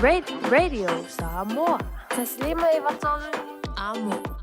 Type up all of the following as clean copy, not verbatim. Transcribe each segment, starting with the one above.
Radio Samoa. 153 Amo.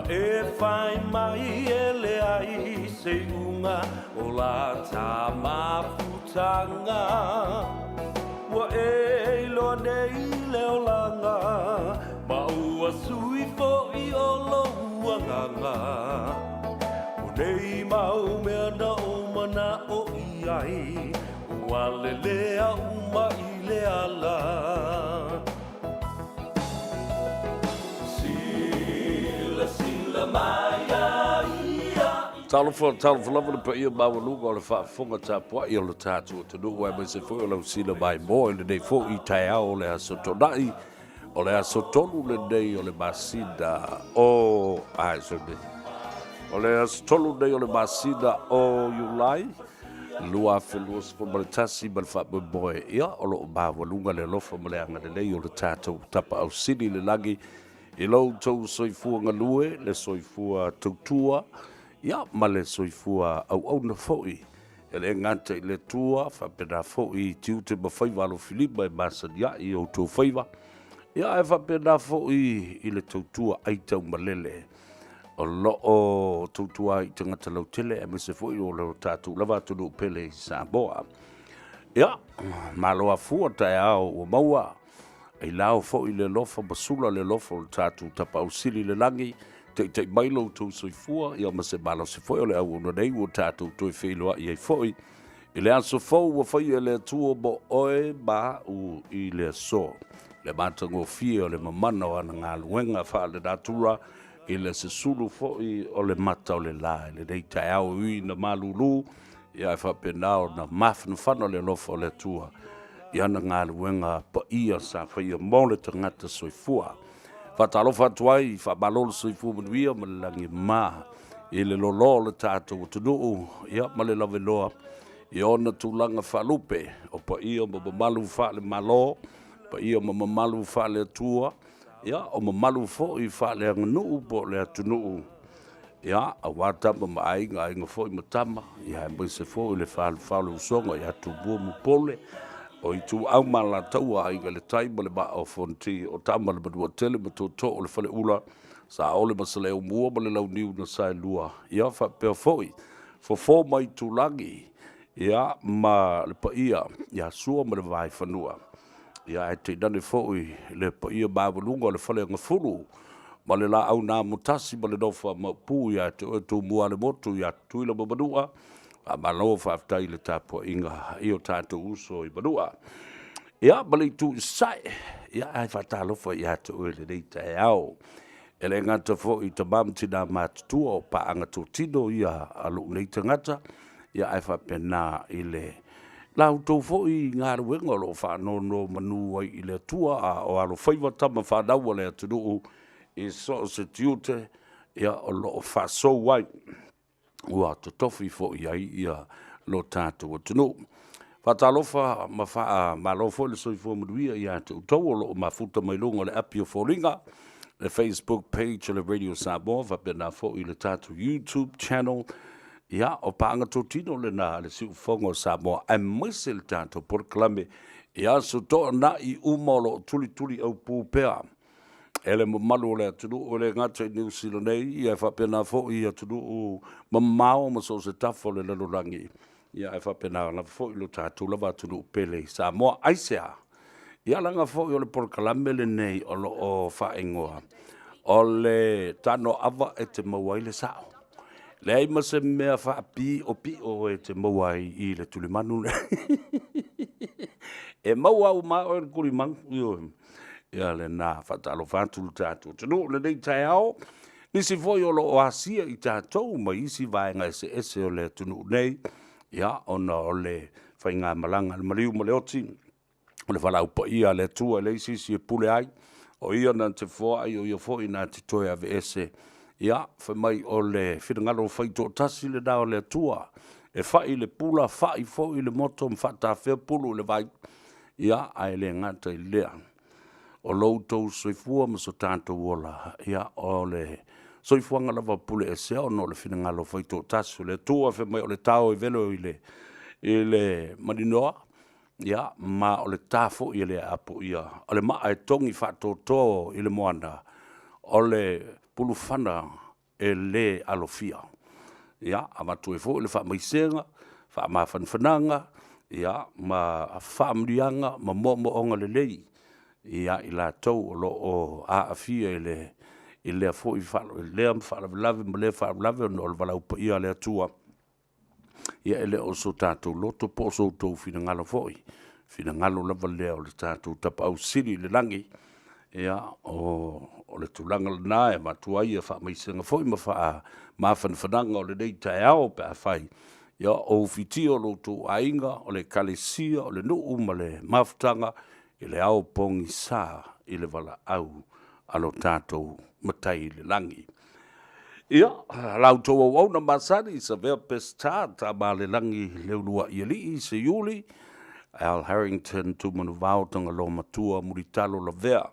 e fai mai e leai se iuga o la ta mafutaga. Ua e iloa nei le olaga, ma ua sui foi o lou agaga. O nei mau mea na ou mana'o i ai, ua lelea uma i le ala. Silasila mai ia ia. Talofa, talofa lava le paia maualuga o le faafofoga tapuai o le tatou atunuu aemaise foi o lau sila maimoa i lenei foi taeao o le Aso Toonai, o le aso 3 lenei o le masina o ai sorry, o le aso 3 lenei o le masina o Iulai 2021 ma le faamoemoe ia o lo o maualuga le alofa ma le agalelei o le tatou Tapaau Sili i le lagi i lo outou soifua galue, le soifua tautua ia ma le soifua auauna foi e le gata i le Atua faapena foi i tiute ma faiva alofilima e masani ai i outou faiva ia ae faapena foi i le tautua aitaumalele o lo o tautua ai i tagata lautele aemaise foi o lo tatou lava atunuu pele i Samoa. Ia, malo afua taeao ua maua, ailao foi le alofa ma sula le alofa o le tatou Tapaau Sili i le lagi, taitai mai lo outou soifua, ia ma se malosi foi o le auauna nei ua tatou toe feiloai ai foi i le aso fou ua faia e le Atua mo oe ma a'u i le aso. Le matagofie o le mamana o ana galuega faale-natura i le susulu foi o le mata o le la i lenei taeao e ui ina malulu, ia ae faapena ona mafanafana le alofa o le Atua i ana galuega paia sa faia mo le tagata soifua. Faatalofa atu ai, faamalo le soifua manuia ma le lagi e mama i le loloa o le tatou atunuu, ia ma le laveloa i ona tulaga faalupe, o paia ma mamalu faale-Malo, paia ma mamalu faale-Atua, ia o mamalu foi faaleaganuu po o le atunuu, ia, aua Tama ma Aiga, Aiga foi ma Tama, ia aemaise foi le falefa o le usoga ia Tumua ma Pule, o Ituau ma Alataua, Aiga i le Tai ma le Vaa o Fonoti, o Tama a le Manuatele ma Tootoo o le Faleula, Saole ma Saleaaumua ma le Launiu na Saelua, ia faapea foi Fofo ma Aitulagi, ia ma le paia ia Sua ma le Vaifanua, ia ae tainane foi le paia maualuga o le Faleagafulu ma le Laau na Amotasi ma le Nofo a Maopu ia te oe Tumua-ale-motu ia Tutuila ma Manua, faamalo faafetai i le tapuaiga i o tatou uso i Manua. Ia, ma le itu i Sasae, ia ae faatalofa ia te oe i lenei taeao. E le gata foi i tama ma tina matutua o paaga totino ia a lou nei tagata, ia ae faapena i le la outou foi galuega o lo o faanonomanu ai i le Atua a o alofaiva tama fanau a le atunuu i so o se tiute ia o lo o faasou ai ua totofi foi i ai ia lo tatou atunuu. Faatalofa ma faamalo foi le soifua manuia ia te outou o lo o mafuta mai luga o le api o foliga, le Facebook page o le Radio Samoa faapena foi le tatou YouTube channel. Ia, o paaga totino lena a le Siufofoga o Samoa aemaise le tatou polokalame i aso toonai uma o lo o tulituli aupu pea e le mamalu o le atunuu, e le gata i Niu Sila nei, ae faapena foi i atunuu mamao ma so o se tafa o le lalolagi, ia ae faapena lava foi lo tatou lava atunuu pele i Samoa. Aisea? Ia leaga foi o le polokalame lenei o lo o faaigoa o le Tanoava e te maua ai le sao. Leai ma se mea faapiopio e te maua ai i le tulimanu lenei. E maua uma lava oe i le tulimanu. Ioe. Ia lena, faatalofa atu le tatou atunuu i lenei taeao. Nisi foi o lo o asia i tatou mai isi vaega eseese o le atunuu nei, ia, ona o le faigamalaga a le maliu ma le oti, o le valaau paia a le Atua e leai se isi e pule ai, o Ia na te foai, o Ia foi na te toe aveese. Ia, fai mai o le finagalo faitoatasi lena o le Atua, e fai le pula, fai foi le moto ma faatafea pulu i le vai, ia, ae le gata i lea, o lo outou soifua ma so tatou ola, ia, o le soifuaga lava puleesea ona o le finagalo faitoatasi o le Atua, fai mai o le tao e velo i le maninoa, ia, ma o le ta foi e le apoia, o le maa e togi faatoatoa i le moana, o le pulufana. e lē alofia. Ia, avatu ai foi le faamaisega, faamafanafanaga, ia, ma faamanuiaga ma moomooga lelei ia i latou o lo o aafia i lea foi faalavelave ma lea faalavelave ona o le valaau paia a le Atua. Ia e le o so tatou loto po o so outou finagalo foi, o le finagalo lava lea o le tatou Tapaau Sili i le lagi. Ia, o le tulaga lena e avatu ai faamaisega foi ma faamafanafanaga o lenei taeao pe afai o ufitia lo outou aiga, o le Ekalesia, o le nuu ma le mafutaga i le ao pogisa i le valaau a lo tatou Matai i le lagi. Ia, la outou auauna masani, Savea Peseta, Tamaalelagi Leuluaialii Seiuli, Al Harrington Tumanuvao Tagaloamatua Mulitalo Lavea.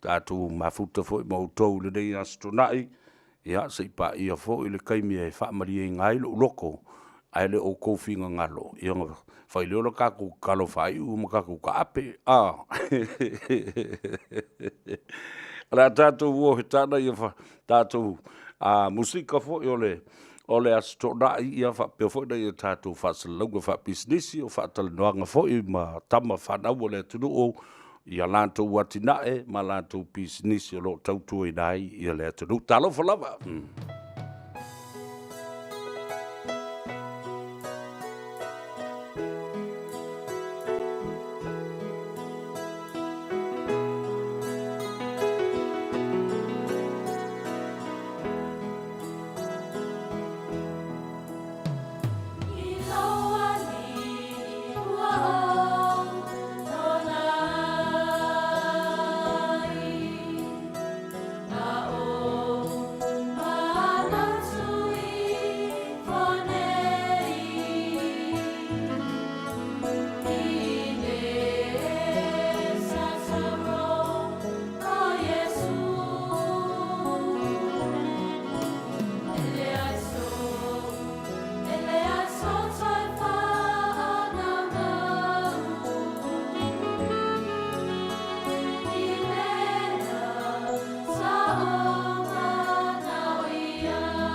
Tatou mafuta foi ma outou i lenei Aso Toonai, ia se i paia foi le taimi e faamalieina ai lou loto, ae le o outou finagalo, ia ona fai lea o le tatou tatalo faaiu ma tatou taape. O le a tatou o e tana tatou musika foi o le Aso Toonai, ia faapea foi nai a tatou faasalalauga faapisinisi, o faatalanoaga foi ma tama fanau a le atunuu i a latou atinae ma latou pisinisi o lo o tautuaina ai le atunuu. Talofa lava! I lou Alii ua ou tonai, Na ou manatu ifo nei, I le sasaro o Iesu. E leai so, e leai so toe whaanaunau I mea sa ou manao i ai.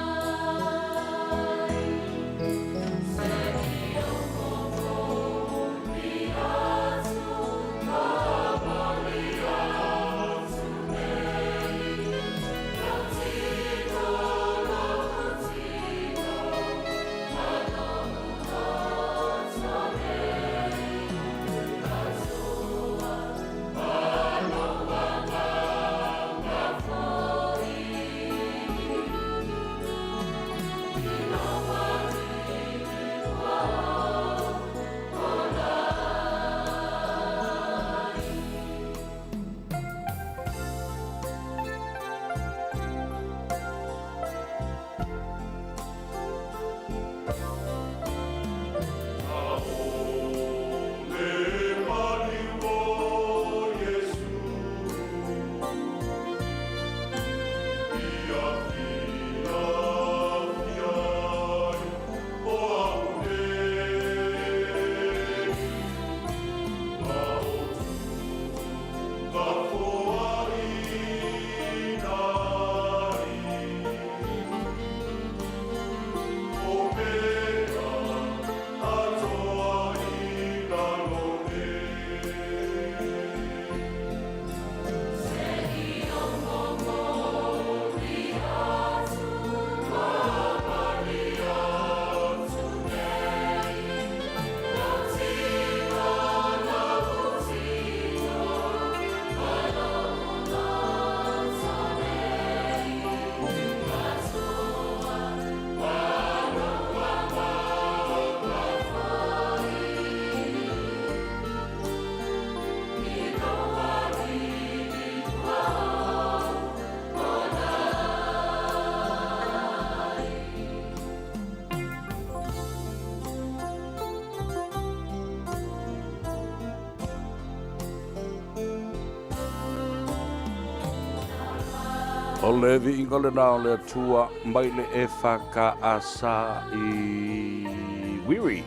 Se i ou momoli atu, momoli atu nei Lou tino, lou tino, ma lou loto nei Tautua ma lou agaga foi I lou Alii ua ou tonai. Le maliu o Iesu i afiafi ai o au nei, ma o tugafoaina ai o mea atoa i lalo nei. Se i ou momoli atu, momoli atu nei Lou tino, lou tino, ma lou loto nei Tautua ma lou agaga foi I lou Alii ua ou tonai. O le viiga lena o le Atua mai le EFKS i Wiri.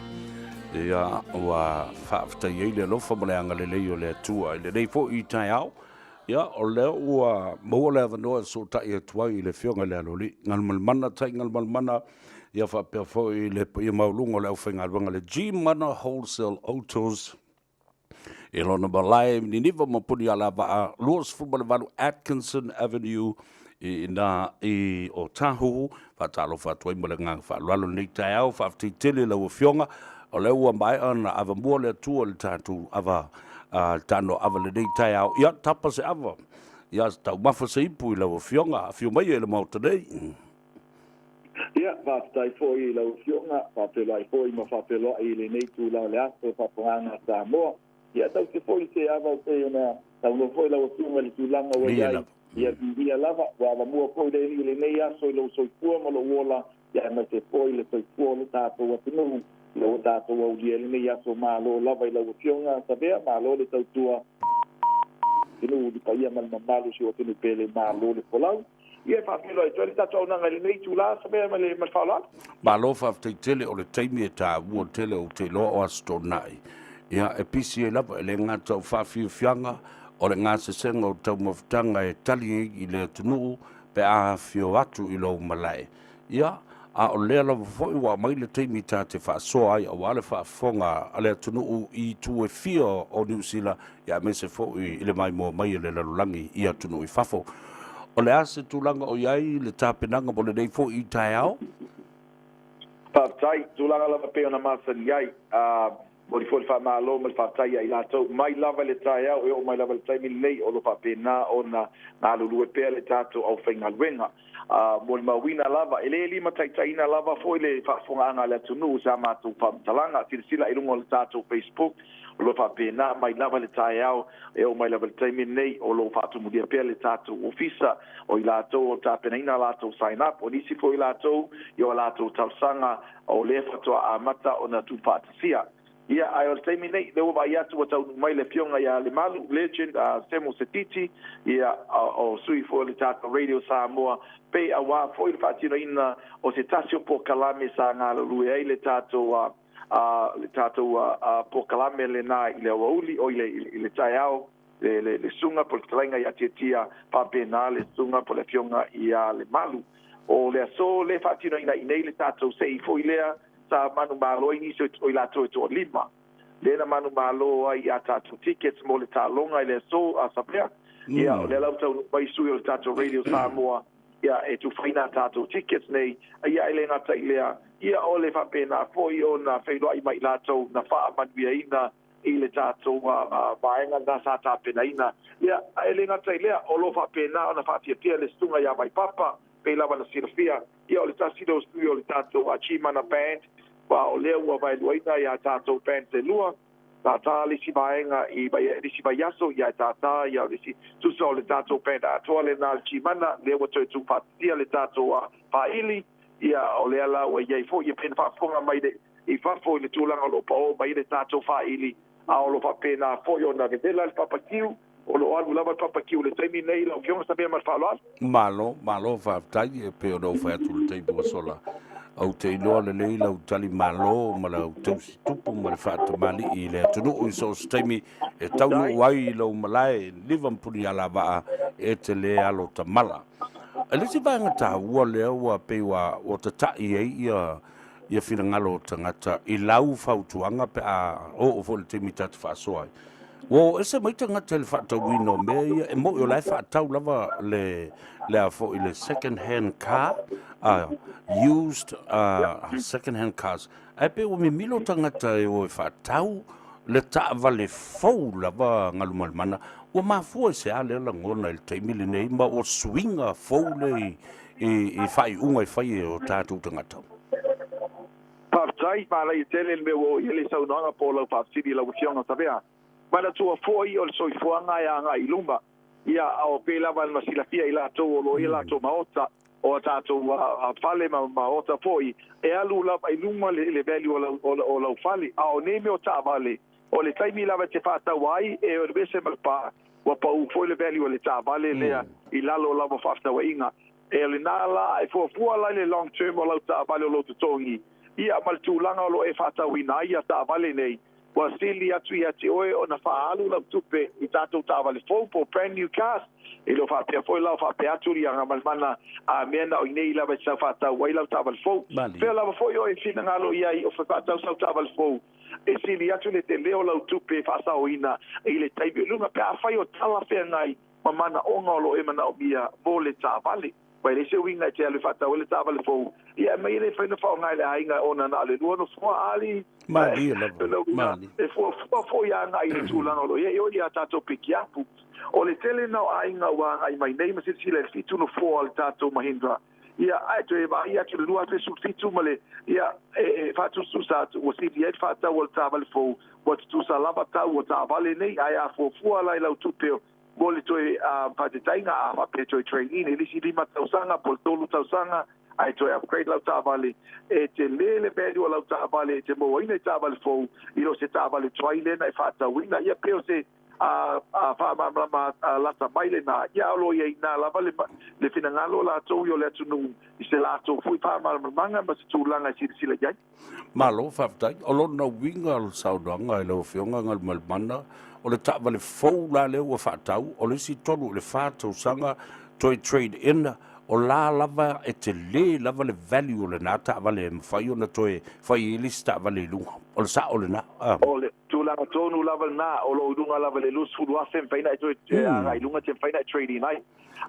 Ia, ua faafetai ai le alofa ma le agalelei o le Atua i lenei foi taeao. Ia, o lea ua maua le avanoa e fesootai atu ai i le Afioga i le Aloalii Galumalemana Tai Galumalemana, ia faapea foi le paia maualuga o le aufaigaluega a le G-Mana Wholesale Autos i lona malae i Niniva ma Punialavaa 28 Atkinson Avenue i ina i Otahuhu. Faatalofa atu ai ma le agaga faaaloalo i lenei taeao. Faafetai tele i lau Afioga, o lea ua maea ona avamua le Atua i le tatou ava, le tano ava i lenei taeao. Ia, tapa se ava, ia taumafa se ipu i lau Afioga, afio maia i le Maota nei. Ia, faafetai foi i lau Afioga, faafeiloai foi ma faafeiloai i lenei itula o le aso faafofogaaga a Samoa. Ia, tausi foi se ava e pei ona saunoa foi lau Afioga i le tulaga ua i ai, ia viia lava, ua avamua foi le Alii i lenei aso i lou soifua ma lou ola, ia aemaise foi le soifua o lo tatou atunuu, ina ua tatou aulia i lenei aso. Malo lava i lau Afioga Savea, malo le tautua atunuu i le paia ma le mamalu o si ou atunuu pele, malo le folau. Ia e faafeiloai atu ai le tatou auaunaga i lenei itula, Savea ma le faaaloalo. Malo faafetai tele, o le taimi e taua tele ou te iloa o Aso Toonai. Ia e pisi ai lava, e le gata o faafiafiaga, o le gasesega o taumafataga e tali ai i le atunuu pe a afio atu i lou malae. Ia, a o lea lava foi ua aumai le taimi ta te faasoa ai aua le faafofoga a le atunuu i itu e fia o Niu Sila, ia aemaise foi i le maimoa mai a le lalolagi i atunuu i fafo. O le a se tulaga o i ai le tapenaga mo lenei foi taeao? Faafetai, tulaga lava pei ona masani ai. A momoli foi le faamalo ma le faafetai ia i latou mai lava i le taeao e oo mai lava i le taimi lenei o lo o faapena ona galulue pea le tatou aufaigaluega. A molimauina lava, e le limataitaiina lava foi le faafofogaaga a le atunuu i sa matou faamatalaga. Silasila i luga o le tatou Facebook, o lo o faapena mai lava le taeao e oo mai lava i le taimi lenei, o lo o faatumulia pea le tatou ofisa o i latou o tapenaina a latou sign up, o nisi foi o i latou i o latou talosaga o lea faatoa amata ona tuufaatasia. Ia, ae o le taimi nei, lea ua vaai atu ua taunuu mai le afioga ia Lemalu, Legend, Samuel Setiti, ia, o sui foi o le tatou Radio Samoa, pei aua foi le faatinoina o se tasi o polokalame sa galulue ai le tatou, le tatou polokalame lena i le aoauli, oi le, i le taeao, le, le, le susuga po o le fetalaiga ia Tiatia, faapena le susuga po o le afioga ia Lemalu. O le aso lea e faatinoina i nei le tatou sei foi lea, sa manumalo ai nisi o i latou e toalima, lea na manumalo ai i a tatou tickets mo le taaloga i le aso a Sapea. Ia, o lea la ua taunuu mai sui o le tatou Radio Samoa, ia, e tufaina a tatou tickets nei. Ia, e le gata i lea, ia, o le faapena foi ona feiloai mai i latou na faamanuiaina i le tatou vaega lena sa tapenaina. Ia, e le gata i lea, o lo o faapena ona faafiafia le susuga ia Vaipapa, pei lava na silafia, ia o le tasi lea o sui o le tatou Chimana Band, aua o lea ua vaeluaina ia tatou bands e lua, tātā le isi vaega i le isi vaiaso, ia e tātā ia le isi tusa o le tatou band atoa lena le Chimana, lea ua toe tuufaatasia le tatou faaili, ia o lea la ua i ai foi, ia pei ona faafofoga mai le i fafo i le tulaga o lo o paō mai ai le tatou faaili, a o lo o faapena foi ona vevela le papakiu, o lo o alu lava le papakiu i le taimi lenei lau Afioga Samia ma le faaaloalo. Malo, malo faafetai, e pei ona ou fai atu i le taimi ua sola, ou te iloa lelei lau tali malo ma lau tausi tupu ma le faatamalii i le atunuu i so o se taimi e taunuu ai i lou malae liva ma Punialavaa e te le alo tamala. O le isi vaega taua lea ua pei ua tatai ai ia ia finagalo o tagata i lau fautuaga pe a oo foi i le taimi ta te faasoa ai. Ua o ese mai tagata i le faatauina o mea ia, e moni o la e faatau lava le, le a foi le second hand car, used second hand cars, ae pei ua mimilo tagata e o e faatau le taavale fou lava Galumalemana. Ua mafua i se a lea lagona i le taimi lenei ma ua suiga fou le i faaiuga e fai e o tatou tagata. Faafetai, manaia tele le mea ua oo i ai le saunoaga po o lau faafesili i lau Afioga Savea. Manatua foi o le soifuaga e agai i luma, ia, o pei lava ona silafia i latou o lo o i ai latou maota, o a tatou fale ma maota foi, e alu lava i luma le value o lau fale. A o nei mea o taavale, O le taimi lava e te faatau ai, e alu ese ma le pa, ua pau foi le value o le taavale lea i lalo o lava faafetauaiga. E o lena la, e fuafua la i le long term o lau taavale o lou totogi, ia ma le tulaga o lo o e faatauina ai ia taavale nei, Ua sili atu ia te oe ona faaalu lau tupe i tatou taavale fou po o brand new cars, e le o faapea foi la o faapea atu le Agamalmana a mea na o inei lava e sau faatau ai lau taavale fou. Fea lava foi oe e finagalo i ai o faatau sau taavale fou, e sili atu le tele o lau tupe e faasaoina i le taimi o luga pe afai o talafeagai ma manaoga o lo o e manaomia mo le taavale. Ua leai se uiga e te alu e faatau ai le taavale fou, ia aumai e le mafai ona faaaoga e le aiga ona na o le lua nofoa alii. Malie lava, malie. E fuafua foi agai i le tulaga o lo o i ai oe ia tatou pikiapu. O le tele na o aiga ua agai mai nei ma silasila i le fitu nofoa o le tatou Mahindra, ia ae toe vaai atu i le 2017 ma le, ia, e faatusatusa atu, ua sili ai le faatau o le taavale fou, ua tutusa lava tau o taavale nei, ae a fuafua la i lau tupe mo le toe faataitaiga, a faapea e toe trade in i le isi lima tausaga po o le tolu tausaga, ae toe upgrade lau taavale, e tele le value o lau taavale e te mauaina i taavale fou i lo se taavale tuai lea na e faatauina. Ia pei o se faamalamalama lata mai lena, ia o lo o i ai i ina lava le finagalo o latou i o le atunuu i se latou foi faamalamalamaga ma se tulaga e silasila i ai. Malo faafetai. O lona uiga o le saunoaga i lau Afioga Galumalemana, o le taavale fou la lea ua faatau, o le isi tolu i le fa tausaga toe trade in, o la lava e tele lava le value o lena taavale e mafai ona toe fai ai le isi taavale i luga. O le sao lena? O le tulaga tonu lava lena, o lo o i luga lava i le $20,000 e mafai ona e toe agai i luga, te mafai ona e trade in ai.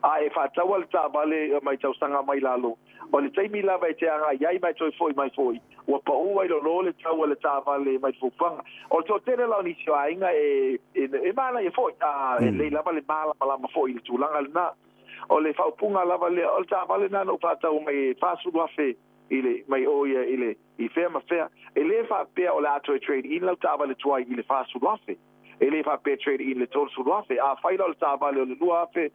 A e faataua le taavale mai tausaga mai lalo, o le taimi lava e te agai ai ma e toe foi mai foi, ua pau ai lolo le tau o le taavale mai le fuafuaga. O le toatele la o nisi o aiga e, e, e manaia foi, a e lelei lava le malamalama foi i le tulaga lena. O le faaupuga lava lea, o le taavale lena na ou faatau mai e $40,000 i le, mai o ia i le, i fea ma fea. E le faapea o le a toe trade in lau taavale tuai i le $40,000. E le faapea trade in le $30,000. Afai la o le taavale o le 2016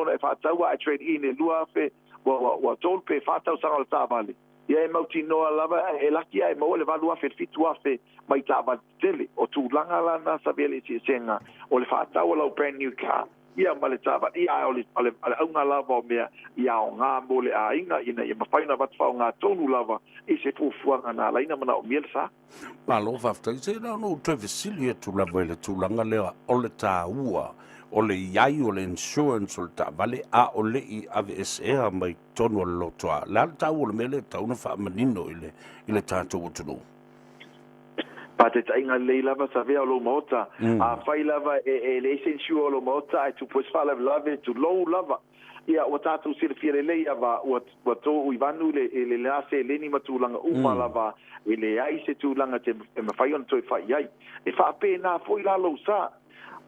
na e faataua ae trade in le 2000, ua, ua, ua tolu pe fa tausaga o le taavale, ia e mautinoa lava e laki ae maua le 8,000 le 7,000 mai taavale tetele. O tulaga la na sa vea le eseesega o le faatau o lau brand new car ia ma le taavale, ia ae o le, o le, o le auga lava o mea ia aoga mo le aiga ina ia mafai ona avatu faaaoga tonu lava i se fuafuaga na ala ai ona manaomia le sa. Malo faafetai. Se na ona ou toe fesili atu lava i le tulaga lea o le taua o le i ai o le insurance o le taavale a o le i aveesea mai totonu o le lotoa. O le a le taua o le mea lea e tatau ona faamanino i le, i le tatou atunuu? Faataitaiga lelei lava Savea o lou maota. Afai lava e, e leai se insure o lou maota ae tupu ai se faalavelave, tulou lava. Ia, ua tatou silafia lelei ava, ua, ua tou i vanu le, i le la seleni ma tulaga uma lava, e leai se tulaga te, e mafai ona toe fai ai. E faapena foi la lou sa.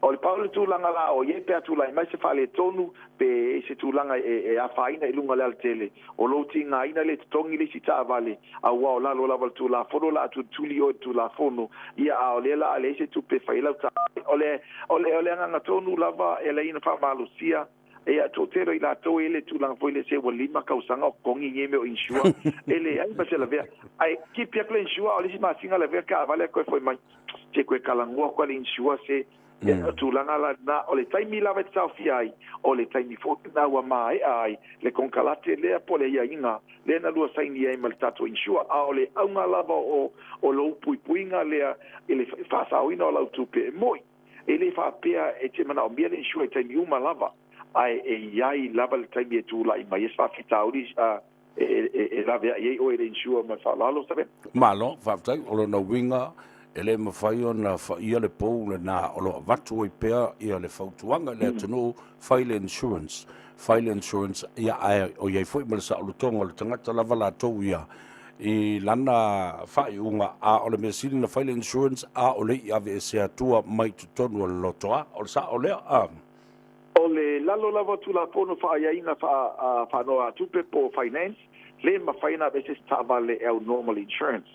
O le pau le tulaga la o i ai pe a tulai mai se faaletonu, pe i se tulaga e, e afaina i luga o le alatele, o lou tigaina lea e totogi le isi taavale, auā o lalo lava o le Tulafono o le a tulituli oe i le Tulafono, ia, a o lea la a leai se tupe e fai ai lau taavale. O le, o le, o le agaga tonu lava e ala ai ona faamalosia, Ia, toatele o i latou e i ai le tulaga foi lea se ua lima tausaga o totogi nei mea o insure, e leai ma se lavea. Ae keep atu le insure, a o le isi masina lavea le taavale ae toe foi mai. Se toe talanoa atu lava le insure se o tulaga la lena. O le taimi lava e te taofia ai, o le taimi foi lena ua maea ai le konekarate lea po o le aiaiga lea na lua saini ai ma le tatou insure. A o le auga lava o lou puipuiga lea i le faasaoina o lau tupe e moi. E le faapea e te manaomia le insure i taimi uma lava, ae e i ai lava le taimi e tulai mai ai se faafitauli e laveai ai oe i le insure ma le faaaloalo, Savea. Malo, faafetai. O lona uiga, e le mafai ona faia le pou lena o lo o avatu ai pea ia le fautuaga i le atunuu, fai le insurance, fai le insurance, ia ae o i ai foi ma le saolotoga o le tagata lava latou ia i lana faaiuga, a o le mea sili na fai le insurance a o le i aveesea atua mai totonu o le lotoa. O le sao lea? A. O le lalo lava o Tulafono Faaaiaiga Faanoa-tupe po o Finance, le mafai ona aveese se taavale e aunoa ma le insurance.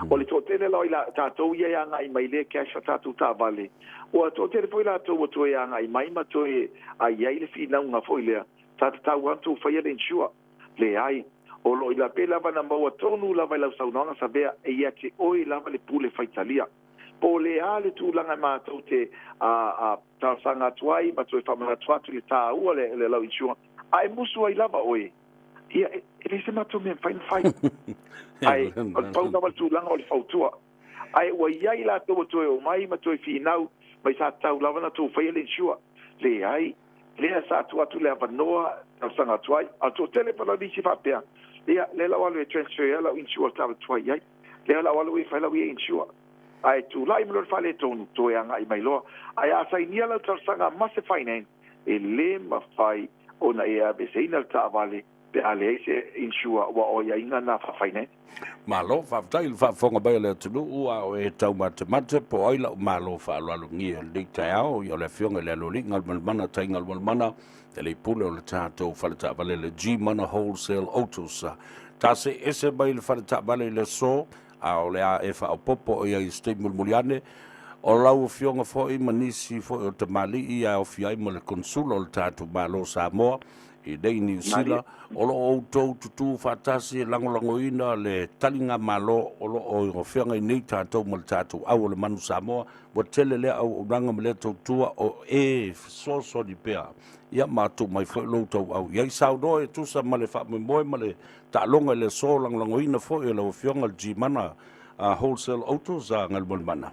O le toatele la o i tatou ia e agai mai lea cash a tatou taavale, ua toatele foi latou ua toe agai mai ma toe ai ai le finauga foi lea, sa tatau lava ona tou faia le insure. Leai. O lo o i lape lava na maua tonu lava i lau saunoaga Savea e ia te oe lava le pule faitalia. Po o le a le tulaga e matou te talosaga atu ai ma toe faamanatu atu i le taua o le lau insure, a e musu ai lava oe, ia e leai se matou mea e mafai ona fai. Ae o le pau lava le tulaga o le fautua. Ae ua i ai latou ua toe omai ma toe finau mai sa tatau lava ona tou faia le insure. Leai, lea sa tuu atu le avanoa talosaga atu ai. A o le toatele Palauli isi faapea, ia, lea la ua alu e transfer ai lau insure i le taavale tuai ai. Lea la ua alu e fai lau ia insure. Ae tulai mai loa le faaletonu, toe agai mai loa. Ae a sainia lau talosaga ma se finance, e le mafai ona e aveeseina le taavale pe a leai se insure aua o aiaiga na faa-finance. Malo, faafetai i le faafofoga mai a le atunuu, a o e taumatemate po o ai la'u malo faaaloalogia i lenei taeao, ia o le Afioga i le Aloalii Galumalemana Tai Galumalemana, le Alii Pule o le tatou fale taavale le G-Mana Wholesale Autos. Ta see ese mai le fale taavale i le aso, a o le a e faaopoopo i ai i se taimi mulimuli ane, o lau Afioga foi ma nisi foi o tamalii e aofia ai ma le Konsula o le tatou Malo o Samoa i nei Niu Sila, o lo o outou tutū faatasi e lagolagoina le taligamalo o lo o feagai nei tatou ma le tatou au o le Manu Samoa. Ua tele lea auaunaga ma lea tautua o e fesoasoani pea, ia ma tuu mai foi lo outou au i ai. Saunoa e tusa ma le faamoemoe ma le taaloga i le aso, lagolagoina foi e lau Afioga le G-Mana Wholesale Autos a Galumalemana.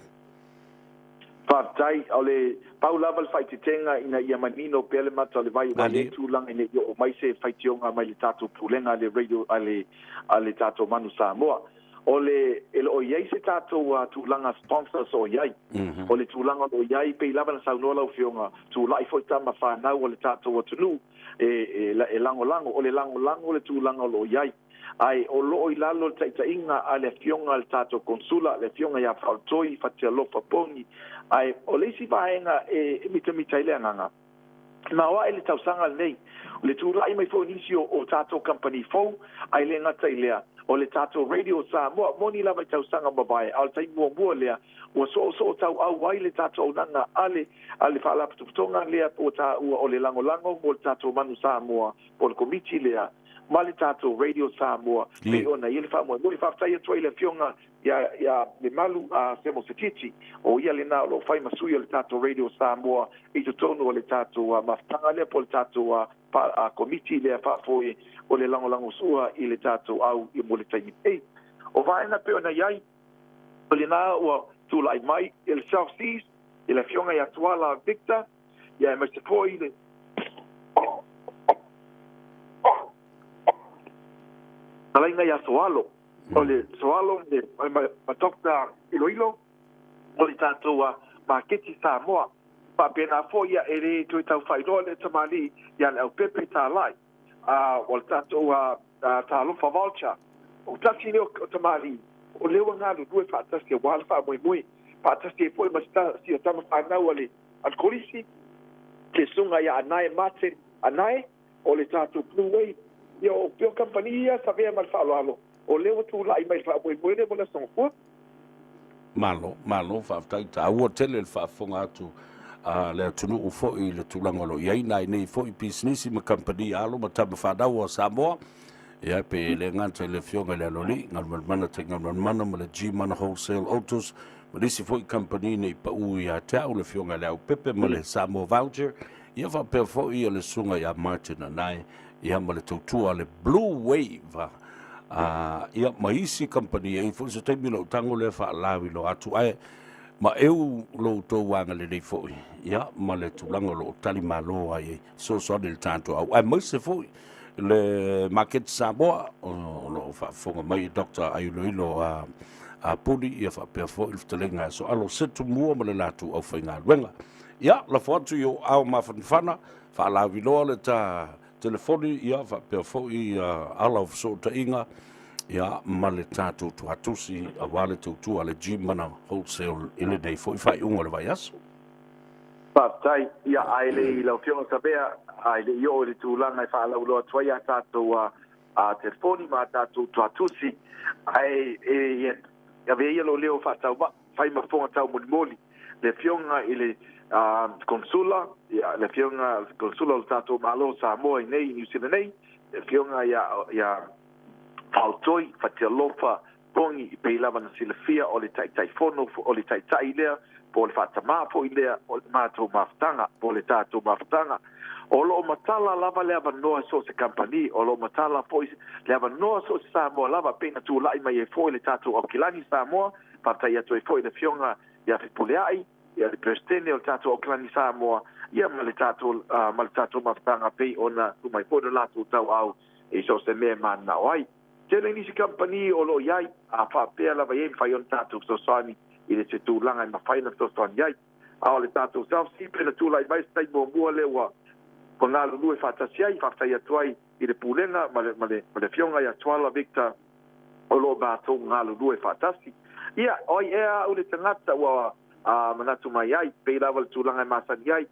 Faafetai. O le pau lava le faaeteetega ina ia manino pea le mata o le vai aua lea tulaga ina ia oo mai se faitioga mai le tatou Pulega a le Radio a le a le tatou Manu Samoa. O le e le o i ai se tatou tulaga sponsors o i ai. O le tulaga o lo o i ai pei lava na saunoa lau Afioga, tulai foi tama fanau a le tatou atunuu e e e lagolago. O le lagolago le tulaga o lo o i ai. Ae o lo o i lalo o le taitaiga a le Afioga a le tatou Konsula, le Afioga ia Faotoi Fatialofa Pongi. Ae o le isi vaega e mitamita ai le agaga, e maoae le tausaga lenei, o le tulai mai foi o nisi o tatou kamupani fou, ae le gata i lea, o le tatou Radio Samoa, moni lava i tausaga mavae, a o le taimi muamua lea ua soosoo tauau ai le tatou auaunaga a le a le Faalapotopotoga lea ua taua o le lagolago mo le tatou Manu Samoa, po o le Komiti lea ma le tatou Radio Samoa pei ona i ai le faamoemoe. Faafetai atu ai i le Afioga ia ia Lemalu Semo Setiti, o ia lena o lo o fai ma sui o le tatou Radio Samoa i totonu o le tatou mafutaga lea po o le tatou Komiti lea faafoe o le lagolagosua i le tatou au mo le taimi nei. O vaega pei ona i ai, o lena ua tulai mai i le South Seas i le Afioga ia Tuala Victor, ia aemaise foi le Talaiga ia Soalo, o le Soalo ma Doctor Iloilo, o le tatou maketi Samoa. Faapena foi ia e le toe tau faailoa le tamalii ia Leaupepe Talai, o le tatou Talofa Vulture. O tasi lea o tamalii o lea ua galulue faatasi aua le faamoemoe, faatasi ai foi ma si o tama fanau a le Kolisi, le susuga ia Anae Martin Anae, o le tatou Blue Wave. Ia o pei o kamupani ia sa avea ma le faaaloalo, o lea ua tulai mai i le faamoemoe lea mo le Aso Gafua. Malo, malo, faafetai. Taua tele le faafofoga atu a le atunuu foi i le tulaga o lo o i ai nai nei foi pisinisi ma kamupani alo ma tama fanau a Samoa. Ia, pe le gata i le Afioga i le Aloalii, Galumalemana Tai Galumalemana ma le G-Mana Wholesale Autos, ma nisi foi kamupani nei pau ia te au, le Afioga i le Aupepe ma le Samoa Voucher, ia faapea foi le Susuga ia Martin Anae, ia ma le tautua a le Blue Wave, ia ma isi kamupani. E i ai foi se taimi lou tago lea faalauiloa atu, ae ma eu lo outou agalelei foi, ia ma le tulaga o lo o tali malo ai e fesoasoani i le tatou au, aemaise foi le maketi Samoa o lo o faafofoga mai Dr. Ailoilo a Puli, ia faapea foi le fetalaiga a Soalo Setumua ma le latou aufaigaluega. Ia, lafo atu i ou ao mafanafana, faalauiloa le ta telefoni, ia faapea foi ala o fesootaiga, ia ma le tatou tuatusi aua le tautua a le G-Mana Wholesale i lenei foi faaiuga o le vaiaso. Faafetai. Ia, ae le i lau Afioga Savea, ae le i oo i le tulaga e faalauiloa atu ai a tatou telefoni ma a tatou tuatusi, ae e avea ia lou leo faatauvaa, fai ma fofoga taumolimoli le Afioga i le Konesula, le Afioga Konesula o le tatou Malo o Samoa i nei i Niu Sila nei, le Afioga ia Faotoi Fatialofa Pongi, e pei lava na silafia o le Taitaifono, o le Taitai lea, po o le faatamā foi lea o le matou mafutaga, po o le tatou mafutaga. O lo o matala lava le avanoa i so o se kamupani, o lo o matala foi le avanoa so o se Samoa lava, pei na tulai mai ai foi le tatou Aukilani Samoa, Faafetai atu ai foi i le Afioga ia Fepuleai, ia le Peresetene o le tatou Aukalani Samoa, ia ma le tatou ma le tatou mafutaga pei ona tuu mai foi lo latou tauau i so o se mea e mananao ai. Tele nisi kamupani o lo o i ai, a faapea lava i ai mafai ona tatou fesoasoani i le se tulaga e mafai ona fesoasoani ai. A o le tatou South Sea pei ona tulai mai se taimi muamua lea ua galulue faatasi ai, faafetai atu ai i le Pulega ma le, ma le, ma le Afioga ia Tuala Victor o lo o matou galulue faatasi. Ia, o ai ea au le tagata ua manatu mai ai, pei lava le tulaga e masani ai,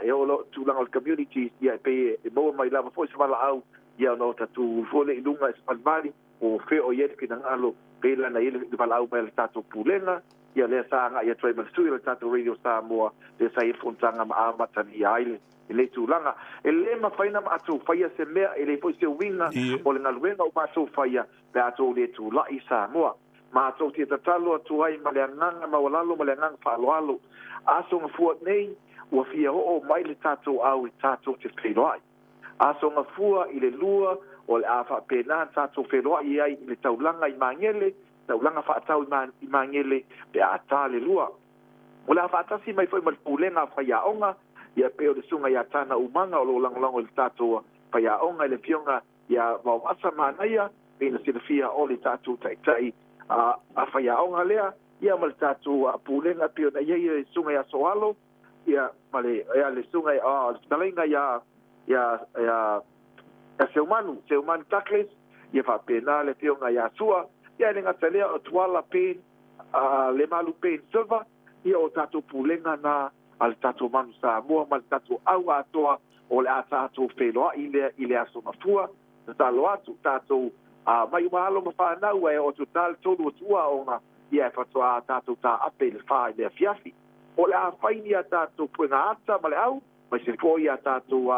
e oo loa i le tulaga o le communities, ia e pei e maua mai lava foi se valaau, ia ona ota tu foi lea i luga i se malimali, po o fea o i ai le finagalo, pei la na i ai le valaau mai a le tatou Pulega, ia lea sa agai atu ai ma le sui o le tatou Radio Samoa, lea sa i ai le fonotaga ma amatalia ai lenei tulaga. E le mafai ona matou faia se mea, e leai foi se uiga o le galuega o matou faia pe a tou le tulai i Samoa. Matou te tatalo atu ai ma le agaga maualalo ma le agaga faaaloalo, aso gafua nei ua fia oo mai le tatou au e tatou te feiloai. Aso gafua i le 2 o le a faapena ona tatou feiloai ai i le taulaga i Magele, taulaga faatau i Magele pe a ta le 2. O le a faatasi mai foi ma le Pulega a Faiaoga, ia pei o le Susuga ia Tana Umaga o lo o lagolago i le tatou faiaoga i le Afioga ia Vaovasa Manaia, pei ona silafia o le tatou taitai a faiaoga lea, ia ma le tatou Pulega pei ona i ai le Susuga ia Soalo, ia ma le ia le Susuga le fetalaiga ia ia ia ia Seumanu, Seumanu Douglas, ia faapena le Afioga ia Sua, ia e le gata lea o Tuala Pen, Lemalu Pen Silver, ia o tatou Pulega na a le tatou Manu Samoa ma le tatou au atoa o le a tatou feiloai lea i le aso mafua. Tatalo atu tatou mai uma alo ma fanau ae oo atu ta le 3 o tuua aoga, ia e faatoa tatou taape i le 4 i le afiafi. O le a fai ni a tatou puega ata ma le au, aemaise foi a tatou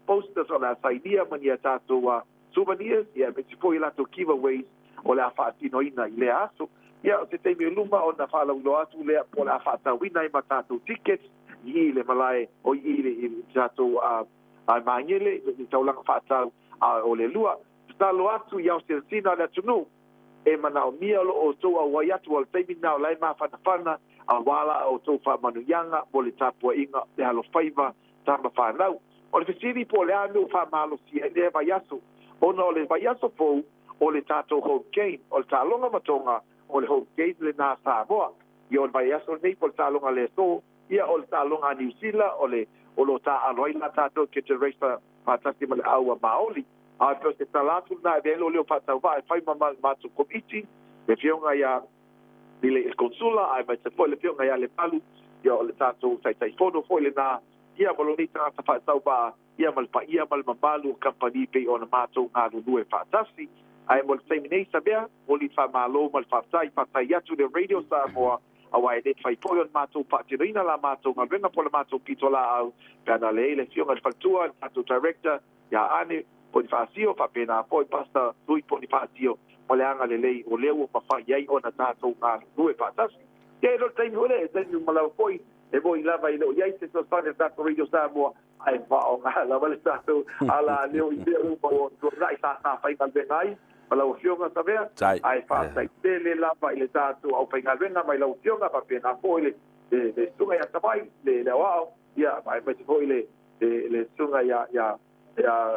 posters o le a sainia ma ni a tatou souvenirs, ia aemaise foi latou giveaways o le a faatinoina i lea aso. Ia, o se taimi o luma ona faalauiloa atu lea po o le a faatauina ai ma tatou tickets i i le malae o i i le tatou Magele, le taulaga faatau a o le 2. Tatalo atu i aosinasina o le atunuu e manaomia lo outou auai atu o le taimi lena o la e mafanafana aua la outou faamanuiaga mo le tapuaiga le alofaiva tama fanau. O le fesili po o le a mea ua faamalosia ai lea vaiaso, ona o le vaiaso fou o le tatou home game, o le taaloga matoga o le home game lena a Samoa. Ia o le vaiaso lenei po o le taaloga le aso, ia o le taaloga a Niu Sila o le o lo o taaalo ai la tatou te racer faatasi ma le au a Maoli. A e pei o se tala atu lena e avea ai lou leo faatauvaa e fai ma matou komiti, le Afioga ia i le Konsula aemaise foi le Afioga ia Lemalu, ia o le tatou Taitaifono foi lena, ia ma lou nei tagata faatauvaa, ia ma le paia ma le mamalu o kamupani pei ona matou galulue faatasi. Ae mo le taimi nei, Samea, momoli le faamalo ma le faafetai, faafetai atu le Radio Samoa, aua e le mafai foi ona matou faatinoina la matou galuega po o le matou pitolaau pe ana leai le Afioga i le Faletua, le tatou Director ia Ane Ponifasio, faapena foi Pastor Lui Ponifasio ma le agalelei o lea ua mafai ai ona tatou galulue faatasi. Ia e le o le taimi foi lea, e taimi uma lava foi e moni lava e le o i ai se fesoasoani a le tatou Radio Samoa, ae faaaoga lava le tatou ala leo i mea uma ua tuanai sa faigaluega ai ma lau Afioga Savea, ae faafetai tele lava i le tatou aufaigaluega mai lau Afioga, faapena foi le Susuga ia Tavai, le aoao, ia aemaise foi le Susuga ia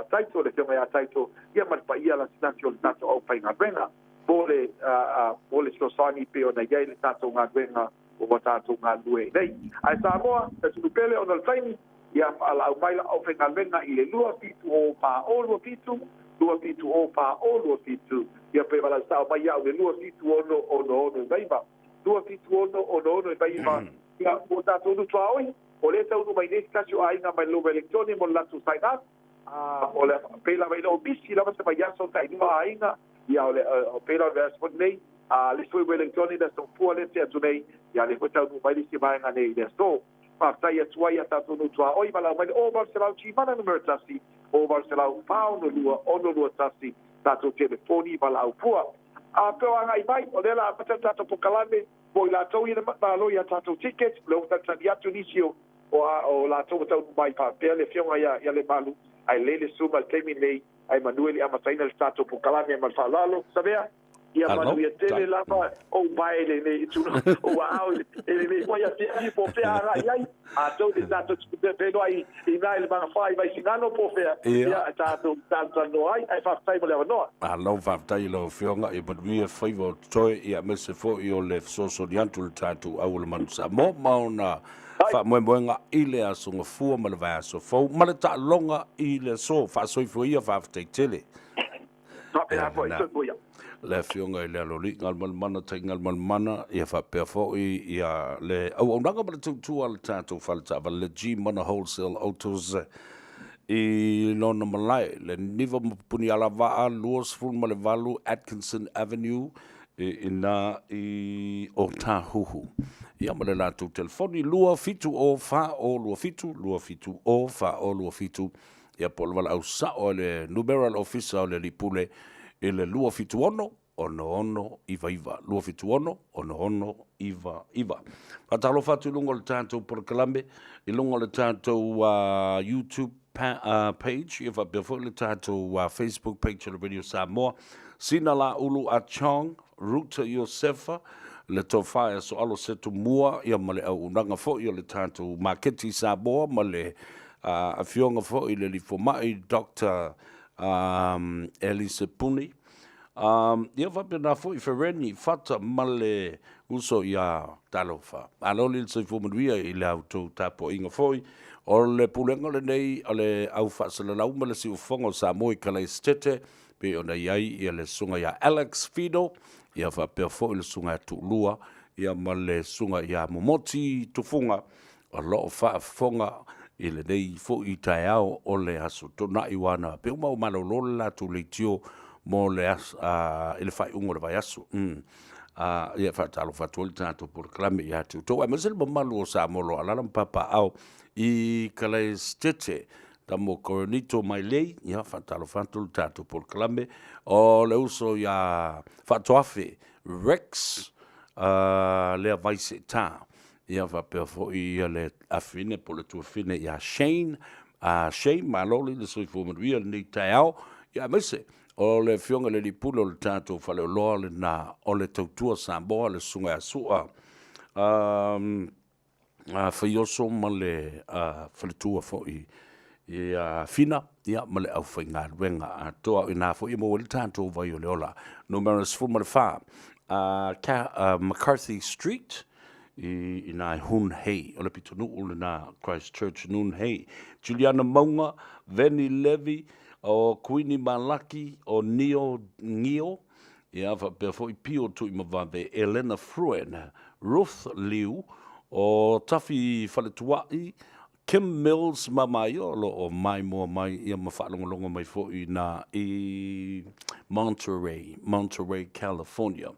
Taito, le Afioga ia Taito, ia ma le paia lasilasi o le tatou aufaigaluega mo le fesoasoani pei ona i ai le tatou galuega ua tatou galulue ai nei. Ae Samoa, le atunuu pele ona o le taimi, ia faalaau mai lau aufaigaluega i le 2 7 0 4 0 2 7, 2 7 0 4 0 2 7, ia pe valaau sao mai ia'u i le 2 7 6 6 6 9, 2 7 6 6 6 9. Ia, mo tatou nuu tuaoi, o lea e taunuu mai nei se tasi o aiga mai le luma eleketone mo le latou sign up. O le pei lava ina o misi lava se vaiaso tailua aiga, ia o le pei lava o le vaiaso foi lenei, a le isi Wellingtoni le aso fua lea tea atu nei, ia lea foi taunuu mai le isi vaega nei i le aso. Faafetai atu ai ia tatou nuu tuaoi, valaau mai le 0800 Gmana numera 1, 0800 462 621, tatou telefoni valaau fua. A pe o agai mai, o lea o le a amata le tatou pokalame, mo i latou ia na malo i a tatou tickets, o lea ua talitali atu nisi o o latou ua taunuu mai faapea le Afioga ia Lemalu, ae lelei le susuga i le taimi lenei, ae manu e le i amataina le tatou pokalame ma le faaaloalo. Savea, Ia manuia tele lava ou pae i lenei itula, ou aao i lenei foi afiafi po o fea agai ai. Atonu e tatou te feiloai i ina i le magafa i Vaisigano po o fea, ia e tatou talatalanoa ai, ae faafetai mo le avanoa. Malo faafetai i lau Afioga, ia manuia faiva o totoe, ia aemaise foi o le fesoasoani atu i le tatou au o le Manu Samoa ma ona faamoemoega i le Aso Gafua ma le vaiaso fou ma le taaloga i le aso. Faasoifua ia, faafetai tele. Faapena foi, soifua ia. Le Afioga i le Aloalii Galumalemana Tai Galumalemana, ia faapea foi ia le auaunaga ma le tautua a le tatou fale taavale le G-Mana Wholesale Autos i lona malae, le Niva ma Punialavaa 28 Atkinson Avenue i ina i Otahuhu. Ia ma le latou telefoni 270 4027 270 4027 Ia po o le valaau sao a le numera o le Ofisa o le Alii Pule i le 276 6699, 276 6699. Faatalofa atu i luga o le tatou polokalame, i luga o le tatou YouTube page, ia faapea foi le tatou Facebook page o le Radio Samoa. Sina Laulu A Chong, Ruta Iosefa, le Tofa ia Soalo Setumua, ia ma le auaunaga foi o le tatou Maketi Samoa ma le Afioga foi i le Alii Fomai Doctor Elise Puni. Ia faapena foi Fereni Fata ma le uso ia Talofa. Malo le soifua manuia i la outou tapuaiga foi. O le pulega lenei o le au faasalalau ma le siufofoga o Samoa i Kalaesetete, pei ona i ai ia le susuga ia Alex Fido, ia faapea foi le susuga ia Tuulua, ia ma le susuga ia Momoti Tufuga, o lo o faafofoga i lenei foi taeao o le Aso Toonai ua na pei uma ua malolo le latou leitio mo le aso, i le faaiuga o le vaiaso. Ia faatalofa atu ai le tatou polokalame ia te outou, aemaise le mamalu o Samoa o lo o alaala ma papaaao i Kalaesetete, Tamo Koronito Mailei, ia faatalofa atu le tatou polokalame. O le uso ia Faatoafe Rex, lea Vaiseeta, Ia faapea foi ia le afine po o le tuafine ia Shane, a Shane, malo le soifua manuia i lenei taeao. Ia aemaise o le afioga i le Alii Pule o le tatou faleoloa lena o le Tautua Samoa, le Susuga ia Sua Faioso ma le faletua foi ia Fina, ia ma le aufaigaluega atoa. O i ina foi e maua ai le tatou vai o le ola. Numera 14, McCarthy Street, i ina e Hun Hei, o le pitonuu lena Christchurch Nun Hei. Juliana Mauga, Veni Levy, o Kuini Malaki, o Neo Ngio, ia faapea foi Pio Tuimavave, Elena Fruen, Ruth Liu, o Tafi Faletuai, Kim Mills ma Maia o lo o maimoa mai ia ma faalogologo mai foi ina i Monterey, Monterey, California.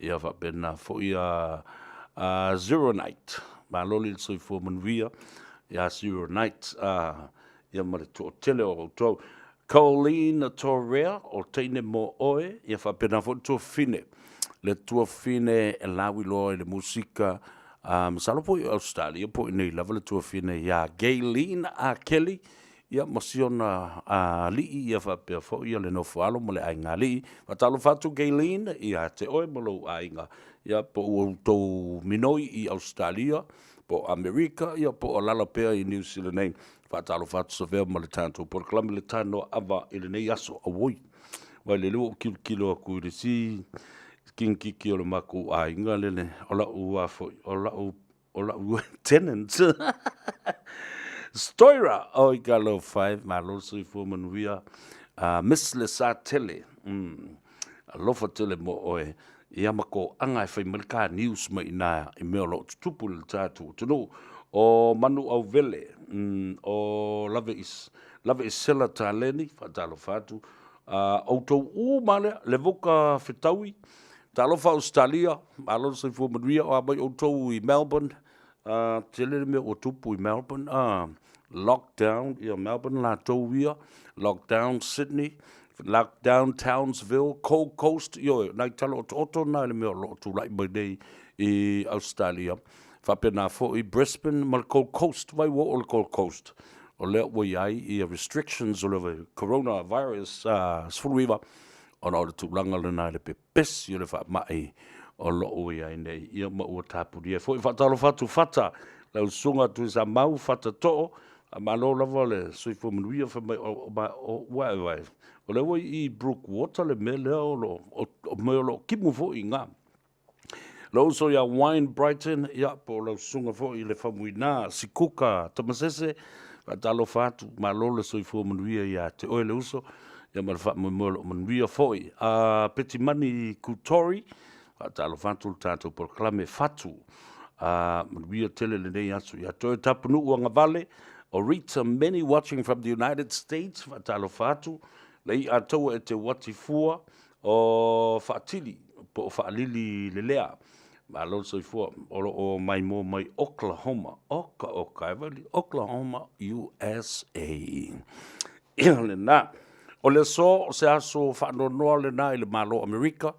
Ia faapena foi a Zero Night. Malo le soifua manuia ia Zero Night ia ma le toatele o outou. Colleen Torea o teine mo oe, ia faapena foi le tuafafine. Le tuafafine e lauiloa i le musika, masalo po i Australia po i inei lava le tuafafine ia Gaylene A. Kelly, ia ma si ona alii, ia faapea foi ia le nofoalo ma le aigaalii. Faatalofa atu Gaylene ia te oe ma lou aiga, ia po ua outou minoi i Australia, po o Amerika, ia po o alaala pea i Niu Sila nei. Faatalofa atu Savea ma le tatou polokalame le Tanoa Ava i lenei aso. Auoi, vai lele ua ou kilokilo atu i le isi kingkiki o le makou aiga lele, o lau a foi, o lau, o lau tenant. Stoira, oi ka alofa e, malo le soifua manuia. Miss Lesatele, alofa tele mo oe. Ia ma toaga e fai mai le ka news mai ina i mea o lo o tutupu i le tatou atunuu. O Manu Auvele, o Lave is, Lave Isela Taleni, faatalofa atu. Outou uma lea, le Vuka Fetaui, talofa Ausetalia, malo le soifua manuia, o a mai outou i Melbourne, Tele le mea ua tupu i Melbourne, lockdown ia Melbourne latou ia, lockdown Sydney, lockdown Townsville, Gold Coast, ioe, nai tala otooto na i le mea o lo o tulai mai nei i Ausetalia. Faapena foi Brisbane ma le Gold Coast, vai ua oo le Gold Coast. O lea ua i ai ia restrictions o le coronavirus 19. ona o le tulaga lena i le pepesi o le faamai o lo o i ai nei, ia ma ua tapunia foi. Faatalofa atu Fata, lau susuga Tuisamau Fata Too, faamalo lava le soifua manuia, fai mai o ua e vaai, o lea ua i i Brookwater le mea lea o lo o mea o lo o timu foi i ina. Lou uso ia Wayne Brighton, ia, po o lau susuga foi i le Faumuina Sikuka Tamasese, faatalofa atu, malo le soifua manuia ia te oe le uso, ia ma le faamoemoe o lo o manuia foi. A Petimani Kutori, faatalofa atu le tatou polokalame Fatu, a manuia tele lenei aso ia te oe. Tapunuu Agavale, o Rita Many watching from the United States, faatalofa atu, le i'a taua e te uati fua, O Faatili, po o Faalili Lelea, malo le soifua, o lo o maimoa mai Oklahoma, oka oka e wali, Oklahoma, USA. Ia lena. O le aso, o se aso faanoanoa lena i le Malo o Amerika,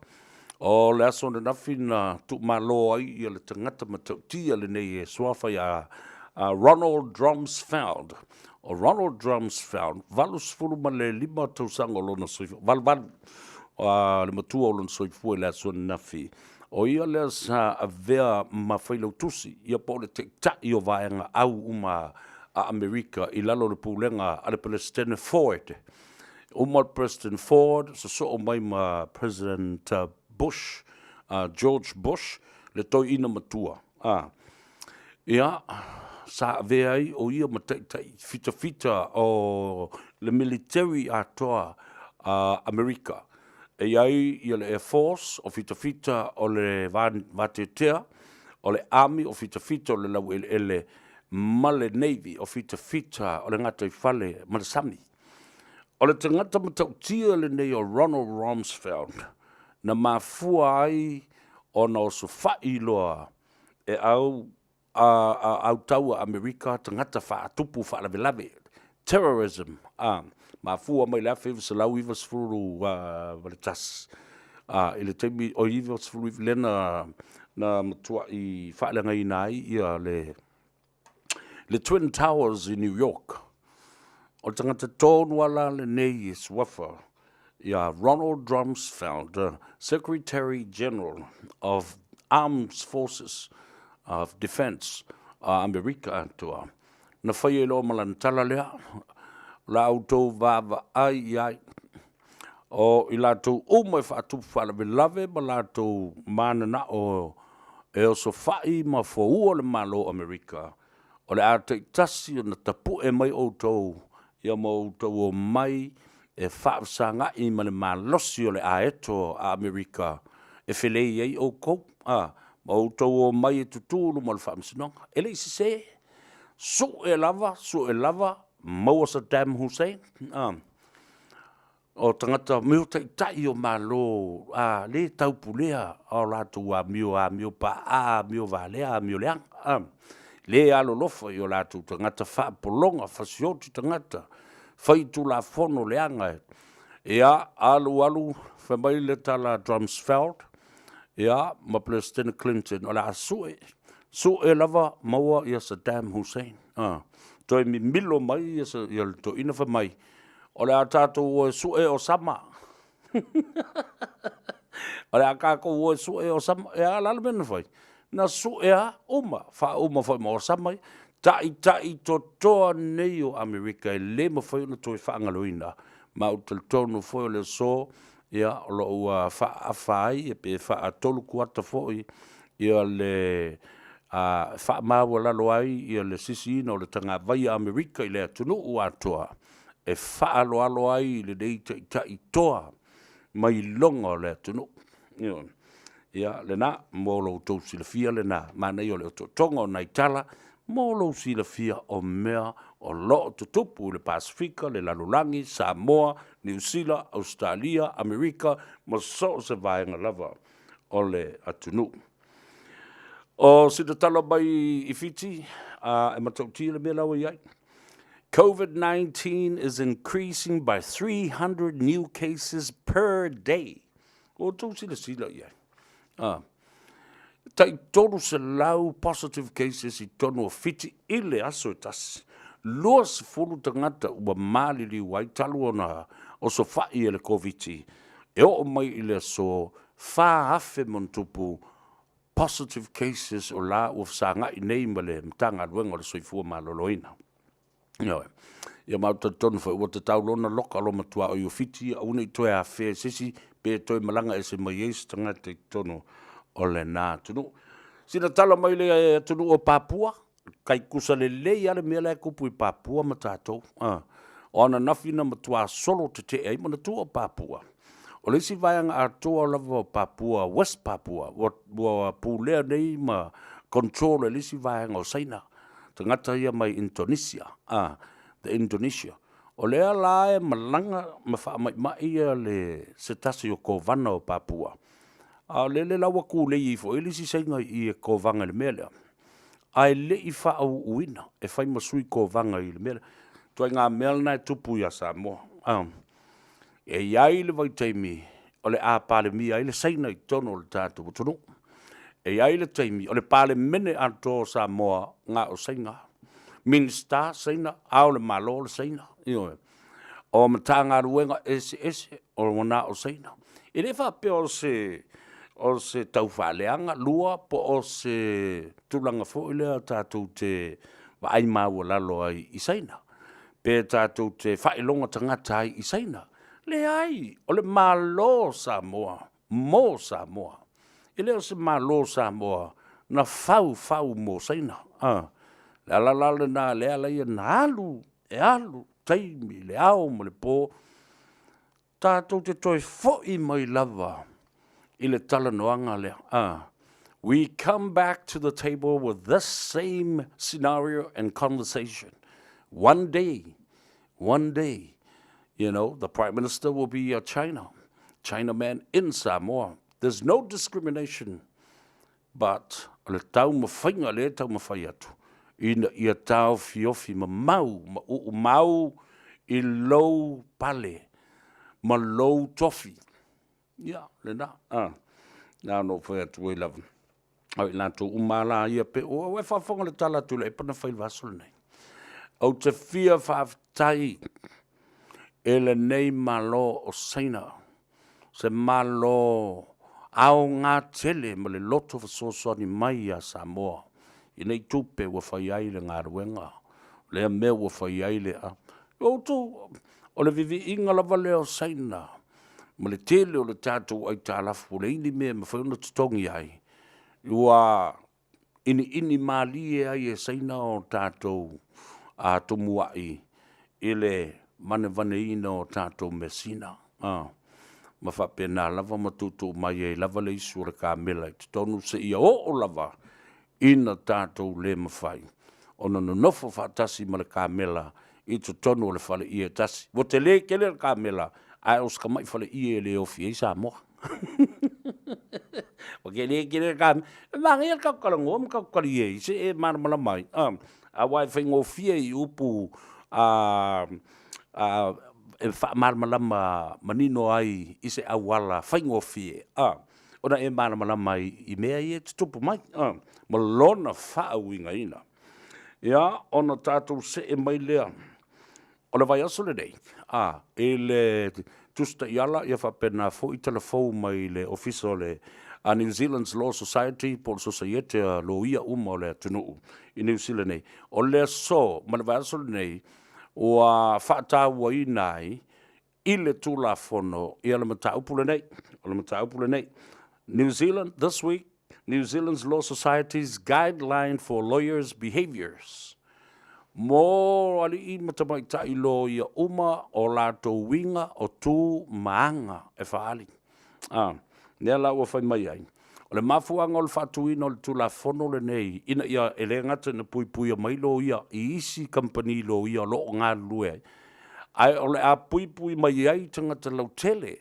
o le aso ananafi na tuumalo ai ia le tagata matautia lenei e suafa ia Ronald Rumsfeld. O Ronald Rumsfeld, 85 tausaga o lona soifua, 88 le matua o lona soifua i le aso ananafi. O ia lea sa avea ma failautusi, ia po o le taitai o vaega au uma a Amerika i lalo o le pulega a le Peresetene Ford. Uma le President Ford, sosoo mai ma President Bush, George Bush, le toeaina matua. Ia, sa avea ai o ia ma taitai fitafita o le military atoa a Amerika. E i ai ia le Air Force, o fitafita o le vateatea, o le Army, o fitafita o le laueleele, ma le Navy, o fitafita o le gataifale ma le sami. O le tagata matautia lenei o Ronald Rumsfeld na mafua ai ona osofai loa e au a autau a Amerika tagata faatupu faalavelave, terrorism, a mafua mai le 1991, a i le taimi o 99 lea na na matuai faaleagaina ai ia le le Twin Towers i New York. O le tagata tonu lava la lenei e suafa ia Ronald Rumsfeld, Secretary General of Arms Forces of Defence a Amerika atoa, na fai ai loa ma lana tala lea, O la outou vaavaai i ai, o i latou uma e faatupu faalavelave ma latou mananao e osofai ma foua le Malo o Amerika, o le a taitasi ona tapue mai outou ia ma outou omai e faafesaga'i ma le malosi o le aeto a Amerika e felei ai oukou, a, ma outou omai e tutū i luma o le faamasinoga. E le i sesē. Su'e lava, su'e lava, maua Saddam Hussein, a. O tagata mea o taitai o Malo a le taupulea a o latou amio, amio paaa, amio valea, amio leaga, a. Le alolofa i o latou tagata faapologa, fasioti tagata, faitulafono leaga. Ia, alu alu, fai mai le tala a Drumsfeld, ia, ma Peresetene Clinton, o le a sue, sue lava maua ia Saddam Hussein. A. Toe mimilo mai ia, ia le toeaina fai mai, O le a tatou o e sue Osama. O le a tatou o e sue Osama. E a la le mea na fai? Na sue lava uma, faauma foi ma Osama ia. Taitai totoa nei o Amerika e le mafai ona toe faagaloina. Ma ou te talitonu foi o le aso, ia, o lo o ua faaafa ai pe faatolu kuata foi ia le faamaualalo ai ia le sisiina o le tagavai a Amerika i le atunuu atoa e faaaloalo ai i lenei taitai toa mailoga o le atunuu. Ioe. Ia, lena, mo lo outou silafia lena, manaia o le otootoga o nai tala, mo lou silafia o mea o lo o tutupu i le Pasefika, le lalolagi, Samoa, Niu Sila, Ausetalia, Amerika, ma so o se vaega lava o le atunuu. O sina tala mai i Fiti, a e matautia le mea la ua i ai. COVID-19 is increasing by 300 new cases per day. Ua outou silasila i ai. Ah. Tai 300 positive cases i totonu o Fiti i le aso e tasi. 20 tagata ua maliliu ai talu ona osofai e le Koviti. E oo mai i le aso, 4,000 ma ona tupu positive cases o la ua fesagai nei ma le Matagaluega o le Soifua Maloloina. Ioe. Ia ma ou te talitonu foi ua tatau loa ona loka loa ma tuaoi o Fiti ia aua ne i toe afea e se isi pe toe malaga ese mai ai se tagata i totonu o lena atunuu. Sina tala mai le atunuu o Papua, tai tutusa lelei lava le mea la e tupu i Papua ma tatou. O ananafi na matua solo tetee ai. Manatua o Papua, o le isi vaega atoa lava o Papua, West Papua, ua pulea nei ma control e le isi vaega o Saina, tagata ia mai Intonisia, the Indonesia. O lea la e malaga ma faamaimai se tasi o Kovana o Papua, a o lele la ua tulei ifo i ai le isi Saina i i e Kovana i le mea lea, ae le i faauuina e fai ma sui Kovana i le mea lea. Ituaiga mea lena e tupu ia Samoa. E i ai le vaitaimi o le a Palemia ai le Saina i totonu o le tatou atunuu. E i ai le taimi o le Palemene atoa o Samoa na o Saina, Minisita Saina, Ao o le Malo le Saina, ioe. O Matagaluega eseese ua na o Saina. E le faapea o se taufaaleaga lua po o se tulaga foi lea tatou te vaai maualalo ai i Saina, pe tatou te faailoga tagata ai i Saina. Leai, o le Malo o Samoa mo Samoa. E le o se Malo o Samoa na fau fau mo Saina. O le ala la lena lea e ala ai ona alu, e alu taimi i le ao ma le po, tatou te toe foi mai lava i le talanoaga lea. We come back to the table with this same scenario and conversation. One day, one day, the Prime Minister will be a China, China man in Samoa. There's no discrimination, but o le taumafaiga lea e taumafai atu, ina ia taofiofi ma mau ma uumau i lou pale ma lou tofi. Ia, lena, na ona ou fai atu ai lava, o i latou uma lava la ia, pe ua e faafofoga i le tala a Tuilaepa na fai i le vaiaso lenei? Ou te fia faafetai i lenei Malo o Saina, se Malo aoga tele ma le loto fesoasoani mai ia Samoa i nei tupe ua fai ai le galuega, lea mea ua fai ai le… Outou, o le viviiga lava lea o Saina ma le tele o le tatou aitalafu ua leai ni mea e mafai ona totogi ai, ua iniini malie ai e Saina o tatou tumuai i le vanevaneina o tatou measina, ma faapena lava ma tuutuu mai ai lava le isu a le kamela i totonu seia oo lava ina tatou le mafai ona nonofo faatasi ma le kamela i totonu o le faleie e tasi. Ua tele tele le kamela, ae o si tamai faleie e le ofi ai Samoa. Ua tele tele le kamela. E manaia le tatou talanoa ma tatou talie i se e malamalama ai, aua e faigofie i upu e faamalamalama manino ai i se auala faigofie ona e malamalama ai i mea ia e tutupu mai ma lona faauigaina. Ia, ona tatou see mai lea o le vaiaso lenei i le Tusi Taiala, ia faapena foi tala fou mai le Ofisa o le New Zealand's Law Society po o le Sosaiete a Loia uma o le atunuu i Niu Sila nei. O le aso ma le vaiaso lenei ua faatauaina ai i le Tulafono ia le mataupu lenei. O le mataupu lenei, New Zealand this week, New Zealand's Law Society's Guideline for Lawyers Behaviours, mo alii ma tamaitai loia uma o latou uiga o tu ma aga e faaali. Lea la ua fai mai ai, o le mafuaaga o le faatuina o le Tulafono lenei, ina ia e le gata ina puipuia mai loia i isi kamupani loia o lo o galulue ai, ae o le a puipui mai ai tagata lautele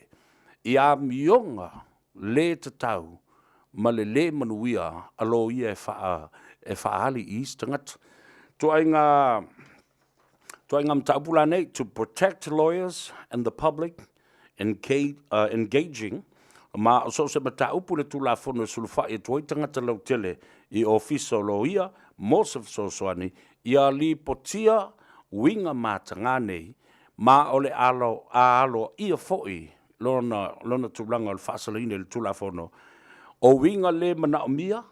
i amioga le tatau ma le lē manuia a loia e faaali i isi tagata. Ituaiga mataupu la nei, to protect lawyers and the public engaging, ma o so o se mataupu i le Tulafono e sulufai atu ai tagata lautele i Ofisa o Loia mo se fesoasoani, ia lipotia uiga mataga nei, ma o le a aloaia foi. lona, lona tulaga o le faasalaina i le Tulafono, o uiga le manaomia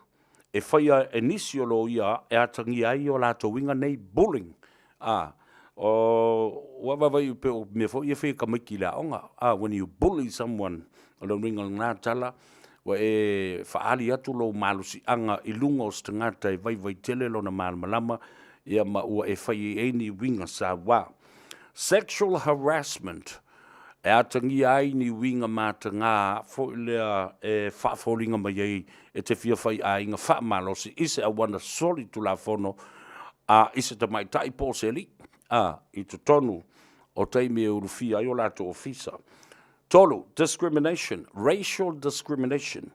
e faia e nisi o loia e atagia ai o latou uiga nei, bullying. A, o, ua vaavaai pei o mea foi ia e fai e tamaiti i le aoga, a, when you bully someone, o le uiga o lena tala, ua e faaali atu lou malosiaga i luga o se tagata e vaivai tele lona malamalama, ia ma ua e fai i ai ni uiga saua. Sexual harassment, e atagia ai ni uiga mataga foi lea e faafoliga mai ai e te fia faiaiga faamalosi i se auana solitulafono a i se tamaitai po o se alii a i totonu o taimi e ulufia ai o latou ofisa. 3, discrimination, racial discrimination.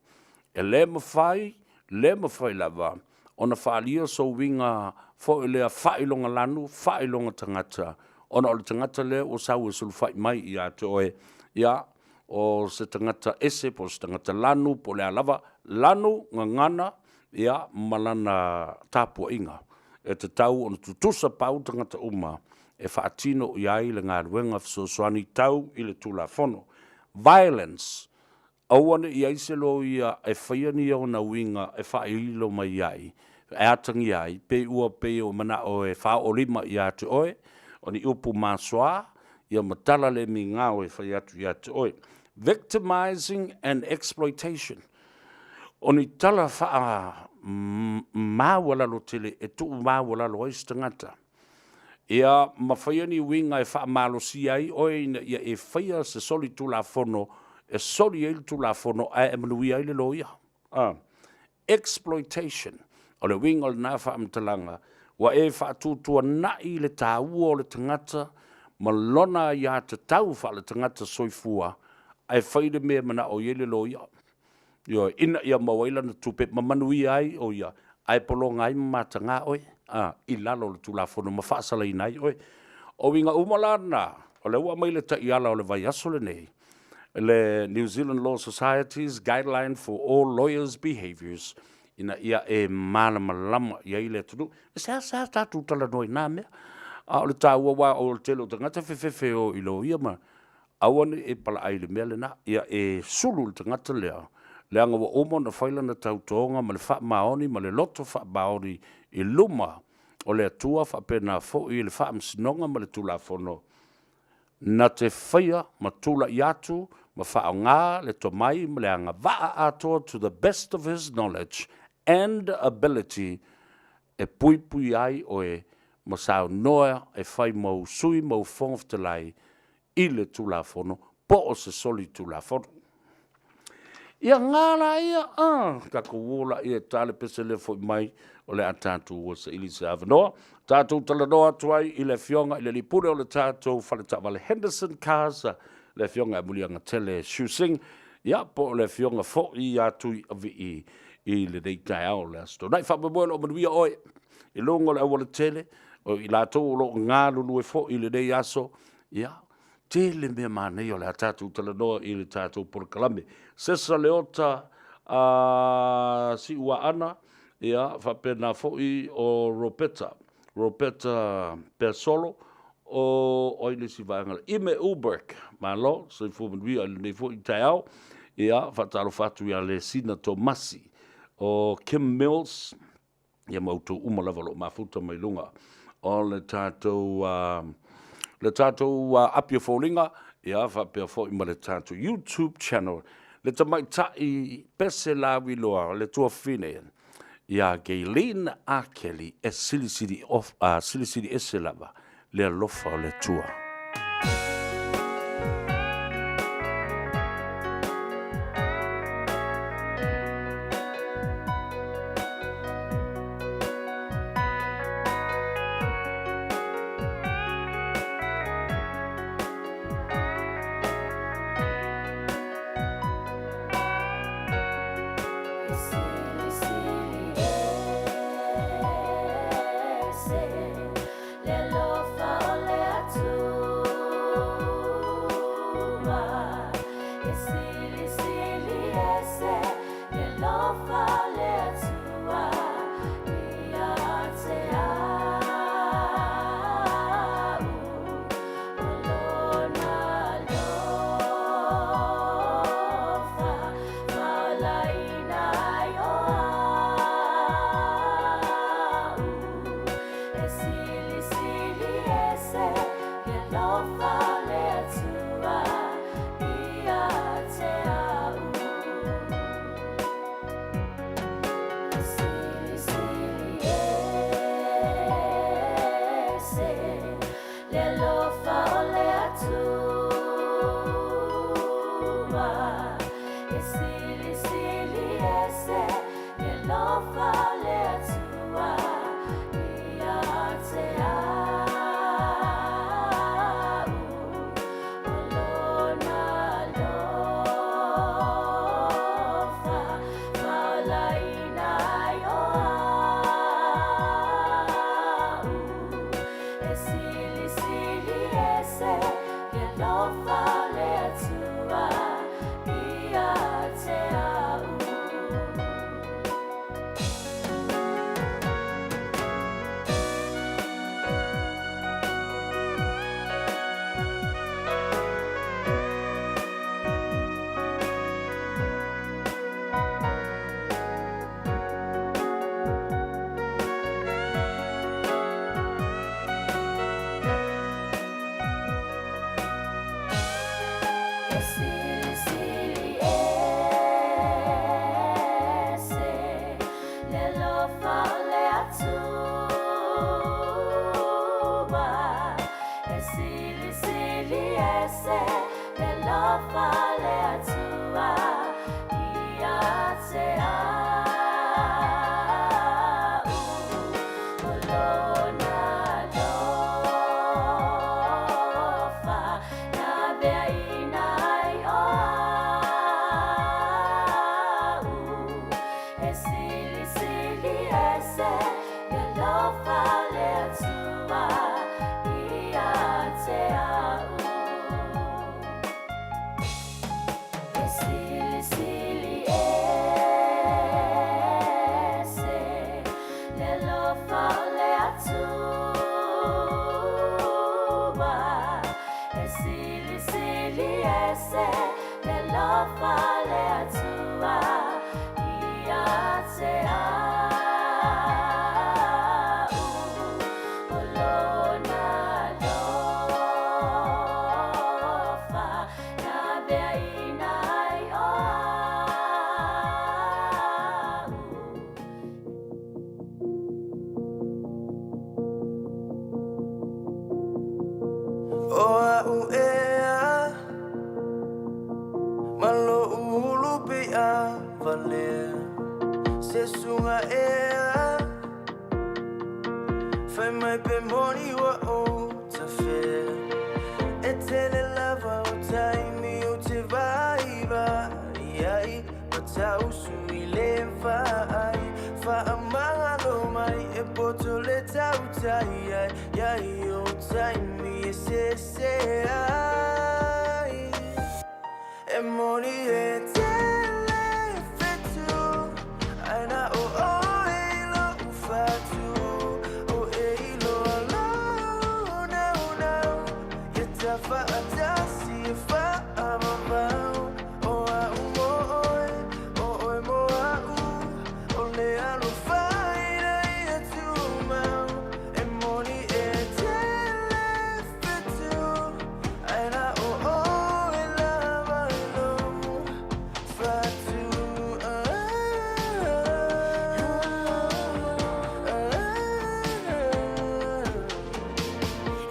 E le mafai, le mafai lava ona faaalia sou uiga foi lea faailoga lanu, faailoga tagata, ona o le tagata lea ua sau e sulufai mai ia te oe, ia, o se tagata ese po o se tagata lanu po o le a lava, lanu, gagana, ia, ma lana tapuaiga. E tatau ona tutusa pau tagata uma e faatino i ai le galuega fesoasoani tau i le Tulafono. Violence, Aua ne i i ai se loia e faia ni ona uiga e faailo mai ai, e atagia ai, pei ua pei ua manao e faaoo lima ia te oe, o ni upu masoa, ia ma tala le migao e fai atu ia te oe. Victimizing and exploitation, o ni tala faamaualalo tele e tuumaualalo ai se tagata. Ia ma faia ni uiga e faamalosia ai oe ina ia e faia se solitulafono e soli ai le Tulafono ae e manuia ai le loia. A. Exploitation, o le uiga o lena faamatalaga, ua e faatuatuanai le taua o le tagata ma lona aiatatau faaletagata soifua ae fai le mea e manao i ai le loia. Ioe, ina ia maua ai lana tupe ma manuia ai o ia, ae pologa ai ma mataga oe a, i lalo o le Tulafono ma faasalaina ai oe. O uiga uma la na, o lea ua aumai le taiala o le vaiaso lenei, le New Zealand Law Society's Guideline for All Lawyers Behaviours, ina ia e malamalama i ai le atunuu. E seasea tatou talanoa i na mea, a o le taua aua o le tele o tagata e fefefe e o i loia ma Aua ne i e palaai i le mea lena, ia e sulu i le tagata lea, leaga ua uma ona fai lana tautoga ma le faamaoni ma le loto faamaoni i luma o le Atua faapena foi le Faamasinoga ma le Tulafono, na te faia ma tulai atu ma faaaoga le tomai ma le agavaa atoa to the best of his knowledge and ability e puipuia ai oe ma saunoa e fai ma ou sui ma ou Fofoga Fetalai i le Tulafono po o se solitulafono. Ia ngā la ia, a, tatou o laia e ta le pese lea foi mai, o le a tatou o saili se avanoa. Tatou talanoa atu ai i le afioga i le alii pule o le tatou fale taavale Henderson Cars, le afioga ia Muliagatele Siu Sing, ia po o le afioga foi ia Tuiavii i lenei taeao o le Aso Toonai. Faamoemoe o lo o manuia oe i luga o le aualatele, o i latou o lo o galulue foi i lenei aso, ia, tele mea manaia o le a tatou talanoa i le tatou polokalame. Sesa Leota a Siuaana, ia, faapena foi o Ropeta, Ropeta Peasolo, o ai le isi vaega lea? Ime Uberg, malo, soifua manuia i lenei foi taeao. Ia, faatalofa atu ia Lesina Tomasi, o Kim Mills, ia ma outou uma lava o lo o mafuta mai luga o le tatou le tatou api o foliga, ia faapea foi ma le tatou YouTube channel, le tamaitai pese lauiloa, le tuafafine ia Gaylene Akeli e silisili, off, silisili ese lava le alofa o le Atua. Le alofa o le Atua, E silisili ese le alofa o le Atua ia te au, O lona alofa faolaina ai o a'u. E silisili ese le alofa o le Atua ia te a'u. E silisili ese le alofa o le Atua. E silisili ese le alofa o le Atua ia te a'u. O lona alofa na beaina ai o a'u. E silisili ese le alofa o le Atua ia te a'u. E silisili ese le alofa o le Atua. E silisili ese le alofa o le Atua ia te a'u. O lona alofa na beaina ai o a'u. O a'u ea ma lo'u ulu pei'a valea Se suga ea Fai mai pe moni ua ou tafea E tele lava o taimi ou te vaivai ai Ma tausu i le vaai Faamagalo mai e poto le tautai ai Iai o taimi e sese ai E moni e tele fetu Ae na o oe i lo'u fatu O e iloa lou naunau Ia tafaatasi e faavavau O a'u mo oe, o oe mo a'u O le alofa ina ia tumau E moni e tele fetu Ae na o oe lava i lou fatu ah, ah, ah.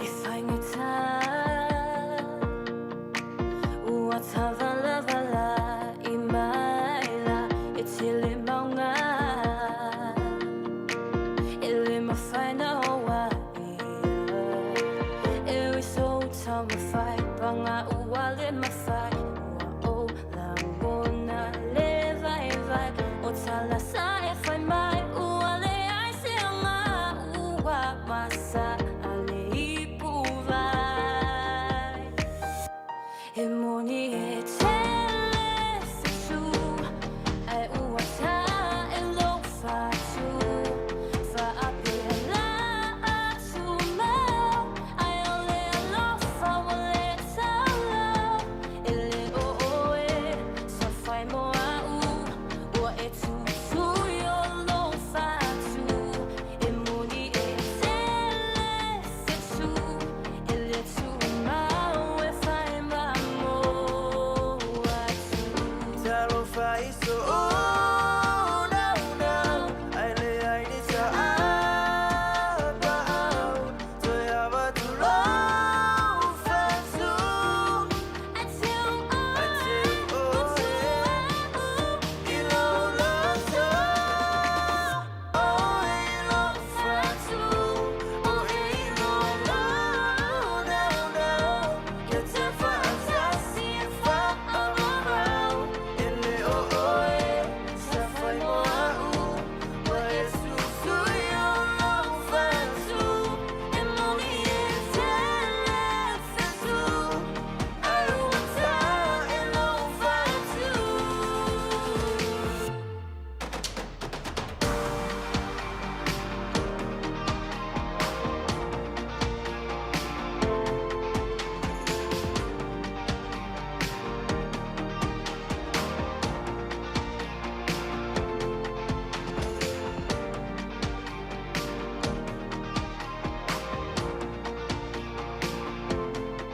E faigata.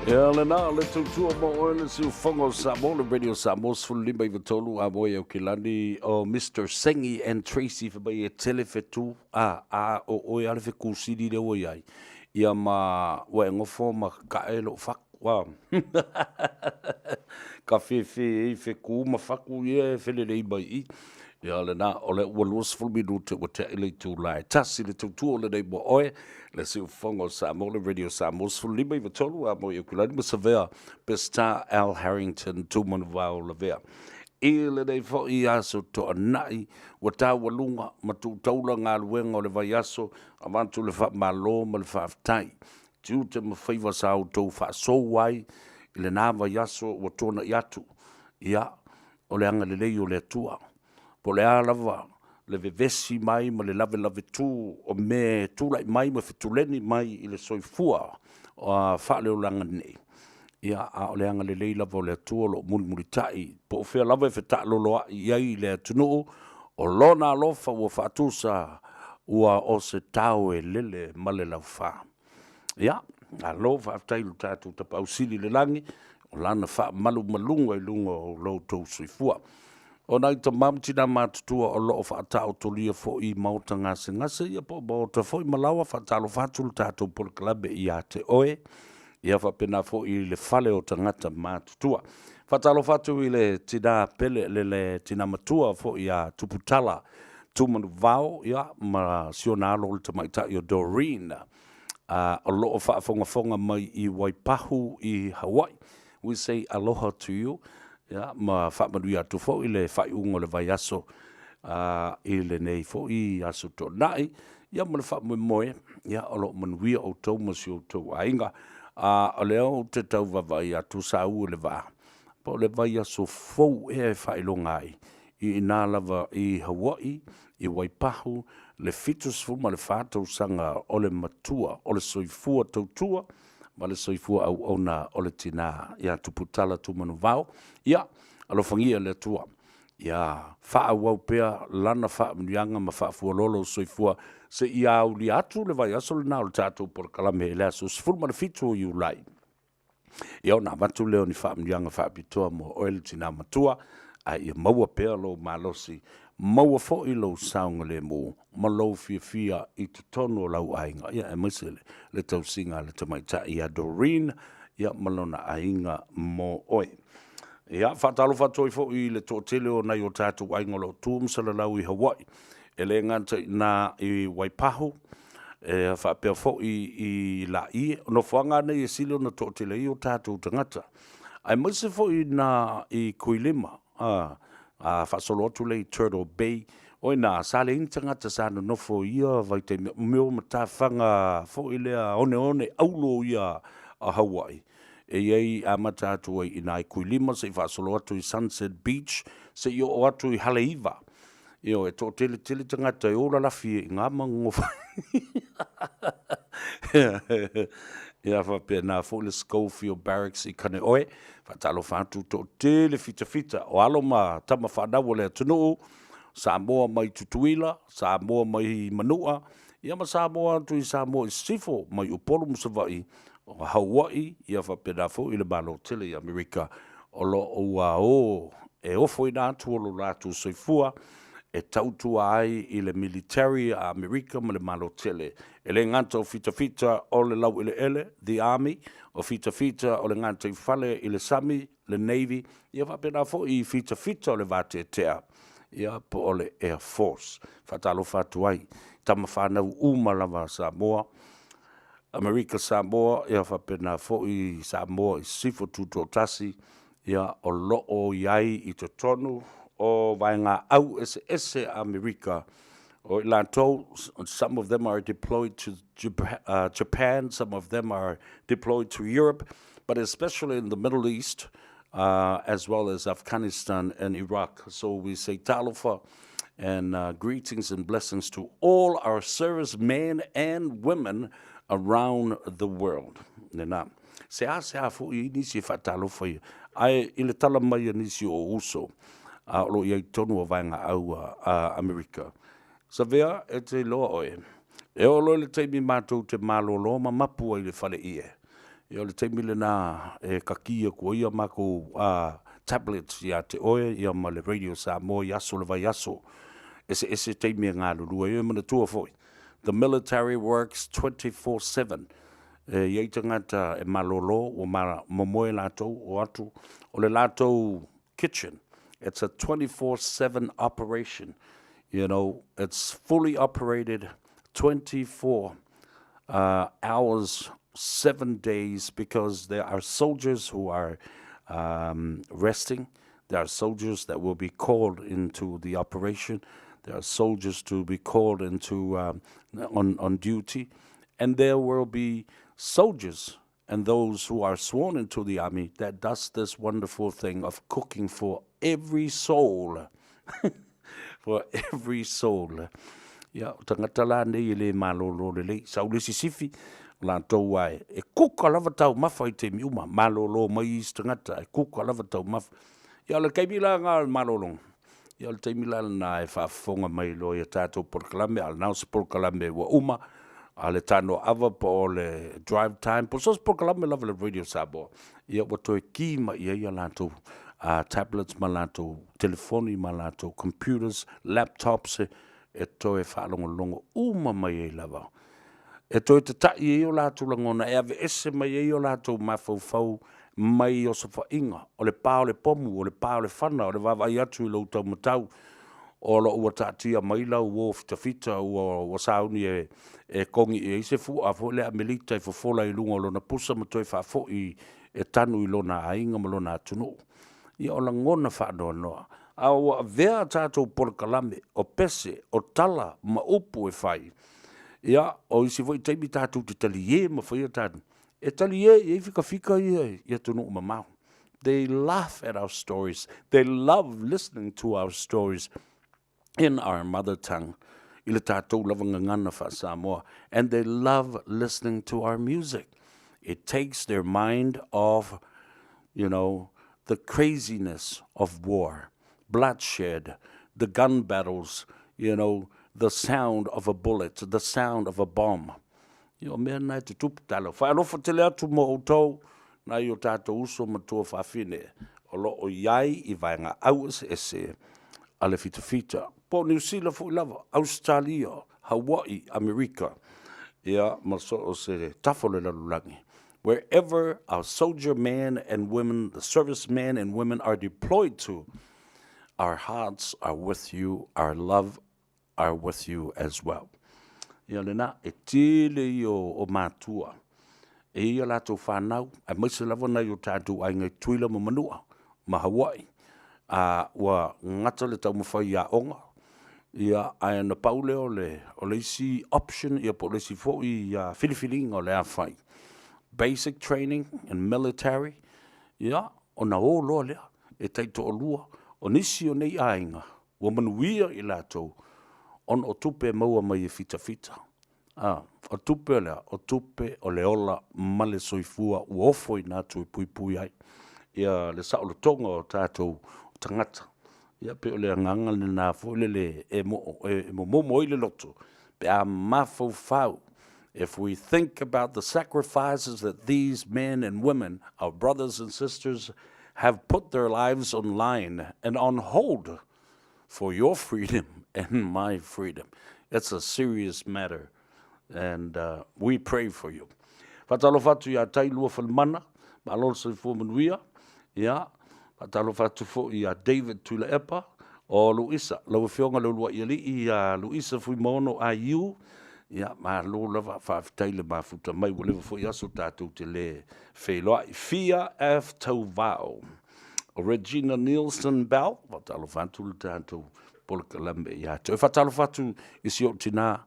Ia lena le tautua mo oe le siufofoga o Samoa, le Radio Samoa 15 93 a moe Aukilani o Mister Sengi and Tracy fai mai e tele fetu a a o oe a le fetu sili lea ua iai ia ma ua e nofo ma kakae lou fatu a ka fefe ai fetu ma fatu ia e felelei mai i Ia lena, o lea ua 20 minute ua te'i le itula e tasi le tautua o lenei mo oe, le siufofoga o Samoa, le Radio Samoa 15 93 a mo Aukilani ma Savea, Peseta Al Harrington Tumanuvao Lavea. I lenei foi aso toanai, ua taualuga ma tuu taula galuega o le vaiaso, avatu le faamalo ma le faafetai. Tiute ma faiva sa outou faasou ai i lena vaiaso ua tuanai atu. Ia, o le agalelei o le Atua. Po o le a lava le vevesi mai ma le lavelavetu o mea e tulai mai ma fetuleni mai i le soifua faaleolaga nei, ia, a o le agalelei lava o le Atua o lo o mulimulitai, po o fea lava e fetaaloloai i ai le atunuu, o Lona alofa ua faatusa ua o se tao e lele ma le laufa. Ia, malo faafetai i lo tatou Tapaau Sili i le lagi, o Lana faamalumaluga i luga o lo outou soifua. O nai tama ma tina matutua o lo o faataotolia foi i maota gasegase, ia po o maota foi ma laoa, faatalofa atu le tatou polokalame ia te oe, ia faapena foi i le fale o tagata matutua. Faatalofa atu i le tina pele, le tina matua foi ia Tuputala Tumanuvao, ia, ma si ona alo o le tamaitai o Doreen, o lo o faafogafoga mai i Waipahu i Hawaii. We say aloha to you, ia, ma faamanuia atu foi le faaiuga o le vaiaso i lenei foi aso Toonai, ia ma le faamoemoe, ia, o lo o manuia outou ma si outou aiga. O lea ou te tau vaavaai atu sa u i le vaa, po o le vaiaso fou ea e faailoga ai i ina lava i Hawaii, i Waipahu, le 74 tausaga o le matua o le soifua tautua ma le soifua auauna o le tina ia Tuputala Tumanuvao. Ia, alofagia e le Atua ia faaauau pea lana faamanuiaga ma faafualoa lou soifua seia aulia atu le vaiaso lena o le tatou polokalame i le aso 17 o Iulai. Ia ona avatu lea o ni faamanuiaga faapitoa mo oe le tina matua, ae ia maua pea lou malosi, maua foi lou saogalemu ma lou fiafia i totonu o lau aiga, ia aemaise le tausiga a le tamaitai ia Doreen, ia ma lona aiga mo oe. Ia, faatalofa atu ai foi i le toatele o nai o tatou aiga o lo o tu ma salalau i Hawaii, e le gata i ina i Waipahu, e faapea foi i Laie. O nofoaga nei e sili ona toatele ai o tatou tagata, aemaise foi i ina i Kuilima, a faasolo atu lea i Turtle Bay, o i ina sa leai ni tagata sa nonofo i ia vaitaimi, o mea o matafaga foi lea oneone auro ia a Hawaii, e i ai amata atu ai i ina i Kuilima seia faasolo atu i Sunset Beach, seia oo atu i Haleiwa. Ioe, e toatele tele tagata e o lalafi ai i ina ma nonofo ai. Ia faapena foi le Schofield Barracks i Kaneohe. Faatalofa atu, toatele fitafita o alo ma tama fanau o le atunuu, Samoa mai Tutuila, Samoa mai Manua, ia ma Samoa atu i Samoa i Sisifo, mai Upolu ma Savaii, o Hawaii, ia faapena foi le Malo tele i Amerika, o lo o ua o e ofoina atu o lo latou soifua e tautua ai i le military a Amerika ma le Malo tele. E le gata o fitafita o le laueleele, the army, o fitafita o le gataifale i le sami, le navy, ia faapena foi i fitafita o le vateatea, ia po o le air force. Faatalofa atu ai i tama fanau uma lava a Samoa, Amerika Samoa, ia faapena foi Samoa i Sisifo Tutoatasi, ia o lo o i ai i totonu o vaegaau eseese a Amerika o i latou, some of them are deployed to Japan, some of them are deployed to Europe, but especially in the Middle East, as well as Afghanistan and Iraq. So we say talofa and greetings and blessings to all our servicemen and women around the world. Lena. Seasea foi i nisi e faatalofa ia, ae i le tala mai a nisi o uso a o lo o i ai tonu o vaegaau a Amerika, Savea, e te iloa oe, e oo loa i le taimi matou te malolo ma mapu ai i le fale ie. Ia o le taimi lena e kaki atu ai a matou tablets ia te oe ia ma le Radio Samoa i aso o le vaiaso. Eseese taimi e galulue ai. E manatua foi, the military works 24/7. E i ai tagata e malolo ua momoe latou o atu, o le latou kitchen, it's a 24/7 operation. You know, it's fully operated 24 hours, 7 days, because there are soldiers who are resting. There are soldiers that will be called into the operation. There are soldiers to be called into on duty. And there will be soldiers and those who are sworn into the army that does this wonderful thing of cooking for every soul. For every soul. Ia, o tagata la nei e le malolo lelei. Sau le sisifi, o latou ae, e kuka lava taumafa i taimi uma. Malolo mai isi tagata, e kuka lava taumafa. Ia, o le taimi la lena o le malologa, ia o le taimi la lena e faafofoga mai loa i a tatou polokalame, a o lena o se polokalame ua uma, a le Tanoaava po o le Drive Time, po o so o se polokalame lava a le Radio Samoa, ia ua toe ki mai i ai a latou tablets ma latou telefoni ma latou computers, laptops e toe faalogologo uma mai ai lava. E toe tata'i ai o latou lagona, e aveese mai ai o latou mafaufau mai osofaiga, o le pa o le pomu, o le pa o le fana, o le vaavaai atu i lou taumatau, o lo o ua taatia mai lau uo fitafita ua sauni e kogi i ai se fu'a foi lea Amelita e fofola i luga o lona pusa ma toe faafoi e tanu i lona aiga ma lona atunuu. Ia o lagona faanoanoa, a ua avea a tatou polokalame o pese, o tala ma upu e fai, ia, o isi foi taimi tatou te taliē ma faia tatou, e taliē i ai fikafika ia i atunuu mamao. They laugh at our stories, they love listening to our stories in our mother tongue, i le tatou lava gagana faa-Samoa, and they love listening to our music. It takes their mind off, you know, the craziness of war, bloodshed, the gun battles, you know, the sound of a bullet, the sound of a bomb. Ia, o mea na e tutupu talofa. E alofa tele atu mo outou, nai o tatou uso ma tuafafine o lo o i ai i vaega au eseese a le fitafita, po o Niu Sila foi lava, Ausetalia, Hawaii, Amerika, ia, ma so o se tafa o le lalolagi. Wherever our soldier men and women, the service men and women are deployed to, our hearts are with you, our love are with you as well. Ia lena, e tele ia o matua, e i ai a latou fanau, aemaise lava nai o tatou aiga i Tutuila ma Manua, ma Hawaii, a ua gata le taumafai i aoga, ia, ae na pau lea o le, o le isi option, ia po o le isi foi filifiliga o le a fai. Basic training in military, ia, ona o loa lea, e taitoalua, o nisi o nei aiga, Ua manuia i latou ona o tupe e maua mai e fitafita. A, o tupe o le a? O tupe o le ola ma le soifua ua ofoina atu e puipui ai ia le saolotoga o tatou tagata. Ia pei o le agaga lena foi lele e momomo ai le loto pe a mafaufau. If we think about the sacrifices that these men and women, our brothers and sisters, have put their lives on line and on hold for your freedom and my freedom. It's a serious matter and we pray for you. Faatalofa atu ia Tailua Falemana, malo le soifua manuia. Ia, faatalofa atu foi ia David Tuilaepa o Luisa, lau Afioga le Uluai Alii ia Luisa Fuimaono IU. Ia, malo lava, faafetai le mafuta mai, ua leva foi aso tatou te le feiloai. Fia F. Tauvao, o Regina Nielsen Bell, faatalofa atu le tatou polokalame ia te oe. Faatalofa atu i si ou tinā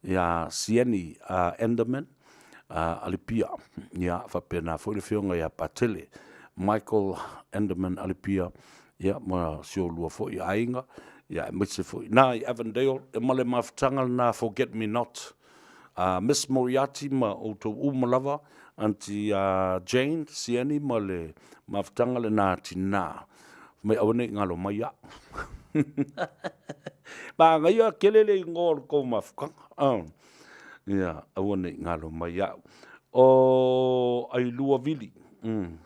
ia Sieni Enderman Alipia, ia faapena foi le afioga ia Patele Michael Enderman Alipia, ia ma si oulua foi aiga, ia aemaise foi na i Avondale, e ma le mafutaga lena Forget Me Not. Miss Moriarty ma outou uma lava, Aunty Jane Sieni ma le mafutaga lena tinā. Mai aua nei galo mai au. Manaia tele le igoa o le tou mafutaga. Ia, aua nei galo mai au. O Ailua Vili. Mm.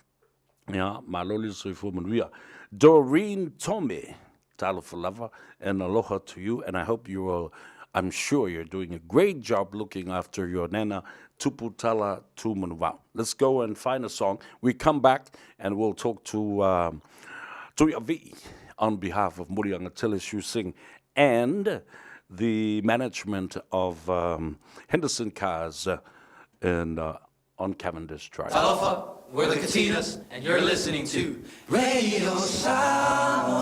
Ia, malo le soifua manuia. Doreen Tome, talofa lava, and aloha to you, and I hope you are, I'm sure you're doing a great job looking after your nana, Tuputala Tumanuvao. Let's go and find a song. We come back and we'll talk to um, Tuiavi'i on behalf of Muliaga Tele Sing and the management of um, Henderson Cars in, on Cavendish Drive. Talofa, we're the Katinas, and you're listening to Radio Samoa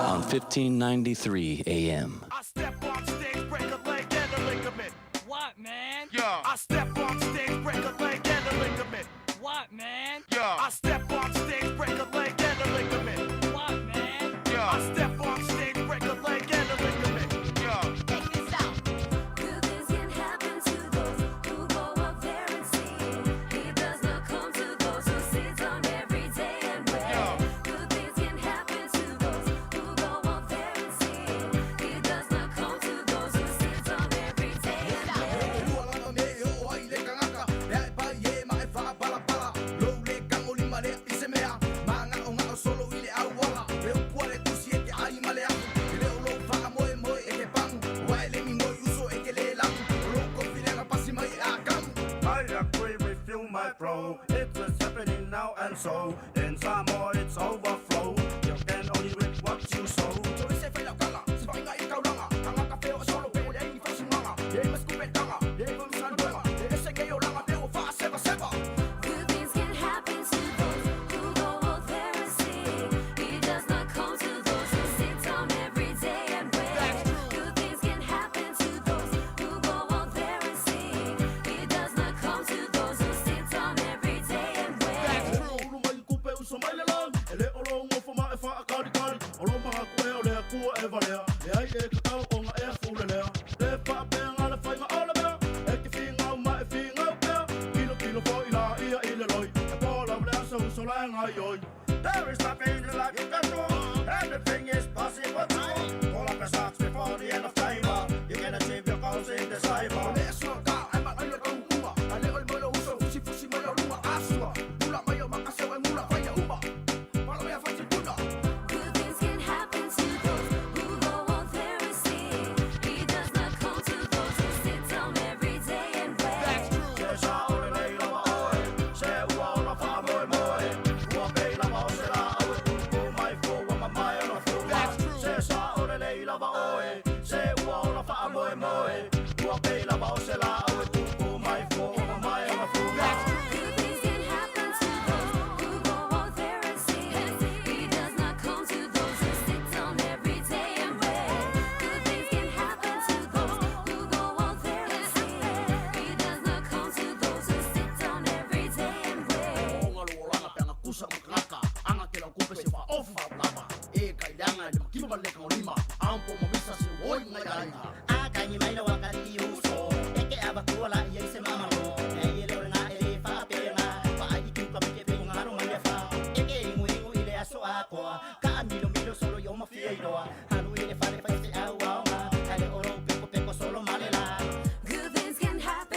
on 1593 AM. I step on stage, break a leg and a ligament. What, man? Yeah. I step on stage, break a leg and a ligament. What, man? Yeah. I step on stage, break a leg and a ligament. What, man? Yeah. I step on stage, break a leg and a ligament. Yeah. Check this out. Good things can happen to those who go up there and see. He does not come to those who sit down every day and wait. Yeah. Good things can happen to those who go up there and see. He does not come to those who sit down every day and wait. I agree with you, my bro. It is happening now and so. In Samoa, it's overflow. You can only reap what you sow. Good things can happen to those who go out there and see. He does not come to those who sit down every day and wait. Good things can happen to those who go out there and see. He does not come to those who sit down every day and wait. There is nothing in life you can do. Everything is possible too. Pull up your socks before the end of time. You can achieve your goals in this life. Good things can happen to those who go out there and see. He does not come to those who sit down every day and wait. Good things can happen to those who go out there and see. He does not come to those who sit down every day and wait. Good things can happen to those who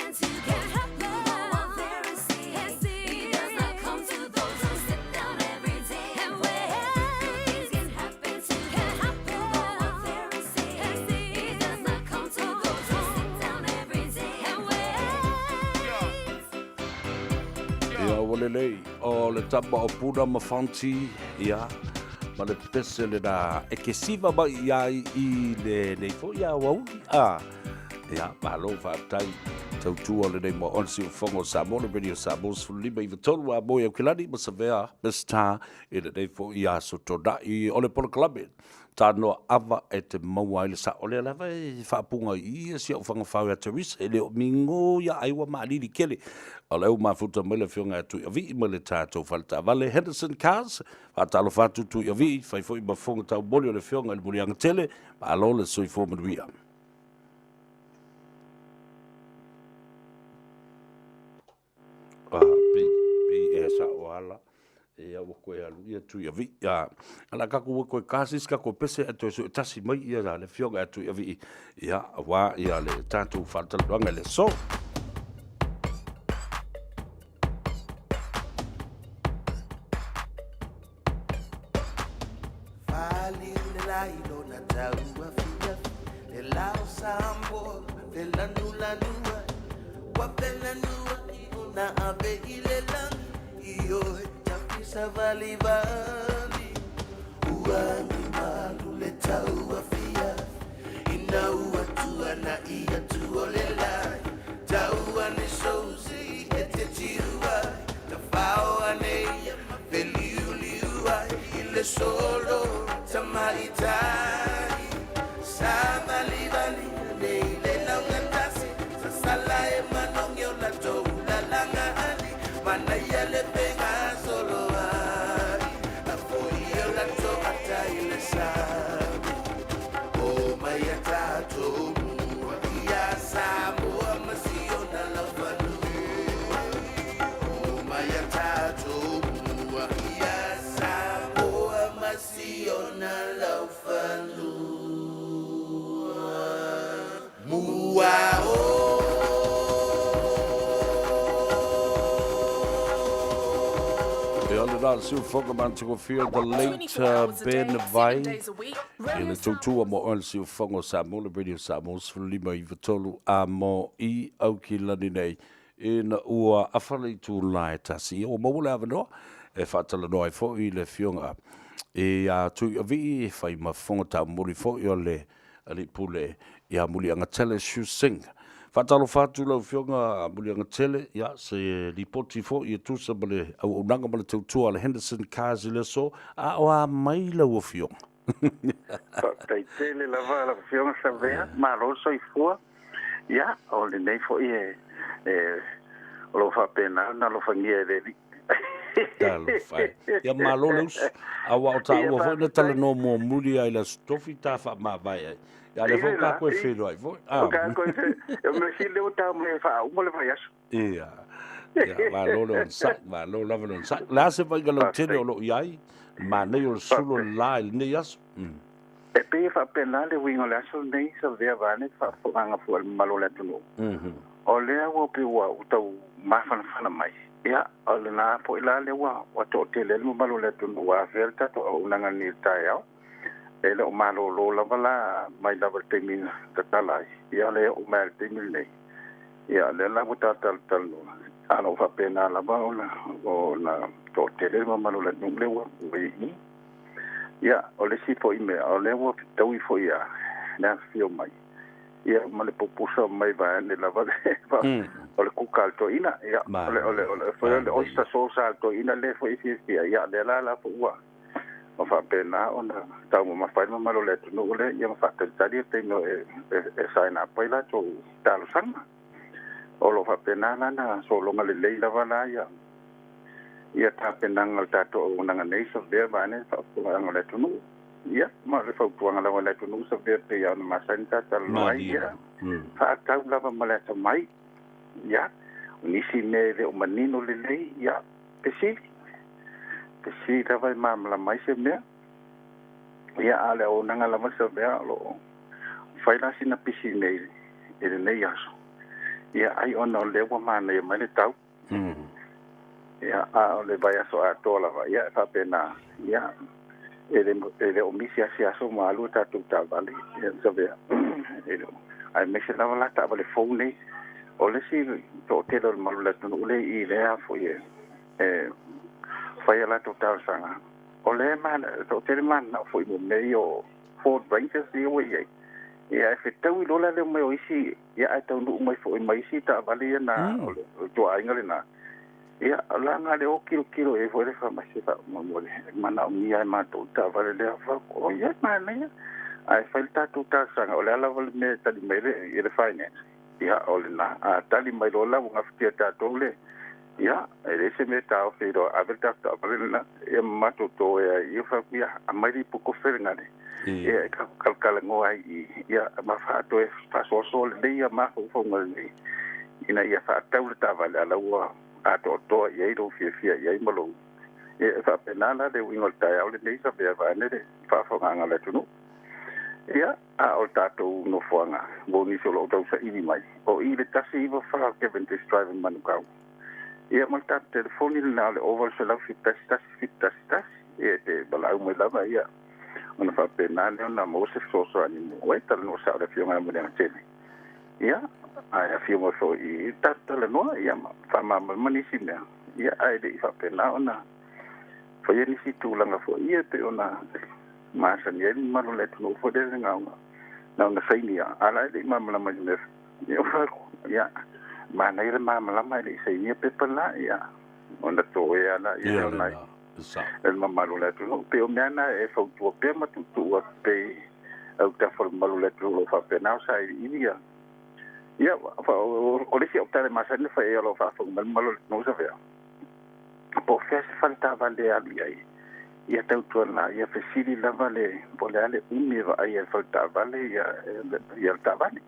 go out there and see. He does not come to those who sit down every day and wait. Good things can happen to those who go out there and see. He does not come to those who sit down every day and wait. Good things can happen to those who go out there and see. He does not come to those who sit down every day and wait. Ia, ua lelei, o le tama o Puna ma Fonti, ia, ma le pese lena e ke siva mai i ai i lenei foi aoauli, a, ia, malo faafetai tautua lenei mo on Siufogo o Samoa, le Radio Samoa 15 i 3 a moe Aukilani ma Savea Mr. I lenei foi aso Tona'i o le polokalame tanoa ava e te maua ai le sa'o lea lava e faapuga i i si a'u fagafau ia Teresa e le o migō ia ai ua maalili tele o lea ua mafuta mai le afioga ia Tuiavii ma le tatou fale taavale Henderson Cars. Faatalofa atu Tuiavii, fai foi ma fofoga taumoli o le afioga i le Muliaga Tele. Malo le soifua manuia. Ah, pei, pei e sa'o ala ia ua koe alu ia Tuiavii. A, ala kakou ua koe kasi se kakou pese ae toe suetasi mai ia le afioga ia Tuiavii ia auā ia le tatou faatalanoaga i le aso. Maliu le lai lona tau afiafi le lao Samoa felanulanua ua felanua'i ona ave i le lagi ioe tafisavalivali ua agimalu le tau afiafi ina ua tuana'i atu o le lai tau ane sousi e te tiu ai tafao ane ia ma feliuliu ai i le solo tamaitai savalivali nei le laugatasi sasala e manogi o latou lalagaani manaia le fegasoloai afoi o latou ata i le sami o mai a tatou mua ia Samoa ma siona laufanua o mai a tatou mua ia Samoa ma siona laufanua mua o. E ole la le siufoga matagofie the late Ben Vai i le tautua mo oe le siufoga o Samoa le Radio Samoa 15 93 a mo i Aukilani nei ina ua afa le itula e tasi. Ia ua maua le avanoa e faatalanoa ai foi i le Afioga ia Tuiavii e fai ma fofoga taumuli foi o le Alii Pule ia Muliagatele Shu Singh. Faatalofa atu lau Afioga Muliagatele, ia se lipoti foi e tusa ma le auaunaga ma le tautua a le Henderson Cars i le aso, a o a mai lau Afioga? Faafetai tele lava lau Afioga Savea, malo le soifua. Ia, o lenei foi e, e o lo o faapena ona alofagia e le Alii. Talofa e. Ia malo le uso. Aua o taua foi na talanoa muamuli lava i le Aso Tofi ta faamavae ai. Ia lea foi ka koe feiloai foi. O ka koe fe. O mea sili lea ua tau mai e faauma le vaiaso. Ia. Ia, malo le onosai, malo lava le onosai. O le a se vaaiga lautele o lo o i ai? Manaia o le sulu o le la i lenei aso. E pei e faapena le uiga o le aso lenei, Savea vaeane le faafofogaaga fua a le mamalu o le atunuu. O lea ua pei ua tau mafanafana mai, ia, o lena foi la lea ua toatele ai le mamalu o le atunuu ua afea le tatou auaunaga nei i le taeao. E le o malolo lava la mai lava i le taimi na tatala ai, ia o lea e oo mai lava i le taimi lenei. Ia, o lea la ua talatalanoa, a o lo o faapena lava ona toatele le mamalu o le atunuu lea ua i i. Ia, o le isi foi mea, o lea ua fetaui foi a le afifio mai, ia ma le pupusa mai vaeane lava le o le kuka a le toeaina. Ia, o le, o le, o le, foi o le oyster sauce a le toeaina lea foi e fiafia. Ia, o lea la la foi ua ma faapena ona taumamafa ai le mamalu o le atunuu lea, ia ma faatalitali le taimi e, e, e sign up ai latou talosaga. O lo o faapena la na sologa lelei lava la ia ia tapenaga o le tatou auaunaga nei Savea vaeane le faafofogaaga o le atunuu. Ia, ma o le fautuaga lava i le atunuu Savea pei lava ona masani ta talanoa ai, ia, faatau lava ma le atamai. Ia, o nisi mea e le o manino lelei, ia, fesili. Fesili lava e malamalama ai se mea. Ia, a o le auaunaga lava Savea o lo o fai la sina pisi nei i lenei aso. Ia, ai ona o lea ua manaia mai le tau. Ia, a o le vaiaso atoa lava, ia, e faapena, ia, e le, e le o misi lava se aso ma alu a tatou taavale, ia, Savea, e le o, aemaise lava la taavale fou nei. O le isi toatele o le mamalu o le atunuu lea i i lea foi e, e fai a latou talosaga, o lea e toatele mananao foi mo mea ia o Ford Rangers ia ua i ai. Ia, e fetaui loa la le omai o isi Ia ae taunuu mai foi ma isi taavale ia na o le ituaiga lena. Ia o la na le o kilokilo i ai foi le fai mai se faamolemole e manaomia e matou le taavale lea. Ou fai atu, oi e manaia. Ae fai le tatou talosaga o le a lava le mea e tali mai ai le finance. Ia o lena. A tali mai loa la ua gafatia e tatou le ia e leai se mea e taofi ai loa ave le tatou taavale lena ia ma matou toe ai. Ia ou fai atu, ia aumai le ipu kofe lena le ia e talatalanoa ai i ia ma faatoe faasoasoa lelei ia mafaufauga lelei ina ia faatatau le taavale a la ua atoatoa i ai lou fiafia i ai ma lou ia e faapena la le uiga o le taeao lenei Savea vaeane le faafofogaaga a le atunuu. Ia a o le tatou nofoaga mo nisi o lo o tausaili mai o i le 194 Cavendish Drive i Manukau. Ia ma le tatou telefoni lena o le 0 800 71 7 11 ia e te valaau mai lava ia. Ona faapena lea ona maua se fesoasoani mo oe, talanoa sao i le Afioga ia Muliagatele. Ia, ae afio mai foi i tatou talanoa, ia, ma faamalamalama nisi mea, ia, ae le i faapena ona faia nisi tulaga foi ia e pei ona masani ai le mamalu o le atunuu foi lele na ona na ona saini lava, a o la e le i malamalama i le mea. Ia, ou fai atu, ia, manaia le malamalama ae le i sainia pepa la, ia, ona toea lea o nai le mamalu o le atunuu. Pei o mea na e fautua pea ma tuutuu atu pea i autafa o le mamalu o le atunuu o lo o faapena ona sailiili ia. Ia, o le isi au tala e masani ona fai ai o lo o faafofoga mai le mamalu o le atunuu Savea, po o fea se fale taavale e alu i ai, ia tautuana, ia fesili lava le po o le a le umi e vaai ai e le fale taavale ia le taavale.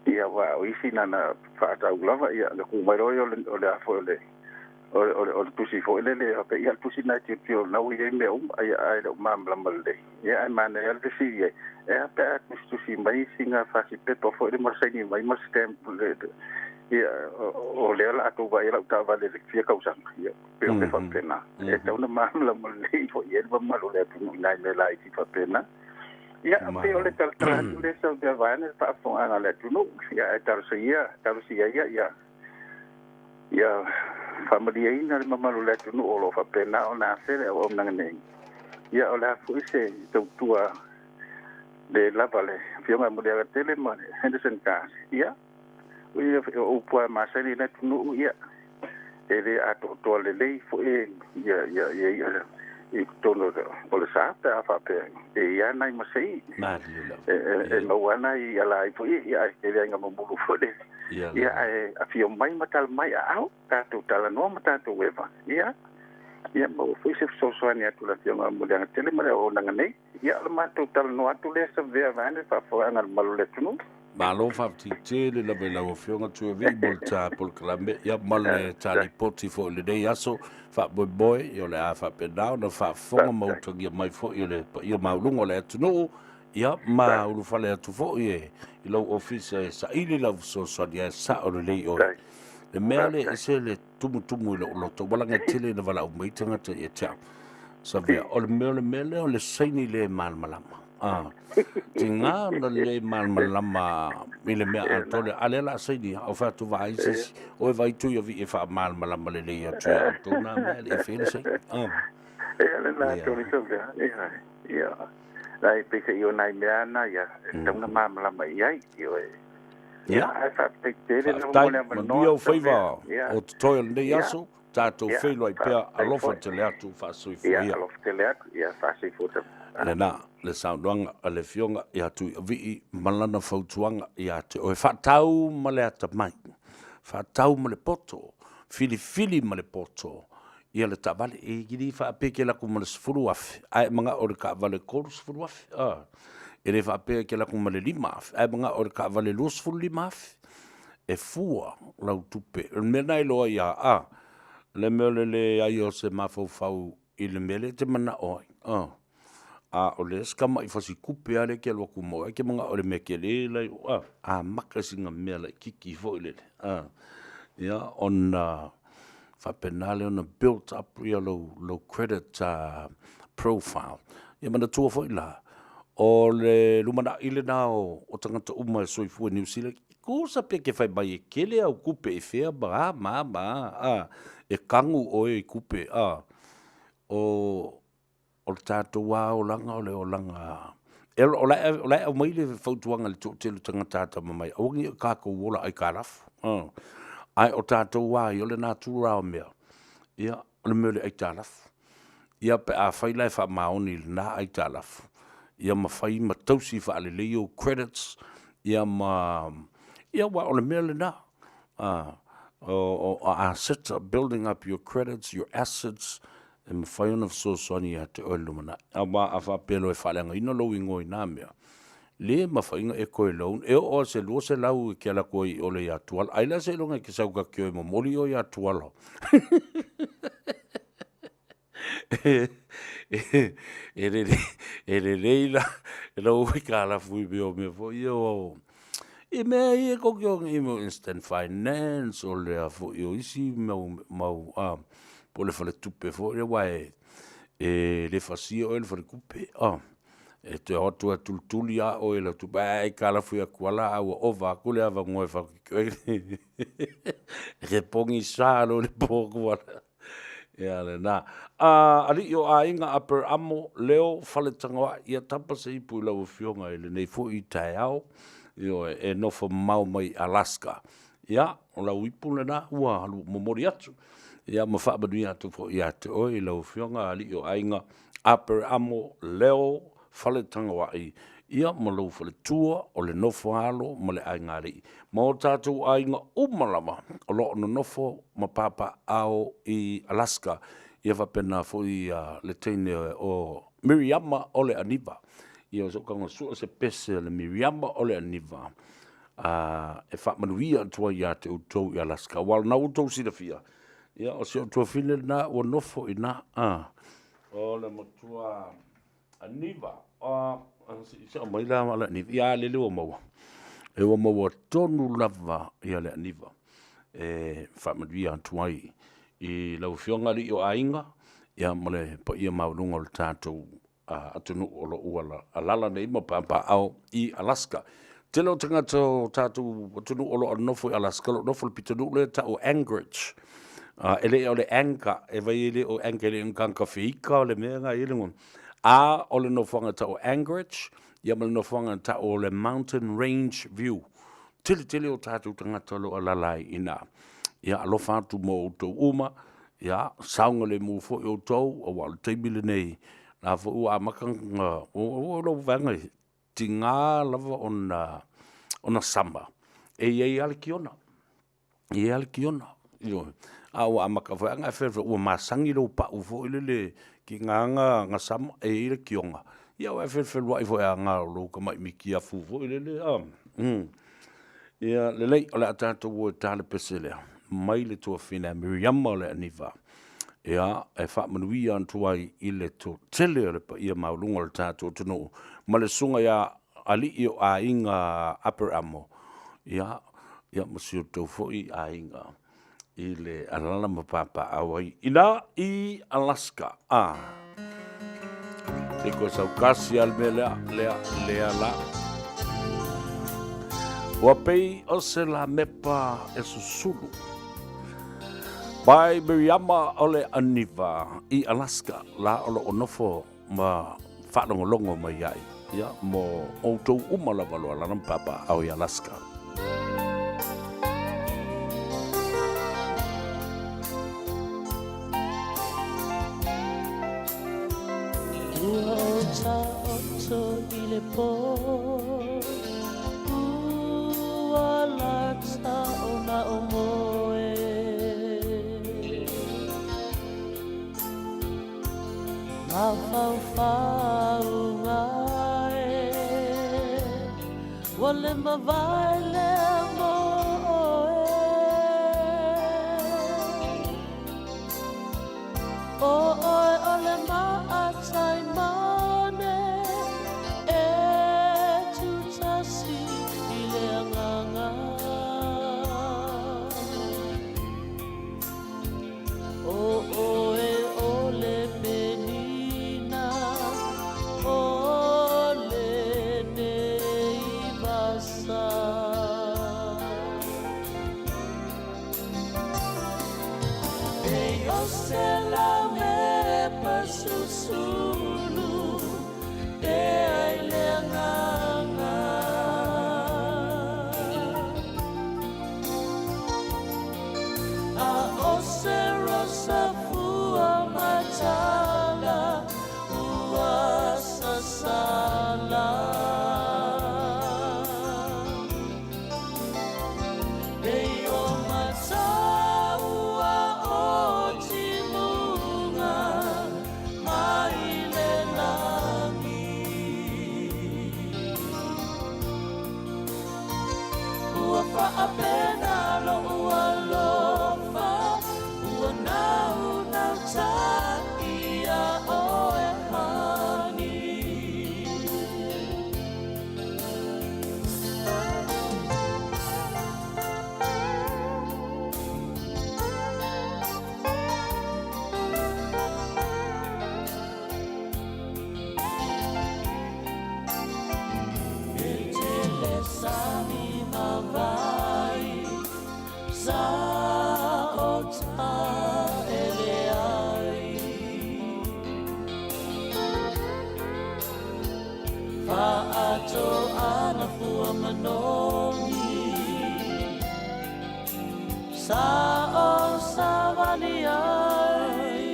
Ia aua o isi na ona faatau lava, ia ona tu mai loa o le a foi o le o le tusi foi lele faapea, ia o le tusi lena e tilotilo o lena ua i ai mea uma, ia ae le o malamalama lelei. Ia ae manaia lava le fesili ai, e a pe a tusitusi mai sina fasipepa foi lea ma saini mai ma stamp ia o lea o le a tou vaai i lau taavale i le fia tausaga. Ia pei o mea faapena. E tatau ona malamalama lelei foi i ai le mamalu o le atunuu i nai mea laiti faapena. Ia pei o le talatala atu lea sau vaeane le faafofogaaga a le atunuu. Ia ae talosia talosia ia ia ia faamalieina le mamalu o le atunuu o lo o faapena ona afe le auaunaga nei. Ia o le a foi se tautua le lava le Afioga ia Muliagatele ma le Henderson Cars. Ia, o upu lava e masani i le atunuu, ia, e le atoatoa lelei foi ia ia ia ia i totonu o le sa pe a faapea e i ai nai masei e maua ai nai ala ai foi, ia, ae tele ai na mamulu foi le ia, ae afio mai ma tala mai aao, tatou talanoa ma tatou eva, ia, ia maua foi se fesoasoani atu i le Afioga ia Muliagatele ma le auaunaga nei. Ia, o le matou talanoa atu lea Savea vaeane le faafofogaaga a le mamalu o le atunuu. Malo faafetai tele lava i lau Afioga Tuiavii mo le ta polokalame, ia ma le ta lipoti foi i lenei aso. Faamoemoe ia o le a faapena ona faafofoga ma utagia mai foi e le paia maualuga o le atunuu, ia ma ulufale atu foi e i lou ofisa e saili lau fesoasoani ae sao lelei oe. Le mea lea e ese le tumutumu i lou loto, ua laga tele ina valaau mai tagata ia te au. Savea, o le mea o le mea lea o le saini le malamalama. Ah, tiga ona le malamalama i le mea atoa lea. A lea la saini, au fai atu vaai se isi, oe vaai Tuiavii e faamalamalama lelei atu ia outou nā mea e le i faia le saini. Ah. Ia le na tonu Savea, ia, ia. Lai peiseai o nai mea na ia, e tatau ona malamalama i ai, ioe. Ia, faafetai, manuia ou faiva o totoe o lenei aso, tatou feiloai pea, alofa tele atu, faasoifua ia. Lena le saunoaga a le Afioga ia Tuiavii ma lana fautuaga ia te oe, faatau ma le atamai, faatau ma le poto, filifili ma le poto ia le taavale. E le faapea e te alu atu ma le $10,000 ae e manao i le taavale $30,000. A, e le faapea e te alu atu ma le $5,000 ae manao i le taavale $25,000. E fua lau tupe. O le mea lena e iloa ai a, a, le mea o le leai o se mafaufau i le mea lea e te manao ai. A, a o le isi tamai fasitupe lava lea e te alu atu ma oe, ae te manao i le mea tele la e i o, a, amata sina mea laitiiti foi lele, a, ia, ona faapena lea ona built up ia lou credit profile. Ia manatua foi la, o le lumanai lena o tagata uma e soifua i Niu Sila, tusa pe te fai mai e tele au tupe i fea ma a ma a ma a, a, e kanu oe i tupe, a, o O le tatou lava olaga o le olaga o la e aumai le fautuaga i le toatele o tagata atamamai, aua ne i o tatou ola aitalafu. Ae o tatou lava ia, o le natura o mea, ia, o le mea o le aitalafu. Ia pe afai la e faamaoni i lena aitalafu, ia ma fai ma tausi faalelei ou credits, ia ma, ia aua o le mea lena. O assets, building up your credits, your assets, e mafai ona fesoasoani ia te oe i le lumanai. Aua a faapea loa e faaleagaina lou igoa i na mea, le mafai ona e toe loan, e oo lava i se 200 e te alu atu ai i o le ia Tuala. Ai la seiloga e te sau ta te o e momoli oe ia Tuala. E lelei la lou aitalafu i mea o mea foi ia o i mea ia tou te o nei i mea o instant finance, o le a foi o isi mau po o le faletupe foi lea aua e le fasia oe e le faletupe. E toe o atu e tulituli a oe i lau tupe, ae aitalafu ia Kuala a ua ova atu le avanoa e faapitoe. E pogisa loa le po Kuala. Ia lena. Alii o aiga Aperamo Leo Faletagaoai, ia tapa se ipu i lau Afioga i lenei foi taeao, ioe, e nofo mamao mai Alaska. Ia, o lau ipu lena ua alu momoli atu, ia ma faamanuia atu foi ia te oe i lau Afioga Alii o Aiga Aperamo Leo Faletagaoai, ia ma lou faletua o le nofo a alo ma le aigaalii, ma o tatou aiga uma lava o lo o nonofo ma papaaao i Alaska, ia faapena foi le teine o Miriama Oleaniva. Ia o se i ou tago e sue se pese a le Miriama Oleaniva e faamanuia atu ai ia te outou i Alaska, aua o lena ua outou silafia, ia o si ou tuafafine lena ua nofo i ina, o le matua Aniva. Se i aumai la le aniva. Ia, a lele ua maua. E ua maua tonu lava le aniva e faamanuia atu ai i lau Afioga Alii o Aiga, ia ma le paia maualuga o le tatou atunuu o lo o ua alaala nei ma papaaao i Alaska. Tele o tagata o tatou atunuu o lo o nonofo i Alaska o lo o nofo i le pitonuu lea e tau o Anchorage. E le o le Anchor, e vaai e le o Anchor e le o ni tagata feika o le mea lena e i ai le igoa. A o le nofoaga e tau o Anchorage, ia ma le nofoaga e tau o le Mountain Range View. Tele tele o tatou tagata o lo o alaala ai i ina. Ia alofa atu mo outou uma, ia saogalemu foi outou, aua o le taimi lenei, o la foi ua amata ona oo lau vaega e tiga lava ona sama, e i ai lava le tiona, e i ai lava le tiona, ioe. A ua amata foi lava ona e felofeloai, ua masani lou pau foi lele, tiga lava ona sama e i ai le tioga, ia ua e felofeloai foi lava na o lou tamai mitiafu foi lele a. Ia lelei, o le a tatou o e ta le pese lea mai le tuafafine a Miriama Leaniva e faamanuia atu ai i le toatele o le paia maualuga o le tatou atunuu ma le susuga ia Alii o Aiga Aperamo, ia ma si o outou foi aiga i le alaala ma papaaao ai i ina i Alaska. Se i toe sautasi lava le mea lea, lea, lea la. Ua pei o se lamepa e susulu. By Miriama Oleaniva i Alaska la o lo o nofo ma faalogologo mai ai ia mo outou uma lava o lo o alaala ma papaaao i Alaska. Ua ou taoto i le pō, Ua lata ona ou moe. Mafaufauga e, Ua le mavae lea mo oe. ʻO ʻoe o le maʻatai mane e tūtasi i le agaga. ʻO ʻoe ʻo le penina o lenei vasa. Pei o se lamepa susulu e ai le agaga. A ʻo se rosa fua matala ua sasala. Pei o mataua o timuga mai. To'ana fua manogi Sa o savali ai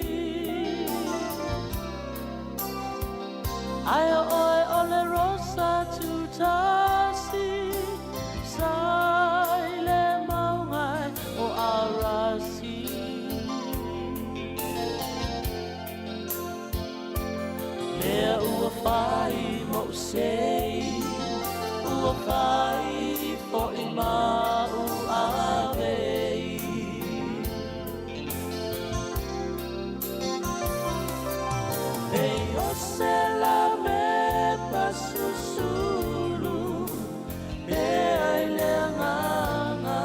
Ae o oe o le rosa tutasi Sa i le mauga o Arasi Lea ua fai mo'u sei Ua fai fo'i ma'u avei E o se la me pasusulu Pe ai le agaga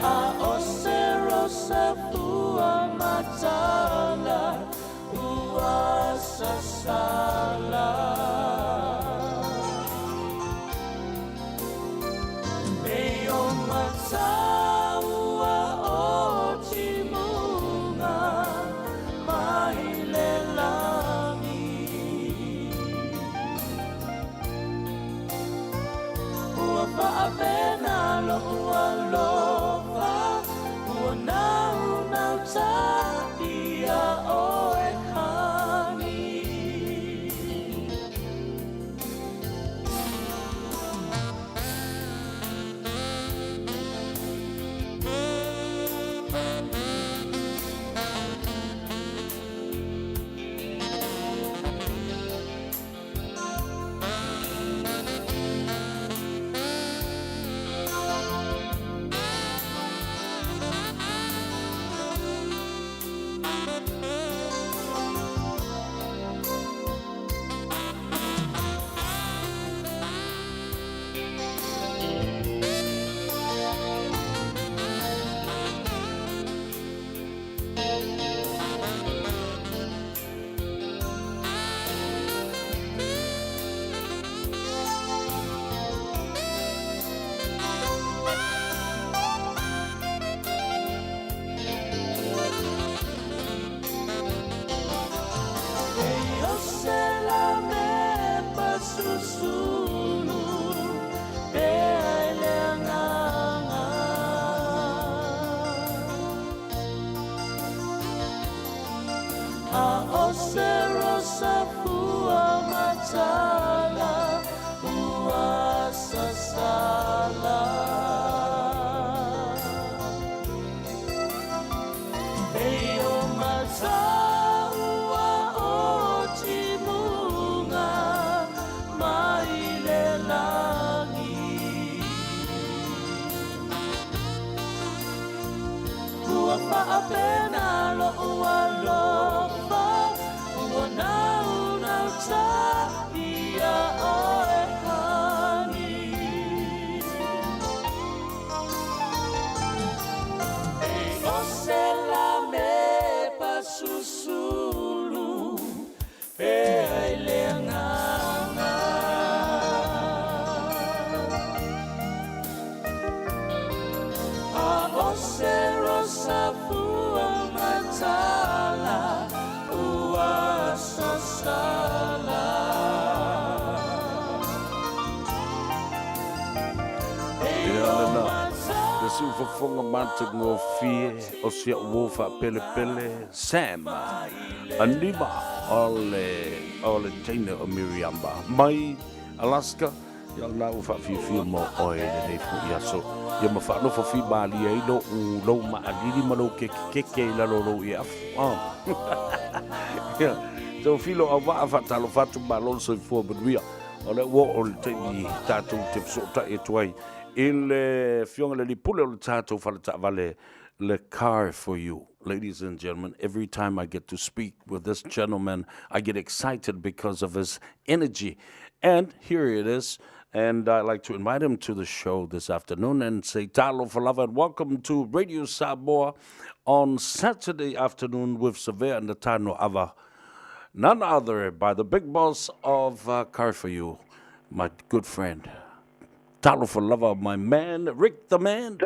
A o se rosa fua matala Ua sasala E o mataua o timuga Mai le lagi Ua faavena lo'u alofa Ua naunautaia oe honey. E o se la me pasusulu Pe ai le agaga A o se rosa fua matala Ua sasala E o mataua o timuga Mai le lagi Ua faapena lo'u alofa Ua naunautaia oe honey. E o se la me pasusulu Pe ai le agaga A o se rosa fua matala Ua sasala E Ia o lena, le siufofoga matagofie o si au uo faapelepele Sam Anima o le, o le teine o Miriama mai Alaska. Ia o lena ua faafiafia mo oe i lenei foi aso. Ia ma faanofo fimalie ai lou, lou maalili ma lou kekekeke i lalo o lou ieafu. Oh. Ia, Teofilo Auvaa, faatalofa atu, malo le soifua manuia. O lea ua oo le taimi tatou te fesootai atu ai i le Afioga i le Alii Pule o le tatou fale taavale, le Car For You. Ladies and gentlemen, every time I get to speak with this gentleman, I get excited because of his energy. And here it is. And I'd like to invite him to the show this afternoon and say talofa lava and welcome to Radio Samoa on Saturday afternoon with Savea and Natano Ava. None other by the big boss of Car For You, my good friend. Talofa lava, my man, Rick the man.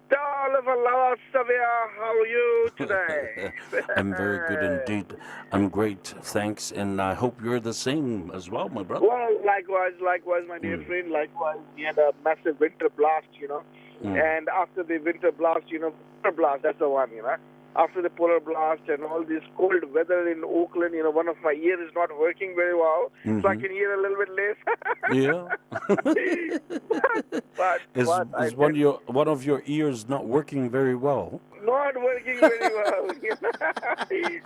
Talofa Talofa lava Savea, how are you today? I'm very good indeed. I'm great, thanks, and I hope you're the same as well, my brother. Well, likewise, likewise, my dear friend, likewise. We had a massive winter blast, you know. And after the winter blast, you know, polar blast, that's the one, you know. After the polar blast and all this cold weather in Auckland, you know, one of my ears is not working very well, so I can hear a little bit less. Yeah. but Is, but I is one, your, one of your ears not working very well? not working very well.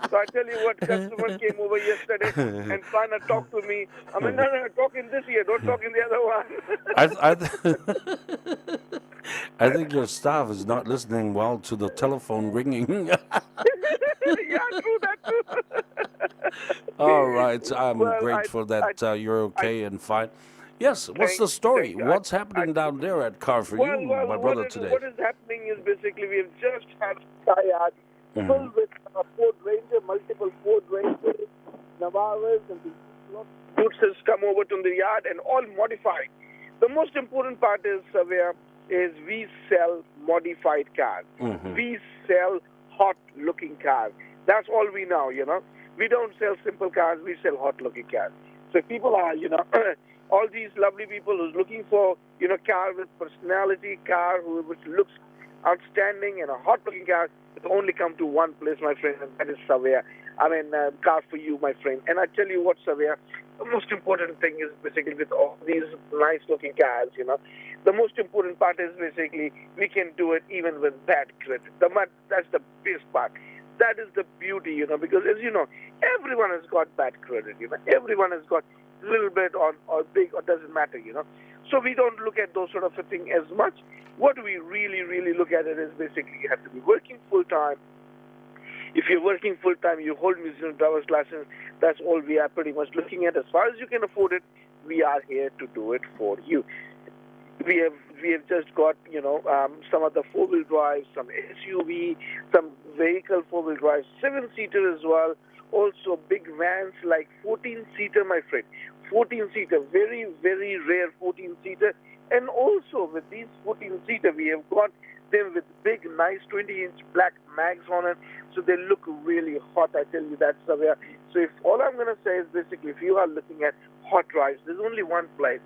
so I tell you what, customer came over yesterday and trying to talk to me. I mean, no, no, no, talk in this ear, don't talk in the other one. I, I, I think your staff is not listening well to the telephone ringing. yeah, true that too. All right, I'm Well, I- grateful that you're okay and fine. Yes, what's the Thank- story? thank you. I- What's happening down there at Car for well, You, well, my brother, what is, today? What is happening is basically we have just had Skyard filled with Ford Ranger, multiple Ford Rangers, Navaras, and the lot of Utes has come over to the yard and all modified. The most important part is, Savia, is we sell modified cars. We sell hot-looking cars. That's all we know, you know. We don't sell simple cars. We sell hot-looking cars. So if people are, you know, all these lovely people who's looking for, you know, car with personality, car who which looks outstanding and a hot-looking car, it only come to one place, my friend, and that is Savea. I mean, car for you, my friend. And I tell you what, Savea, the most important thing is basically with all these nice-looking cars, you know, the most important part is basically we can do it even with bad credit. That's the best part. That is the beauty, you know, because as you know, everyone has got bad credit, you know. Everyone has got little bit or big or doesn't matter, you know. So we don't look at those sort of a thing as much. What we really, really look at it is basically you have to be working full-time. If you're working full-time, you hold New Zealand driver's license, that's all we are pretty much looking at. As far as you can afford it, we are here to do it for you. We have just got, you know, some of the four-wheel drive, some SUV, some vehicle four-wheel drive, seven-seater as well. Also big vans like 14-seater, my friend. 14-seater, very, very rare 14-seater. And also with these 14-seater, we have got them with big, nice 20-inch black mags on it, so they look really hot, I tell you that, Savia. So if all I'm going to say is basically, if you are looking at hot drives, there's only one place.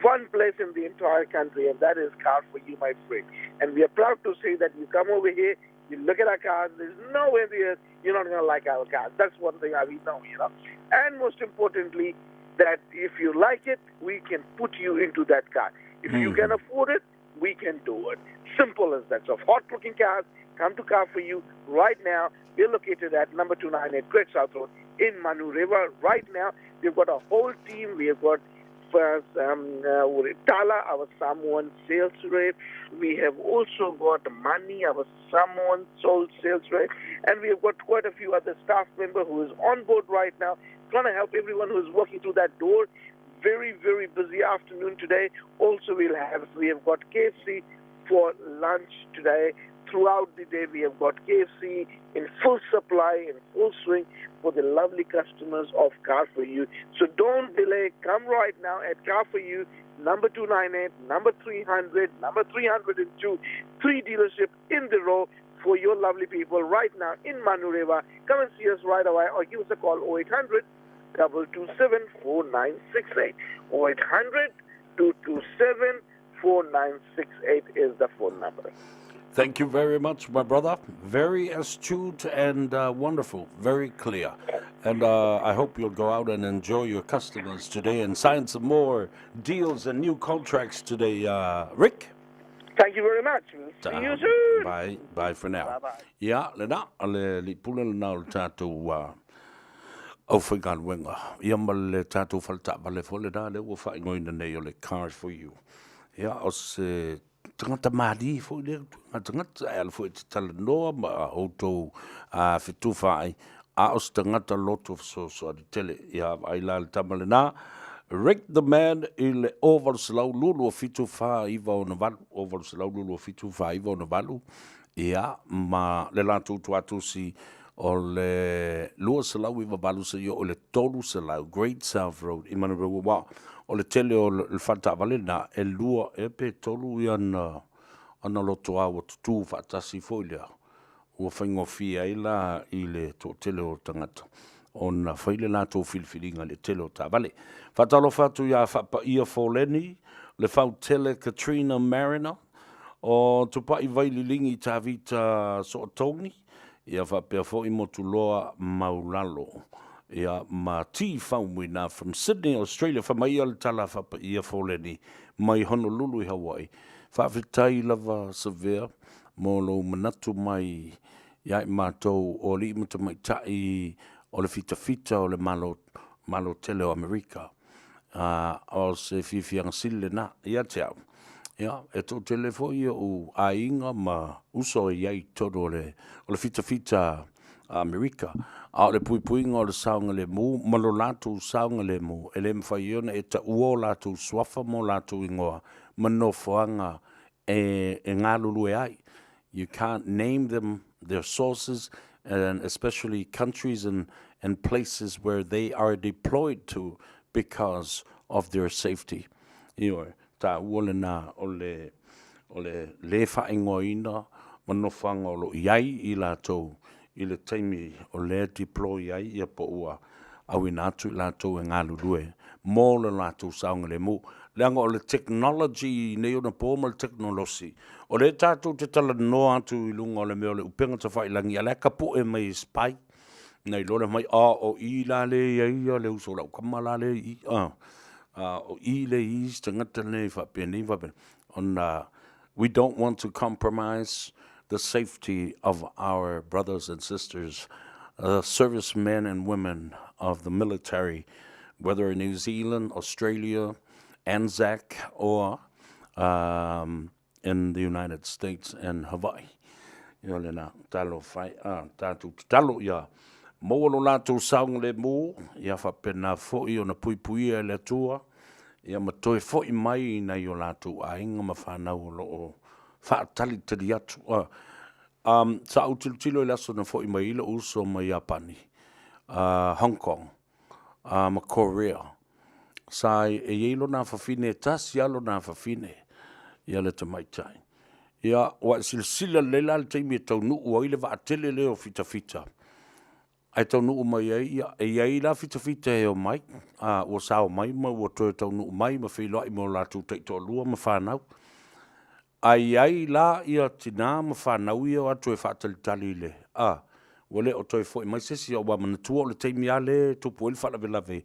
One place in the entire country, and that is Car For You, my friend. And we are proud to say that you come over here, you look at our cars, there's no way in the earth you're not going to like our cars. That's one thing we know, you know. And most importantly, that if you like it, we can put you into that car. If you can afford it, we can do it. Simple as that. So hot-looking cars, come to Car For You right now. We're located at number 298 Great South Road in Manurewa right now. We've got a whole team. We have got first, Tala, our Samoan sales rep. We have also got Mani, our Samoan soul sales rep. And we have got quite a few other staff members who is on board right now, trying to help everyone who is walking through that door. Very, very busy afternoon today. Also, we have got KFC for lunch today. Throughout the day, we have got KFC in full supply, in full swing for the lovely customers of Car For You. So don't delay. Come right now at Car For You, number 298, number 300, number 302, three dealership in the row for your lovely people right now in Manurewa. Come and see us right away or give us a call 0800 227 4968. 0800 227 4968 is the phone number. Thank you very much, my brother. Very astute and wonderful, very clear. And I hope you'll go out and enjoy your customers today and sign some more deals and new contracts today, Rick. Thank you very much. We'll see you soon. Bye, bye for now. Bye-bye. Ia, lena, le pule lena o le tātou aufaigaluega. Ia ma le tātou faletaavale foi lena lea ua faaigoaina nei o le Car For You. Ia, o se tagata mali foi lea tuiga tagata e ala foi e te talanoa ma outou fetufaai, a o se tagata loto fesoasoani tele. Ia, vaai la le tama lena. Rick the Man i le 0800 27 49 0800 27 49 ia ma le latou tuatusi o le 298 seia o le 300 Great South Road i Manurewa. O le tele o le faletaavale lena e lua e pe tolu ia na Ona lotoa ua tutū faatasi foi lea, ua faigofie ai la i le toatele o tagata ona fai le latou filifiliga i le tele o taavale. Faatalofa atu ia Faapaia Foleni, Lefautele Katrina Mariner, o Tupai Vaililigi Tavita Sootogi, ia faapea foi Motuloa Maulalo, ia ma T Faumuina from Sydney, Australia. Fai mai ia le tala a Faapaia Foleni mai Honolulu i Hawaii, Faafetai lava Savea mo lou manatu mai ia i matou o alii ma tamaitai o le fitafita o le Malo, Malo tele o Amerika. O se fiafiaga sili lena ia te au. Ia, e toatele foi ou aiga ma uso e i ai i totonu o le, o le fitafita a Amerika, a o le puipuiga o le saogalemu ma lo latou saogalemu, e le mafai ai ona e taua o latou suafa ma o latou igoa ma nofoaga e galulue ai. You can't name them, their sources, and especially countries and, and places where they are deployed to because of their safety. Ioe, taua lena o le, o le lē faaigoaina ma nofoaga o lo o i ai i latou i le taimi o lea e deploy ai ia po ua auina atu i latou e galulue mo le latou saogalemu. Leaga o le technology i nei ona po ma le tekonolosi, o lea tatou te talanoa atu i luga o le mea o le upega tafailagi, a o la e tapue mai e spy. Na iloa lea fai mai, a o i la lea e i ai ia le uso a lau tama la lea e i i, a o i lea e i ai si tagata lenei faapenei ma faapenei. Ona we don't want to compromise the safety of our brothers and sisters, the servicemen and women of the military, whether in New Zealand, Australia, Anzac or um, in the United States and Hawaii. Ia lena, talofa e, a, tatou tatalo ia maua lo latou saogalemu, ia faapena foi ona puipuia e le Atua, ia ma toe foi mai i nai o latou aiga ma fanau o lo o faatalitali atu. Um, sa ou tilotilo i le aso na foi mai ai lou uso mai Iapani, Hong Kong, ma Korea. Sa e i ai lona afafine, e tasi lava lona afafine, ia le tamaitai. Ia, ua e silasila lelei la i le taimi e taunuu ai le vaatele lea o fitafita, ae taunuu mai ai, ia, e i ai la fitafita e omai, a, ua sao mai ma ua toe taunuu mai ma feiloai ma o latou taitoalua ma fanau. Ae i ai la ia tina ma fanau ia e o atu e faatalitali i le, a, ua le o toe foi mai se isi, aua manatua o le taimi lava lea e tupu ai le faalavelave,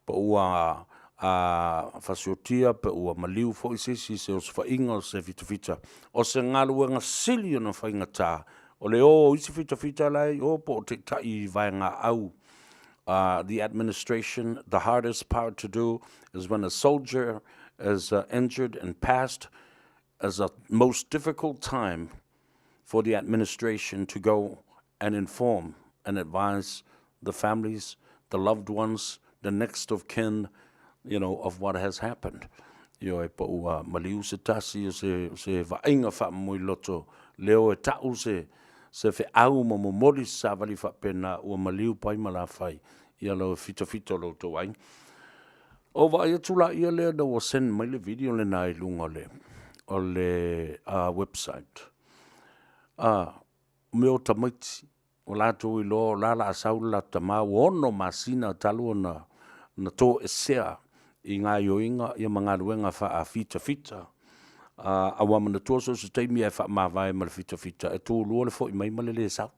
pe ua a, fasiotia pe ua maliu foi se isi i se osofaiga o se fitafita. O se galuega sili ona faigata, o le o o isi fitafita la e i o po o taitai vaegaau the administration, the hardest part to do is when a soldier is injured and passed is a most difficult time for the administration to go and inform and advise the families, the loved ones, the next of kin, you know, of what has happened. Ioe, po ua maliu se tasi o se, se vaaiga faamomoiloto leo e ta'u se, se feau ma momoli se savali faapena ua maliu pai ma lafai ia lau fitafita o lo outou aiga. O vaai atu la ia lea na ua send mai le video lena i luga o le, o le website. Mea o tamaiti, ua latou iloa o la o le a sau le latou tama, ua 6 masina talu ona na toesea i gaoioiga ia ma galuega faafitafita. Aua manatua so o se taimi lava e faamavae ma le fitafita, e tulua le foi mai ma le le sau.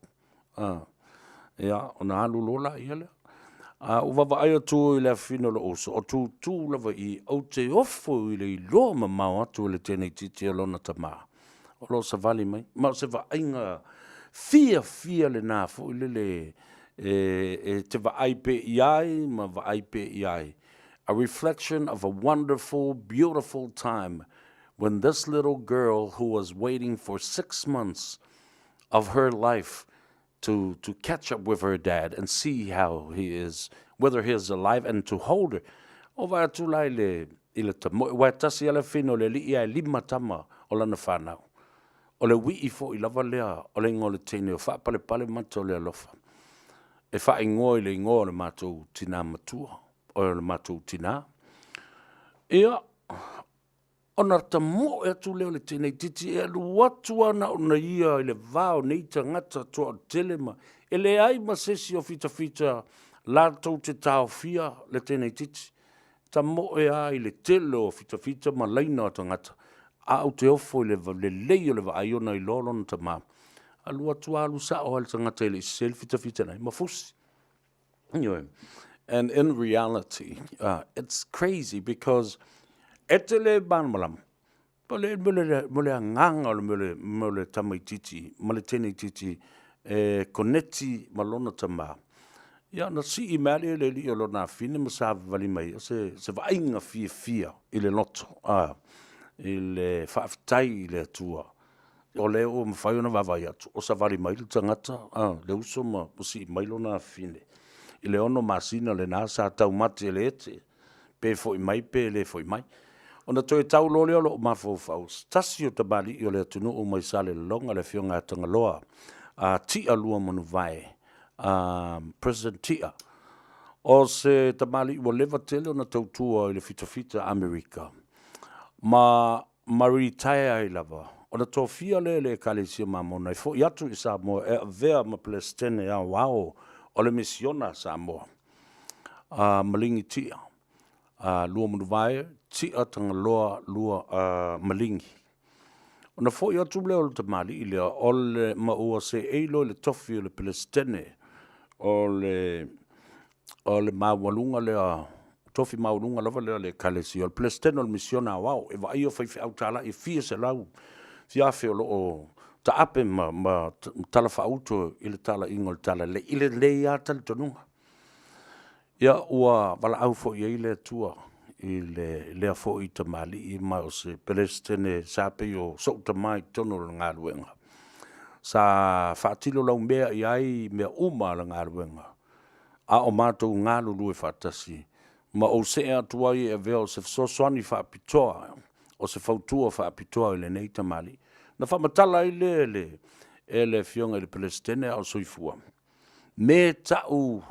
Ia, ona alu loa laia lea. A ou vaavaai atu i le afafine o lou uso, o tutu lava i i, ou te ofo i le iloa mamao atu e le teineitiiti o lona tama o lo o savali mai. Ma o se vaaiga fiafia lena foi lele e te vaai pea i ai ma vaai pea i ai. A reflection of a wonderful, beautiful time when this little girl who was waiting for 6 months of her life to, to catch up with her dad and see how he is, whether he is alive and to hold her. O vaai atu la i le, i le tamoe, aua e tasi lava le afafine o le alii ae lima tama o lana fanau. O le uii foi lava lea o le igoa o le teine o faapalepale mata o le alofa. E faaigoa i le igoa o le matou tina matua, o le matou tina. Ia, Ona tamoe atu lea o le teneititi e alu atu lava na ona ia i le va o nei tagata toatele ma e leai ma se isi o fitafita latou te taofia le teneititi. Tamoe lava i le tele o fitafita ma laina o tagata, a ou te ofo i le lelei o le vaai ona iloa lona tama. Alu atu lava alu sao lava i le tagata e le i sese le fitafita na i ai ma fusi. Anyway, and in reality, it's crazy because e te le malamalama, mo le, mo le, mo le agaga o le mea o le, mea o le tamaitiiti ma le teneitiiti e koneti ma lona tama. Ia, na sii mai lava le alii o lona afine ma savavali mai, o se, se vaaiga fiafia i le loto, a, i le faafetai i le Atua O lea ua mafai ona vaavaai atu o savali mai le tagata, le uso ma sii mai lona afafine i le 6 masina lena sa taumate i le ete, pe foi mai pe le foi mai. Ona toe tau loa lea o lou mafaufau, se tasi o tamalii o le atunuu mai Salelologa le Afioga ia Tagaloa Tia Luamanuvae, President Tia, o se tamalii ua leva tele ona tautua i le fitafita Amerika, ma ma retire ai lava, ona tofia lea e le Ekalesia Mamona e foi atu i Samoa e avea ma Peresetene Aoao o le Misiona a Samoa, a Maligi Tia, a Luamanuvae Tia Tagaloa Lua Maligi. Ona foi atu lea o le tamalii lea o le ma ua seei loa i le tofi o le Peresetene o le o le maualuga lea, tofi maualuga lava lea o le Ekalesia, o le Peresetene o le Misiona Aoao, e vaaia faifeau talai e fia selau, fia afe o lo o taape ma talafaauto i le talaiga o le Talalelei, i lenei lava talitonuga. Ia, ua valaau foi i ai le Atua i lea foi tamalii, ma o se Peresetene sa pei o sou tama i totonu o le galuega, sa faatino laumea i ai mea uma a le galuega, a o matou galulue faatasi, ma ou see atu ai e avea o se fesoasoani faapitoa, o se fautua faapitoa i lenei tamalii. Ona faamatala ai lea e le Afioga i le Peresetene a o soifua, me tau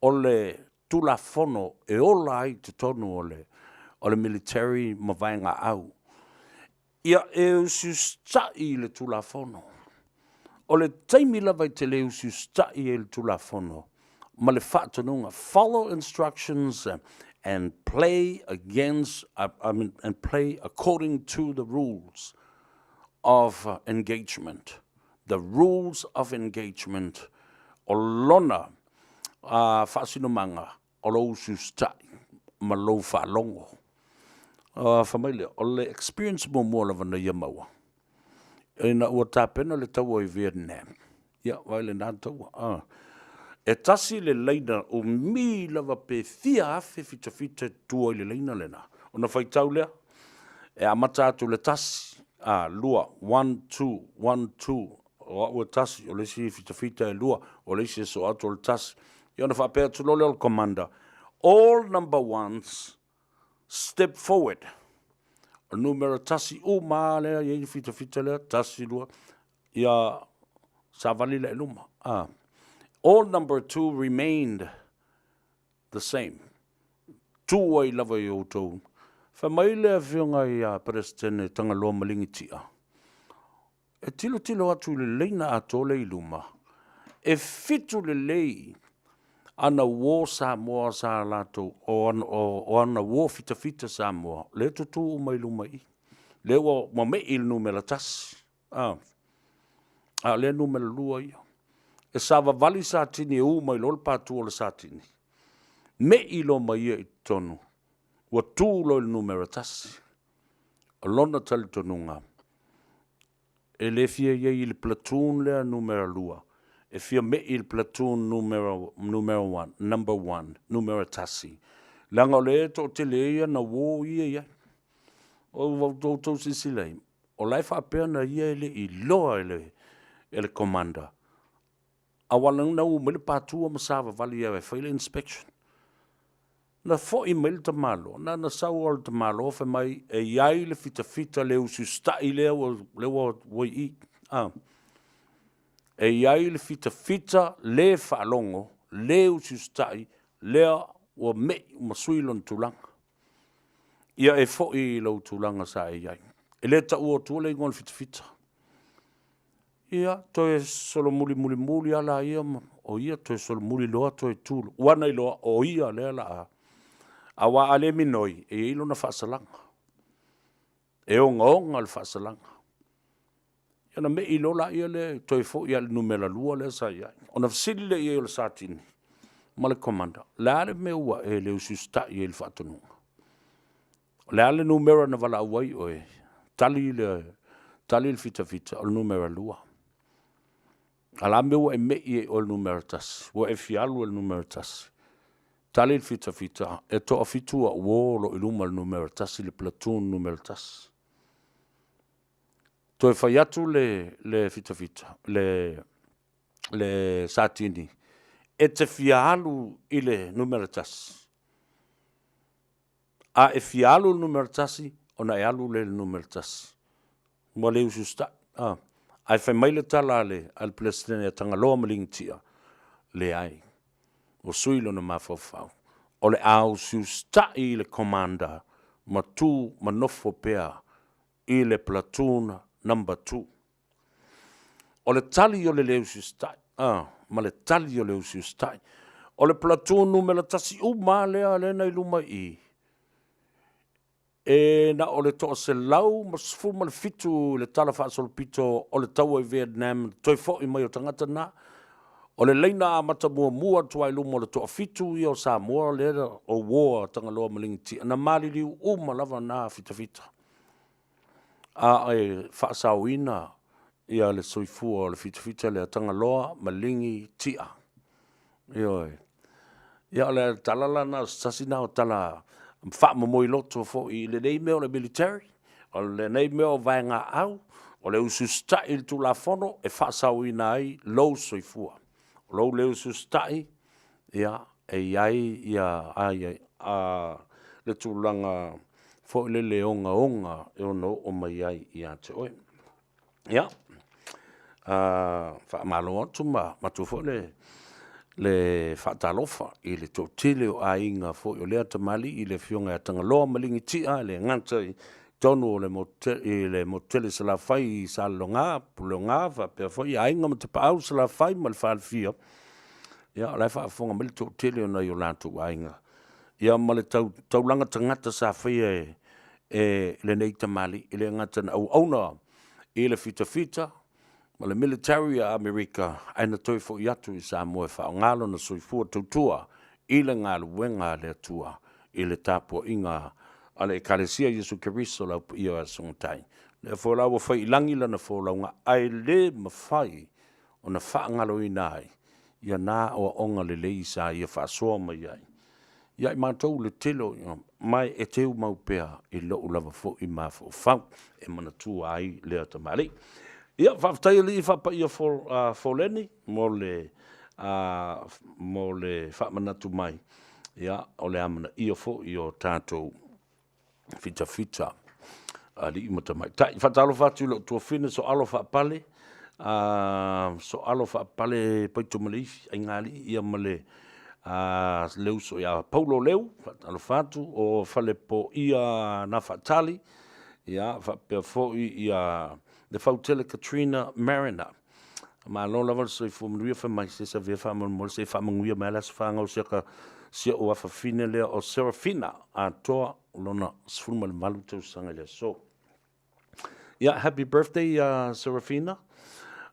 o le Tulafono e ola ai i totonu o le military ma vaegaau. Ia e usiusitai i le Tulafono. O le taimi lava e te le usiusitai ai i le Tulafono ma le faatonuga, follow instructions and play against, I mean, and play according to the rules of engagement. The rules of engagement o lona faasinomaga o lou usiusitai ma lou faalogo. Fai mai lea, o le experience muamua lava na ia maua, ina ua tapena le taua i Vietnam, ia vaai lena taua, e tasi le laina umi lava pe fia afe fitafita e tua i le laina lena, ona faitau lea, e amata atu i le tasi, a, lua, one, two, one, two, o au e tasi, o le isi fitafita e lua, o le isi e soo atu o le tasi. Ia ona faapea atu loa lea o le commander, all number ones step forward. O le numera tasi uma lava lea e i ai le fitafita lea, tasi, lua, ia savali lea i luma. All number two remained the same. Tu ai lava i outou. Fai mai le Afioga ia Peresetene Tagaloa Maligitia, E tilotilo atu i le laina atoa lea i luma, e fitu lelei ana uo Samoa sa latou, o, o, o ana uo fitafita Samoa, lea e tutū uma i luma i i. Lea ua mamei i le numera tasi. A, a o lea numera lua ia. E savavali Satini e u mai loa le patu o le Satini, mei loa ma ia i totonu, ua tu loa i le numera tasi. O lona talitonuga, e le fia i ai i le platoon lea numera lua, e fia mei i le platoon numera, numera one, number one, numera tasi, leaga o lea e toatele ai ana uo ia e i ai. O outou silasila i ai, o la e faapea na ia e le i iloa e le, e le commander, aua na u mai le patua ma savavali e fai le inspection. Na foi mai le tamaloa, na ona sau lava o le tamaloa fai mai e i ai le fitafita le usiusitai lea ua, lea ua, ua i i. A. E i ai le fitafita le faalogo, le usiusitai, lea ua mei ma sui lona tulaga. Ia e foʻi i lou tulaga sa e i ai. E le taua atua le igoa o le fitafita. Ia, toe solomuli mulimuli lava laia ma o ia toe solomuli loa toe tu loa. Ua na iloa o ia lea o le a. Aua a le minoi, e i ai lona faasalaga. E ogaoga le faasalaga. Ia ona me'i loa lea lea toe foi lava i le numera 2 lea sa i ai. Ona fesili lea i ai o le Satini ma le Commander, o le a le mea ua e le usiusitai ai i le faatonuga? O le a le numera na valaau ai oe? Tali le, tali le fitafita, o le numera 2. A o le a le mea ua e me'i ai oe i le numera 1? Ua e fia alu i le numera 1. Tali le fitafita, e toafitu au uo o lo o i luma o le numera 1, le platoon numera 1. Toe fai atu le fitafita, le Satini, e te fia alu i le numera 1? A e fia alu i le numera 1, ona e alu lea i le numera 1. Ua le usiusitai, ae fai mai le tala a le Peresetene ia Tagaloa Maligitia, leai, ua sui lona mafaufau, o le a usiusitai i le commander ma tu ma nofo pea i le platoon number 2. O le tali o le le usiusitai ma le tali o le usiusitai. O le platoon numera 1 uma lava lea na i luma i i, e na o le toa-117 i le talafaasolopito o le taua i Vietnam na toe foi mai o tagata na. O le laina amata muamua atu lava i luma o le toafitu ia o Samoa lea o uo a Tagaloa ma Legitia, na maliliu uma lava na fitafita a o faasaoina le soifua o le fitafita lea, Tagaloa Maligi Tia. Ioe. Ia o le tala la lena o se tasi lena o tala faamomoiloto foi i lenei mea o le military, o lenei mea o vaegaau, o le usiusitai i le Tulafono e faasaoina ai lou soifua. O lou le usiusitai, ia, e i ai le tulaga foi lele ogaoga e ono oo mai ai ia te oe. Ia, faamalo atu ma avatu foi le faatalofa i le toatele o aiga foi o lea tamalii le Afioga ia Tagaloa Maligitia, e le gata i totonu o le motu tele i Salafai i Salelologa, Puleoga faapea foi Aiga ma Tapaau, Salafai ma le Falefia, ia o la e faafofoga mai le toatele o nai o latou aiga, ia ma le taulaga tagata sa faia e lenei tamalii. E le gata na auauna i le fitafita ma le military a Amerika, ae na toe foi atu i Samoa e faaaoga lona soifua tautua i le galuega a le Atua i le tapuaiga a le Ekalesia a Iesu Keriso o le Au Paia o Aso e Gata ai. O lea foi la ua fai i lagi lana folauga, ae le mafai ona faagaloina ai ia na aoaoga lelei sa ia faasoa mai ai ia i matou i le tele o, ma e teumau pea i lou lava foi mafaufau e manatua ai lea tamalii. Ia, faafetai alii faapaia Foleni mo le faamanatu mai o le amanaia foi o tatou fitafita alii ma tamaitai. E faatalofa atu i lou tuafafine Sooalo Faapale, Sooalo Faapale Paitomaleifi, aigalii ma le uso ia Paulo Leu. E faatalofa atu, o Falepoia Nafaatali faapea foi Lefautele Katrina Mariner. Malo lava le soifua manuia. Fai mai, se Savea faamolemole se i faamanuia mai lava le aso fanau o si ou afafine lea o Serafina atoa lona 18 tausaga i le aso. Ia, happy birthday Serafina.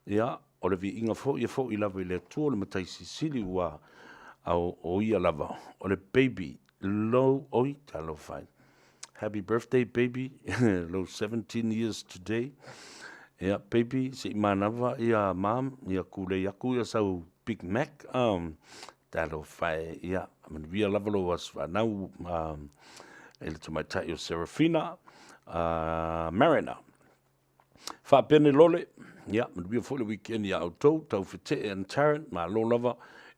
Ia, o le viiga foi e foi lava i le Atua le Matai Silisili ua o ia lava o le baby low oi talofa e. Happy birthday baby lou 17 years today. Ia baby se i manava ia mom ia kulei aku ia sau Big Mac. Talofa e, ia manuia lava lou aso fanau i le tamaitai o Serafina Mariner. Faapene Lole, ia manuia foi le weekend ia outou, Taufetee and Tarrant, malo lava.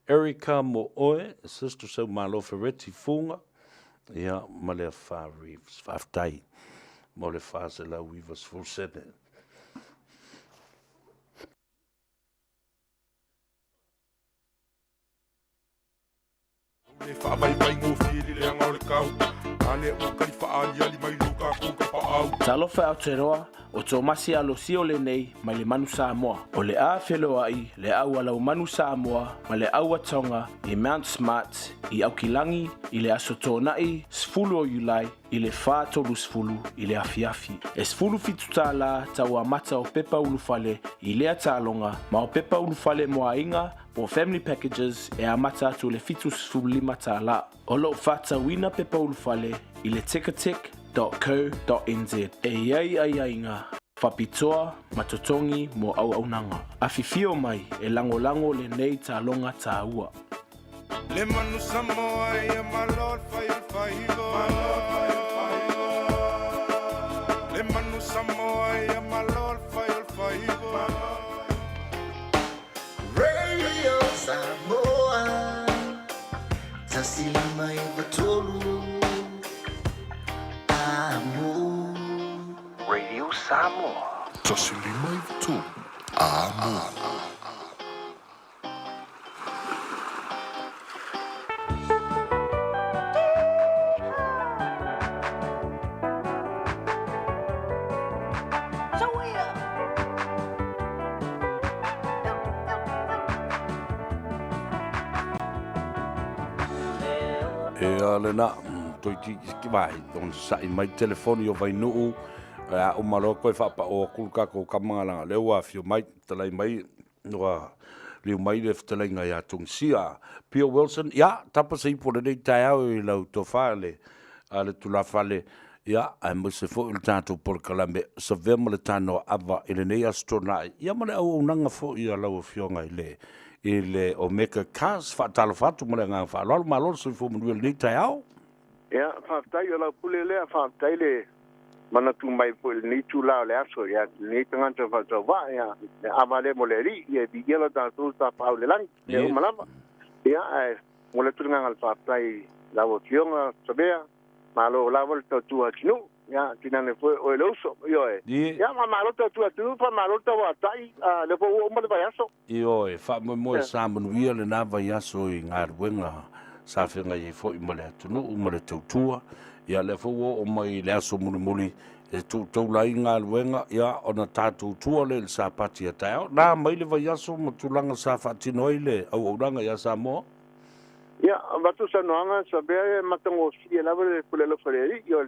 Erica mo oe, Sister Seumalo Fereti Fuga, ia ma le Afa Reeves. Faafetai mo le 490 sene. Le faavaivaigofie i le leaga o le kau. A lea ua kali faaaliali mai lo tatou tapaau. Talofa e Aotearoa, o Tomasi Alosio lenei mai le Manu Samoa. O le a feloai le au a Laumanu Samoa ma le au a Tonga i Mount Smart i Aukilagi i le aso Toonai 10 o Iulai i le 4:30 i le afiafi. E $17 tau amata o pepa ulufale i lea taaloga ma o pepa ulufale mo aiga po o family packages e amata atu i le $75. O lo o faatatauina pepa ulufale i le ticketek.co.nz. E i ai aiaiga faapitoa ma totogi mo auaunaga. Afifio mai e lagolago lenei taaloga taua. Le manu Samoa ia malo le fai o le faiva. Le manu Samoa ia malo le fai o le faiva. Radio Samoa 159 Amo. Radio Samoa. 159 Amo. Ia lena, toeitiiti vai, ona sa'i mai telefoni o Vainuu, a uma loa toe faapao atu le tatou tama leaga o lea ua afio mai, fetalai mai, ua liu mai le fetalaiga ia Tungisia. Pio Wilson, ia, tapa se ipu o lenei taeao i lau tofa le, a le tulafale, ia, aemaise foi o le tatou polokalame Savea ma le Tanoa Ava i lenei Aso Toonai, ia ma le auaunaga foi a lau Afioga i le i le Omega Cars. Faatalofa atu ma le agaga faaaloalo, malo le soifua manuia i lenei taeao. Ia, faafetai o lau pule lea, faafetai le manatu mai foi i lenei itula o le aso, ia, lenei tagata faatauvaa, ia, le ava lea mo le Alii, ia, e viia lo tatou tapaau i le lagi, mea uma lava. Ia, ae momoli atu le agaga o le faafetai i lau Afioga Savea, malo lava le tautua atunuu, ia, tinane foi oe le uso, ioe. Ia, faamalo le tautua atunuu, faamalo le tauatai, a lea foi ua uma le vaiaso. Ioe, faamoemoe sa manuia lena vaiaso i galuega sa feagai ai foi ma le atunuu ma le tautua. Ia, lea foi ua oo mai i le aso mulimuli e toutoula ai galuega, ia, ona tatou tua lea i le Sapati a taeao. Na mai le vaiaso ma tulaga sa faatino ai le auaunaga ia Samoa? Ia, avatu saunoaga Savea e matagofie lava le pule alofa i le Alii, o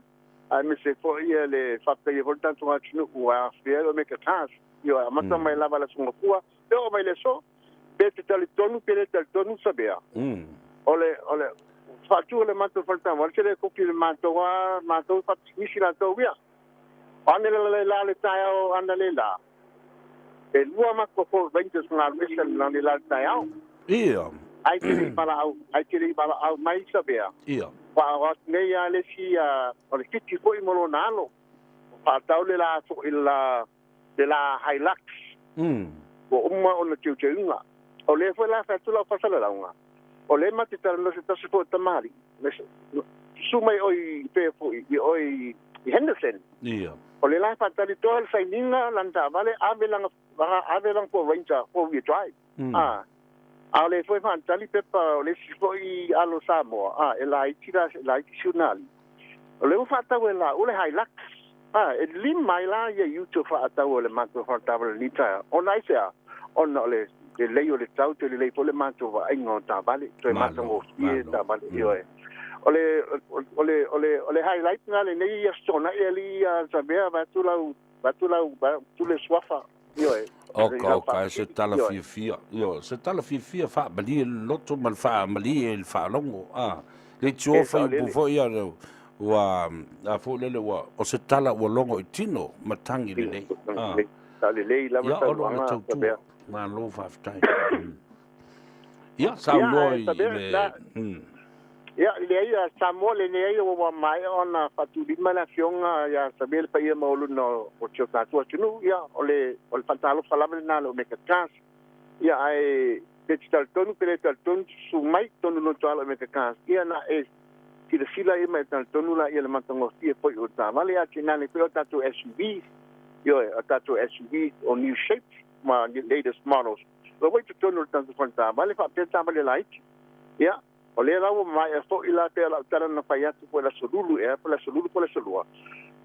aemaise foi le faafetaia foi le tatou atunuu ua aafia ai Omega Cars. Ioe, amata mai lava i le Aso Gafua, e oo mai i le aso, pe te talitonu pe le talitonu Savea. O le, o le faatu o le matou faletaavale, se le koki i le matou a matou faapisinisi latou ia. O ane la le la le taeao ana le la, e lua matou Ford Rangers galue sa le la le taeao. Ia. Ai te le i valaau, ai te le i valaau mai Savea. Ia. Faaoo atu nei lava le isi o le Fiti foi ma lona alo. Faatau le la foi la le la Hilux. Ua uma ona teuteuga. O lea foi la fai atu lau faasalalauga, o lea ma te talanoa se tasi foi o tamalii, susu mai oi pea foi i oi i Henderson. Ia. O lea la e faatali toa le sainiga lana taavale ave lana ave lana Ford Ranger four wheel drive. A a o lea foi e faatali pepa o le isi foi alo Samoa, a e laiti la laiti si ona alii. O lea ua faatau e laua le Hilux. A, e lima ai la ia iute o faatau o le matou faletaavale i lenei taeao. Ona aisea? Ona o le lelei o le tau, toe lelei foi le matou vaaiga o taavale, toe matagofie taavale, ioe. O le, o le, o le, o le highlight lena lenei Aso Toonai alii a Savea, vaeatu lau, vaeatu lau, vaeatu le suafa, ioe. Oka, oka, e se tala fiafia. Ioe, se tala fiafia faamalie le loto ma le faamalie i le faalogo. A, le tio fai upu foi ia ua, a foi lele ua, o se tala ua logo i tino ma tagi lelei. A. Sa lelei lava Ia, ono o le saunoaga tautua. Savea. Malo faafetai. Ia, saunoa i le... Ia, leai, a Samoa lenei ai ua maea ona faatulima le afioga ia Samia le paia maualuga o si o tatou atunuu. Ia, o le, o le faatalofa lava lena a le Omega Cars. Ia, ae pe te talitonu pe le talitonu, susu mai tonu loto ala Omega Cars. Ia, na e silasila ia ma e talitonu la ia le matagofie foi o taavale a tinane foi o tatou SUVs. Ioe, o tatou SUVs o new shapes ma latest models. Ua i totonu o le tatou faletaavale faapea taavale laiti. Ia, O lea la ua maea foi la pei o lau tala na fai atu po o le Aso Lulu ea, po o le Aso Lulu po o le Aso Lua,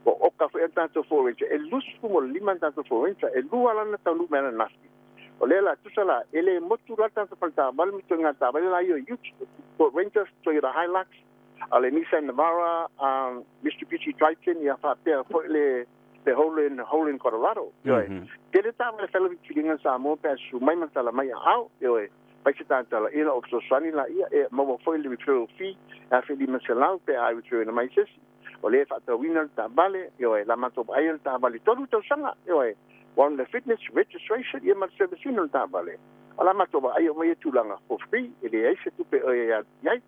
ua oka foi a tatou Ford Ranger. E 25 a tatou Ford Ranger, e lua la na taunuu mai ananafi. O lea la, tusa la, e le motu la le tatou faletaavale ma ituaiga taavale la ia o Utes, Ford Rangers, Toyota Hilux, a le Nissan Navara, Mitsubishi Triton, ia faapea foi le le Holden, Holden Colorado. Ioe. Tele taavale fai le filifiliga a Samoa pe a susu mai ma tala mai aao. Ioe. Fai se tatala ina o fesoasoani laia e maua foi le referral fee e 1500 pe a refer ina mai se isi. O lea e faatauina le taavale, ioe, la matou vaaia le taavale 3 tausaga, ioe, warrant of fitness, registration ia ma le service ina o le taavale. O la matou vaaia uma ia tulaga for free, e leai se tupe e alu i ai.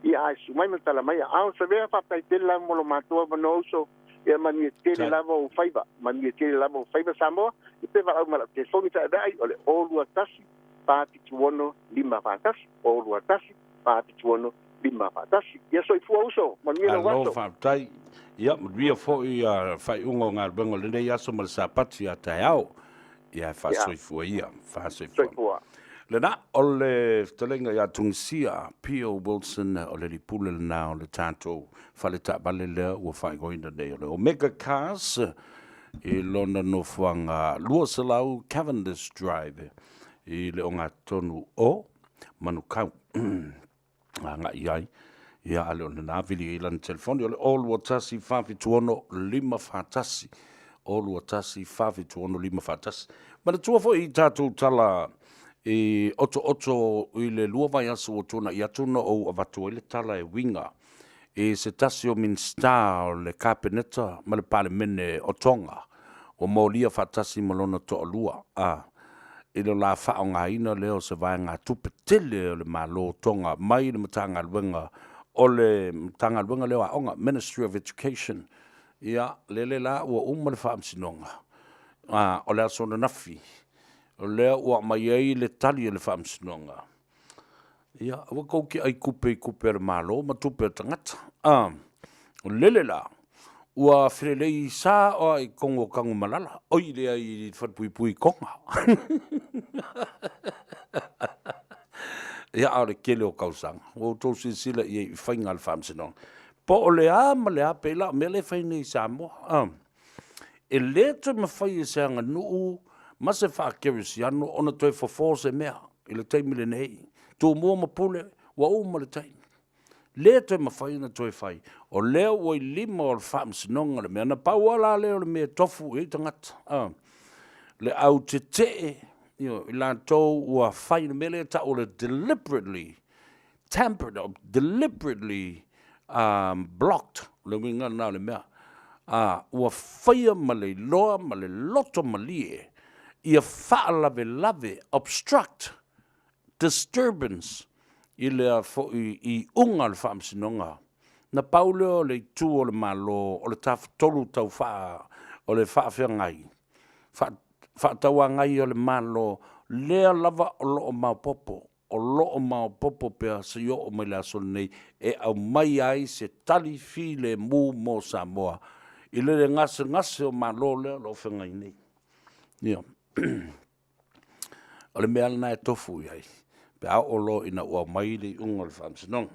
Ia a e susu mai ma tala mai aao, Savea, faafetai tele lava mo lo matou avanoa uso. Ia manuia tele lava ou faiva, manuia tele lava ou faiva Samoa, i pe valaau mai lau telefoni feaveai o le 021 476 541, 021 476 541. Ia soifua uso, manuia lou Malo aso. faafetai. Ia, manuia foi a faaiuga o galuega o lenei aso ma le Sapati a taeao. Ia, e faasoifua ia, faasoifua. Soifua. Lena, o le fetalaiga ia Tungisia, P.O. Wilson, o le lipule lena o le tatou faletaavale lea ua faaigoaina nei o le Omega Cars i lona nofoaga 200 Cavendish Drive i le ogatotonu o Manukau. Agai ai, ia a le o lena vili ai lana telefoni o le 021 476 541, 021 476 541. Manatua foi i tatou tala i otooto i le 2 vaiaso ua tuanai atu na ou avatu ai le tala e uiga i se tasi o Minisita o le Kapeneta ma le Palemene o Tonga ua molia faatasi ma lona toalua a i le la faaaogaina lea o se vaegatupe tele o le Malo o Tonga mai le Matagaluega o le Matagaluega lea o Aoga, Ministry of Education. Ia, lele la ua uma le faamasinoga, a o le aso ananafi, o lea ua aumai ai le tali a le faamasinoga, Ia, aua tou te ai tupe i tupe a le Malo ma tupe a tagata. A, o lele la, ua felelei sao lava i totonu o Tanumalala, oi leai i le falepuipui i Toga. Ia, a o le tele o tausaga, ua outou silasila i ai i faiga a le Faamasinoga. Po o le a ma le a, pei la o mea lea e fai nei i Samoa, a. E le toe mafai e se aganuu ma se faakerisiano ona toe fofo se mea i le taimi lenei. Tumua ma Pule, ua uma le taimi. Le toe mafai ona toe fai. O lea ua i lima o le Faamasinoga le mea. Na pau lava la lea o le mea e tofu i ai tagata, a. Le au tetee, ioe, i latou ua fai le mea lea e tau o le deliberately tampered or deliberately blocked, o le uiga lena o le mea, ua faia ma le iloa ma le loto malie ia faalavelave, obstruct, disturbance i le foi iuga o le Faamasinoga. Na pau lea o le itu o le Malo o le Tafatolu tau faa, o le faafeagai, faatauagai o le Malo, lea lava o lo o maopoopo o lo o maopoopo pea seia oo mai le aso lenei e aumai ai se tali filemu mo Samoa i le gasegase o Malo lea o lo o feagai nei. Ia, o le mea lena e tofu i ai pe a oo loa ina ua aumai le iuga o le Faamasinoga.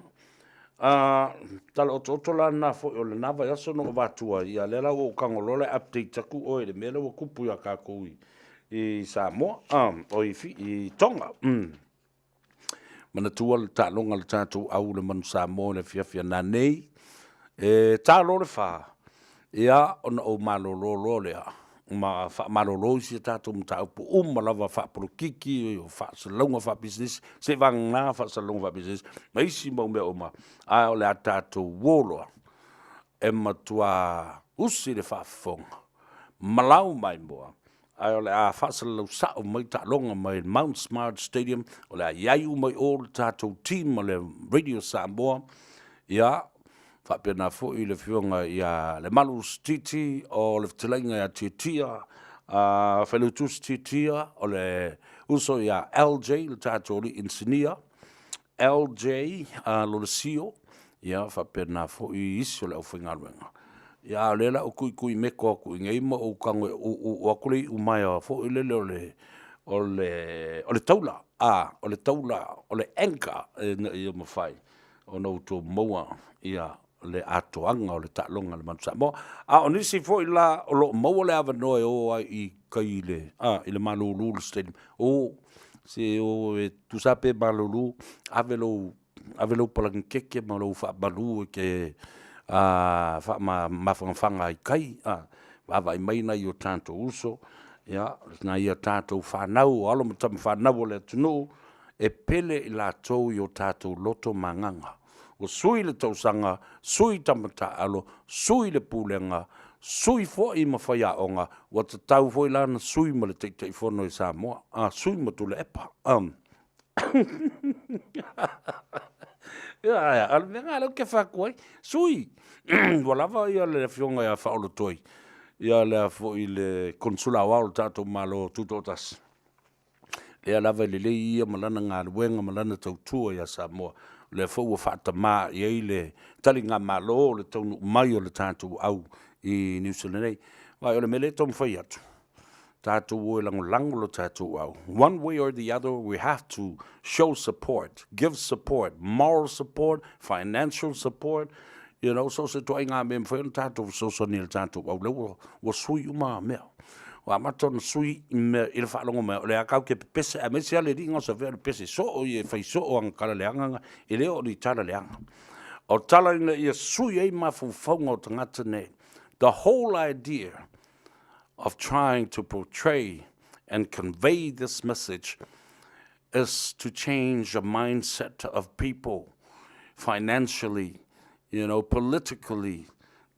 Tala otooto la lena foi o lena vaiaso na ou avatua ai, ia lea la ua ou tago loa la e update atu oe i le mea lea ua tupu ia tatou i Samoa, i Tonga. Manatua le taaloga a le tatou au le Manu Samoa i le afiafi a nanei, e ta loa le 4, ia ona ou malolo loa lea, ma faamalolo isi a tatou mataupu uma lava faapolokiki, o faasalalauga faapisinisi, seivagana faasalalauga faapisinisi, ma isi mau mea uma, ae o le a tatou uo loa e matua usi le faafofoga, malau maimoa, ae o le a faasalalau sao mai taaloga mai le Mount Smart Stadium, o le a i ai uma i o le tatou team o le Radio Samoa, ia, faapena foi le Afioga ia Lemalu Sititi o le fetalaiga ia Tiatia, Failautusi Tiatia, o le uso ia LJ, le tatou alii inisinia, LJ Lolesio, ia faapena foi isi o le aufaigaluega. Ia a o lea la ua tuitui meko atu i inei ma ou tago e uu atu le iumaea foi lele o le o le o le taula, a, o le taula, o le anchor ina ia mafai. ona outou maua ia le atoaga o le taaloga a le Manu Samoa. A o nisi foi la o lo o maua le avanoa e o ai i tai i le, a, i le malulu i le stadium, o, se o e tusa pe malulu, ave lou, ave lou palagi keke ma lou faamalu e te faamafanafana ai i tai, a, vaavaai mai nai o tatou uso, ia, nai a tatou fanau, o alo ma tama fanau a le atunuu, e pele i latou i o tatou loto ma agaga. Ua sui le tausaga, sui tama taaalo, sui le pulega, sui foi ma faiaoga, ua tatau foi la ona sui ma le Taitaifono i Samoa, a, sui ma Tuilaepa. Ia, o le mea lena o lea ou te fai atu ai, sui! Ua lava ia le afioga ia Faaolotoi, ia le foi le Konesula Aoao o le tatou Malo Tutoatasi, lea lava e lelei ia ma lana galuega ma lana tautua ia Samoa, o lea foi ua faatama i ai le taligamalo o le taunuu mai o le tatou au i Niu Sila nei. Vaai o le mea lea e taumafai atu, tatou o e lagolago le tatou au. One way or the other, we have to show support, give support, moral support, financial support, you know, so o se ituaiga mea e mafai ona tatou fesoasoani i le tatou au, lea ua sui uma mea. Ua amata ona sui mea i le faalogo mai, o lea tatou te pepese, aemaise lava le alii na o Savea o le pepese soo ia, e fai soo ana tala leaga, e le o ni tala leaga. O tala ina ia sui ai mafaufauga o tagata nei. The whole idea of trying to portray and convey this message is to change the mindset of people financially, you know, politically,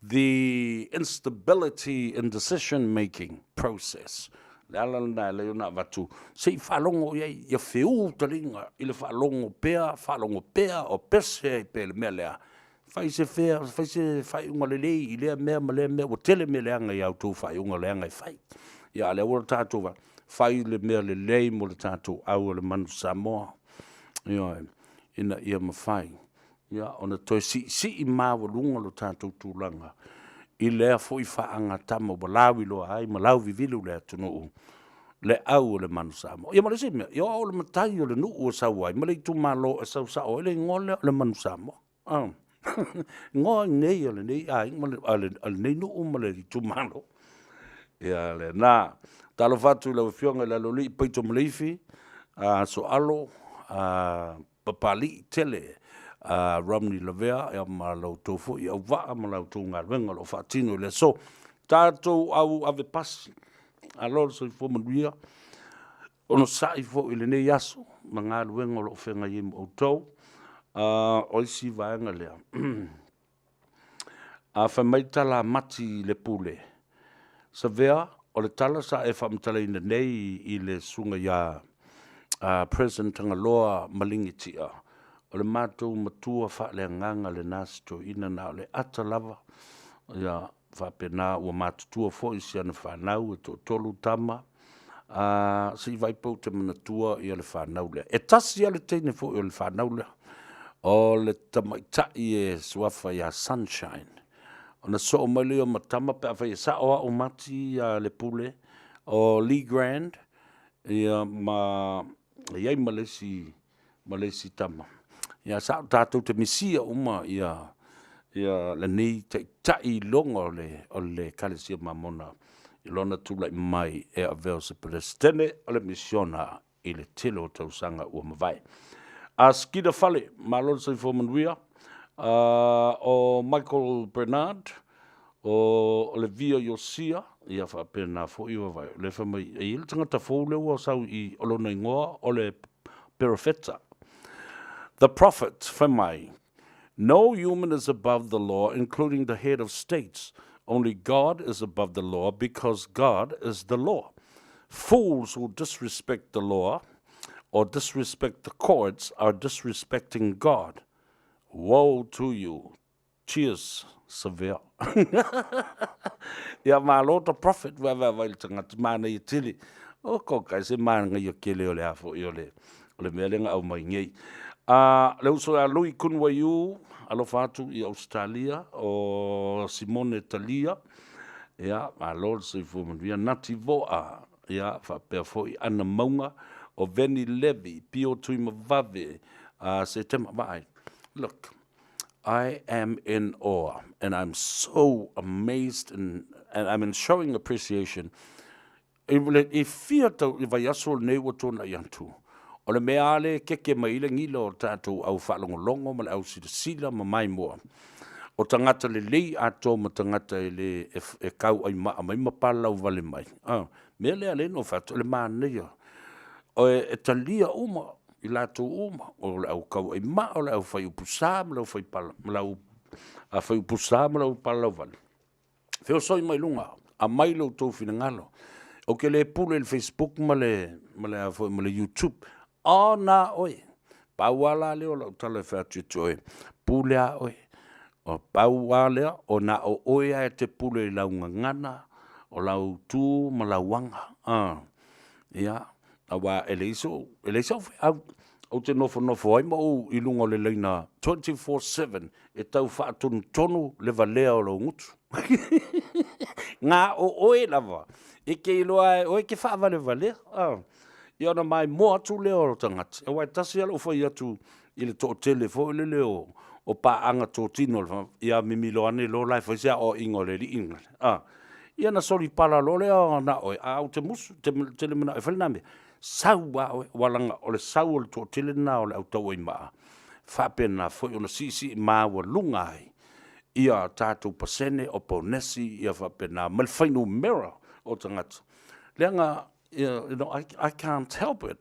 the instability in decision making process. Le ala lena e lei ona avatu, se i faalogo i ai, ia feū taliga i le faalogo pea, faalogo pea, o pese ai pea i le mea lea. Fai se fea, fai se faaiuga lelei i lea mea ma lea mea, ua tele mea leaga i a outou faaiuga leaga e fai. Ia a o lea ua tatou fai le mea lelei mo le tatou au o le Manu Samoa, ioe, ina ia mafai ia ona toe siisii maualuga lo tatou tulaga i lea foi faagatama ua lauiloa ai ma lauvivilu le atunuu le au o le Manu Samoa. Ia ma le isi mea, ia o le matai o le nuu e sau ai ma le itumalo e sau sao ai le igoa lea o le Manu Samoa. Ah. Igoa nei o lenei aiga ma le, a lenei nuu ma le itumalo. Ia lena. Talofa atu i lau Afioga i le Aloalii Paito Maleifi, a Soalo, a Papalii tele, a Romney Lavea, ia ma la outou foi auvaa ma la outou galuega o lo o faatino i le aso. Tatou au ave pasi, alo le soifua manuia, onosai foi i lenei aso ma galuega o lo o feagai ai ma outou. O isi vaega lea, a fai mai tala a Mati i le pule, Savea, o le tala sa e faamatalaina nei i le susuga ia President Tagaloa Maligitia, o le matou matua faaleagaga lena si toeaina na o le ata lava, ia faapena ua matutua foi si ana fanau e toatolu tama, a se i vaai pe ou te manatua ia le fanau lea. E tasi lava le teine foi o le fanau lea, o le tamaitai e suafa ia Sunshine. Ona soo mai lea ma tama pe afai e sao au Mati ia le pule o Lee Grand ia ma e i ai ma le isi ma le isi tama. Ia sa tatou te misia uma ia ia lenei taitai iloga o le o le Ekalesia Mamona i lona tulai mai e avea o se Peresetene o le Misiona i le tele o tausaga ua mavae. A Skida Fale, malo le soifua manuia. O Michael Bernard, o Levia Iosia, ia faapena foi vaavaai. O lea fai mai, e i ai le tagata fou lea ua sau i, o lona igoa o le Perofeta. The Prophet, fai mai, No human is above the law, including the head of states. Only God is above the law because God is the law. Fools who disrespect the law or disrespect the courts are disrespecting God. Woe to you. Cheers, Savea. Ia malo the prophet vaavaai le tagata manaia tele. O ko kai se manaia kele o le a foi o le o le mea lea na aumai nei. A le uso ia Lui Kunwaiu, alofa atu i Ausetalia, o Simone Talia, ia, malo le soifua manuia, Nati Voa, ia, faapea foi Ana Mauga, o Veni Levy, Pio Tuimavave, a Setema, vaai, look. I am in awe and I'm so amazed and, and I'm in showing appreciation I le i fia tau i vaiaso lenei ua tuanai atu, o le mea lava lea e keke mai ai le gila o tatou au faalogologo ma le au silasila ma maimoa, o tagata lelei atoa ma tagata e le e kauaimaa mai ma palalauvale mai, a mea lea lea na ou fai atu, o le manaia, e talia uma i latou uma, o le au kauaimaa, o le au faiupu sa ma le au faiupu sa ma le au palalauvale, Feosoi mai luga, aumai lo outou finagalo. Ou te le pule i le Facebook ma le, ma le, a foi, ma le YouTube. O na oe. Pau lava la lea o lau tala e fai atu ia te oe, pule lava oe. O pau lava lea, o na o oe lava e te pule i lau gagana, o lau tu ma lau aga. Ia, aua e leai sou, e leai sau feau ou te nofonofo ai ma ou i luga o le laina 24/7 e tau faatonutonu le valea o lou gutu. Na o oe lava e te iloa lava e oe e te faavalevalea. Ia ona maimoa atu lea o tagata, aua e tasi lava lou fai atu i le toatele foi lele o paaga totino, ia mimilo ane loa la e fai se aoaiga a le alii le la. Ia ona solipala loa lea na o oe, ae ou te musu, ou te le manao e fai lena mea, sau lava oe, aua leaga o le sau o le toatele lena o le au tauaimaa, faapena foi ona siisii maualuga ai ia tatou pasene o ponesi ia faapena ma le fuainumera o tagata. Leaga, you know, I can't help it.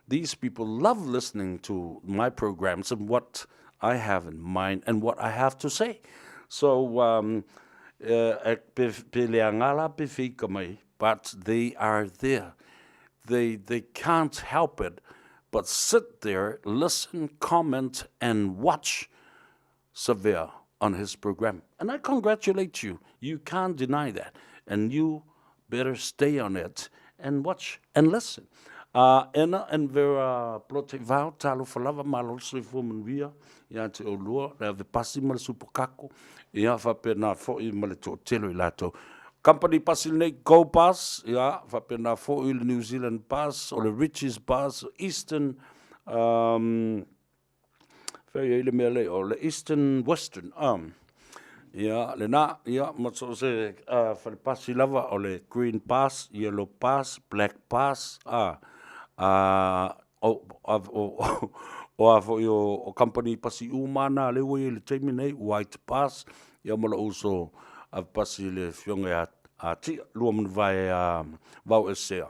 These people love listening to my programs and what I have in mind and what I have to say. So, pe leaga la pe feika mai, but they are there. They can't help it but sit there, listen, comment and watch Savea on his program. And I congratulate you. You can't deny that. And you better stay on it and watch and listen. Anna and Vera Plote-Vao, talofa lava, malo le soifua manuia ia te oulua, le ave pasi ma le supakako, ia faapena foi ma le toatele o i latou. Company pasi lenei, Go Bus, ia faapena foi le New Zealand Bus, o le Richies Bus, Eastern, fea i ai le mea lea, o le Eastern Western, ia lena, ia ma so o se falepasi lava, o le Green Bus, Yellow Bus, Black Bus, o a foi o kamupani pasi uma lava na lea ua i ai i le taimi lenei, White Bus, ia ma lou uso ave pasi le Afioga ia Tia Luamanuvae Vaoesea,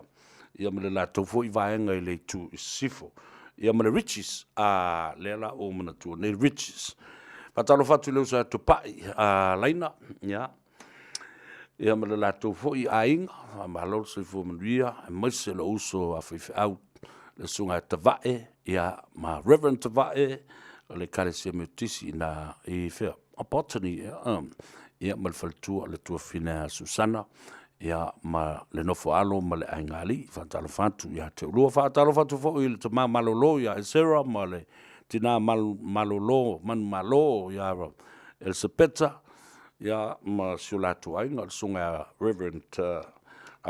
ia ma le latou foi vaega i le itu i sisifo, ia ma le Richies, a lea la ua ou manatua nei, Richies. Faatalofa atu i le uso ia Tupai Laina, ia, ia ma le latou foi aiga, faamalo le soifua manuia, aemaise lou uso a faifeau, le susuga ia Tavae, ia ma Reverend Tavae, o le Ekalesia Metotisi i ina i fea? O Botany, ia, ia ma le faletua, le tuafafine ia Susana, ia ma le nofo alo ma le aiga alii. Faatalofa atu ia te oulua. Faatalofa atu foi i le tama malolo ia Esera ma le tina malolo manumalo ia Elisapeta, ia ma si o latou aiga, le susuga ia Reverend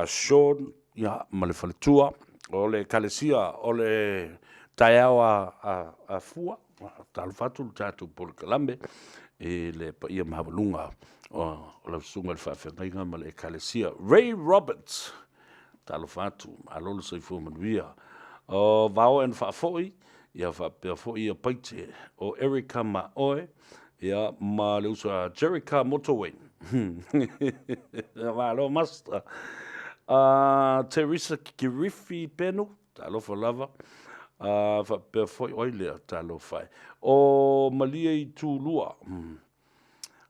Sean, ia ma le faletua o le Ekalesia o le taeao a Fua. Talofa atu le tatou polokalame i le paia maualuga o lau susuga i le faafeagaiga ma le Ekalesia. Ray Roberts, talofa atu, malo le soifua manuia. O Vao and Faafoi, ia faapea foi ia Paite, o Erica ma oe, ia ma le uso a Jerica Motoe. Malo Master. Teresa Kirifi Penu, Talofa lava. A faapea foi, o ai lea? Talofa e. O Malie i Tulua.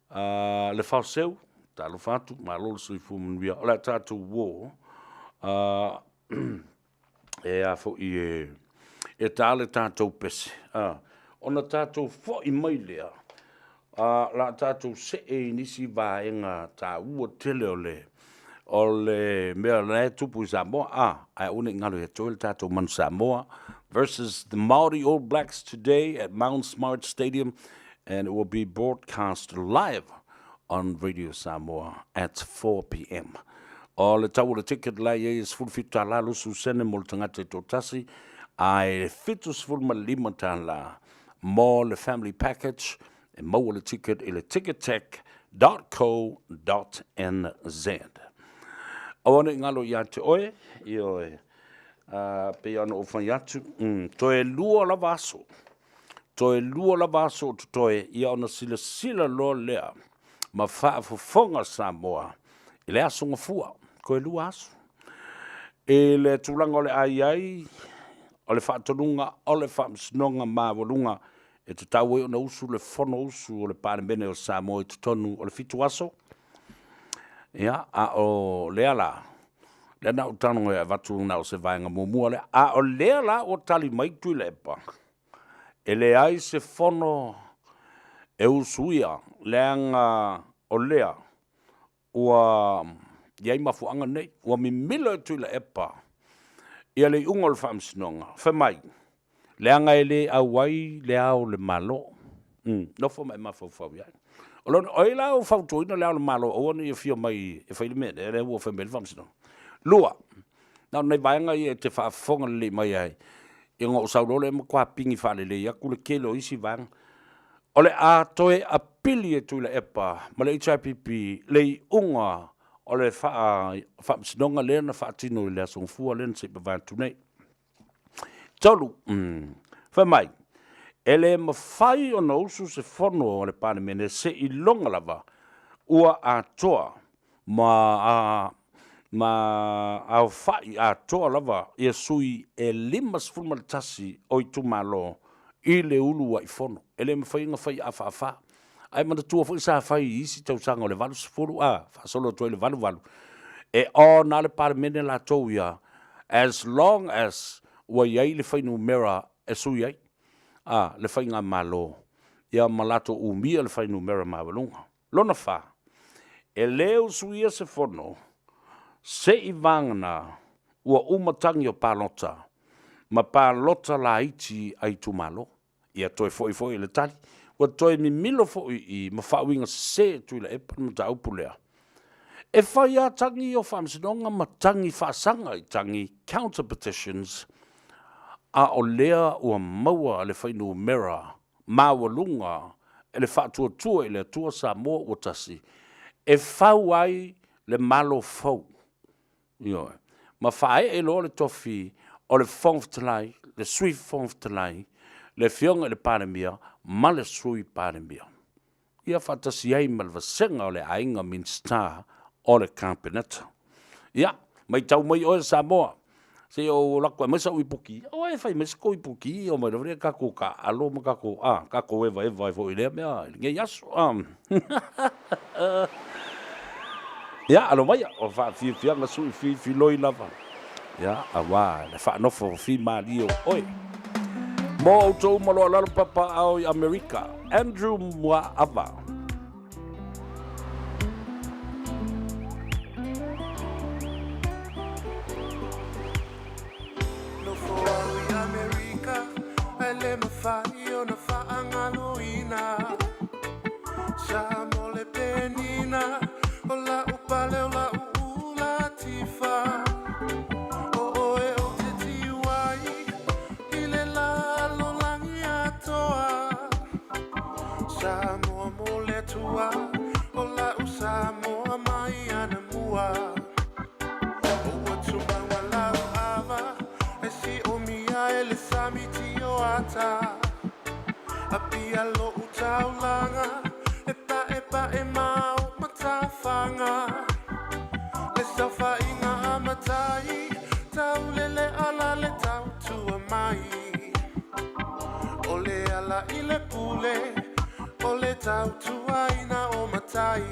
A, le Faoseu, talofa atu, malo le soifua manuia. O le a tatou uo, a, e a foi e, e ta le tatou pese. A, ona tatou foi mai lea, A la tatou see i nisi vaega taua tele o le o le mea la e tupu i Samoa, a, ae aua ne i galo ia te oe le tatou Manu Samoa versus the Maori All Blacks today at Mount Smart Stadium and it will be broadcast live on Radio Samoa at 4 pm. O le tau o le ticket la e i ai e $17 20 sene mo le tagata e toatasi, ae $75 mo le family package. E maua le ticket i le ticketek.co.nz. Aua ne i galo ia te oe, ioe, pei ona ou fai atu, toe lua lava aso, toe lua lava aso o totoe, ia ona silasila loa lea ma faafofoga Samoa i le Aso Gafua, toe lua aso. I le tulaga o le a i ai, o le faatonuga o le Faamasinoga Maualuga e tatau ai ona usu le Fonousu a le Palemene o Samoa i totonu o le 7 aso. Ia, a o lea la, lea na ou tago e avatu na o se vaega muamua lea, a o lea la ua tali mai Tuilaepa, e leai se fono e usuia leaga o lea ua i ai mafuaaga nei, ua mimilo e Tuilaepa ia le iuga o le Faamasinoga, fai mai, leaga e le auai Le Ao o le Malo. Nofo ma e mafaufau i ai. O lona, o ai la ua fautuaina Le Ao o le Malo aua ne i afio mai e fai le mea lea, lea ua fai mai ai le Faamasinoga? Lua, na o nai vaega ia e te faafofoga lelei mai ai, ia ona ou sau loa lea matua pigi faalelei atu le tele o isi vaega. O le a toe apili e Tuilaepa ma le HRPP le iuga o le Faamasinoga lea na faatino i le Aso Gafua lea na se i mavae atu nei. 3, fai mai, e le mafai ona usu se fono a le Palemene seiloga lava ua atoa ma aofai atoa lava ia sui e 51 o itumalo i le uluai fono. E le mafai ona fai afaafa. Ae manatua foi sa fai i isi tausaga o le 80 a, faasolo atu ai i le 88, e on lava le Palemene latou ia as long as ua i ai le fuainumera e sui ai a le faigamalo ia ma latou umia le fuainumera maualuga. Lona fa, e le usuia se fono seiavagana ua uma tagi o palota ma palota laiti a itumalo. Ia toe foi foi i le tali. Ua toe mimilo foi i i ma faauiga sese e Tuilaepa le mataupu lea. E fai lava tagi ia o faamasinoga ma tagi faasaga i tagi, counter petitions, a o lea ua maua le fuainumera maualuga e le Faatuatua i le Atua Samoa ua Tasi e fau ai le Malo fou. Ioe. Ma faaee loa le tofi o le Fofoga Fetalai, le Sui Fofoga Fetalai, le Afioga i le Palemia ma le Sui Palemia. Ia faatasi ai ma le vasega o le aiga Minisita o le Kapeneta. Ia, matau mai oe Samoa, se i ou alu atu e aumai sau ipuki, aua e fai mai se tou ipuki, omai lava lea tatou taaalo ma tatou, a, tatou evaeva ai foi i lea mea i lenei aso. A. Ia, alo maia, o faafiafiaga sui filifiloi lava, ia, aua le faanofo fimalie o oe. Mo outou uma o lo o alalo papaaao i Amerika, Andrew Muaava. Nofo au i Amerika, ae le mafai ona faagaloina. Samoa le penina, o la'u pale o la'u ula tifa. O oe ou te tiu ai, i le lalolagi atoa. Samoa mo le Atua, o la'u Samoa mai anamua. Ua tumau lau ava, e siomia e le sami tioata. Apia lo'u taulaga, e pa'epa'e ma o matafaga. Le saofaiga a matai, taulele ala le tautua mai. O le ala i le pule, o le tautuaina o matai.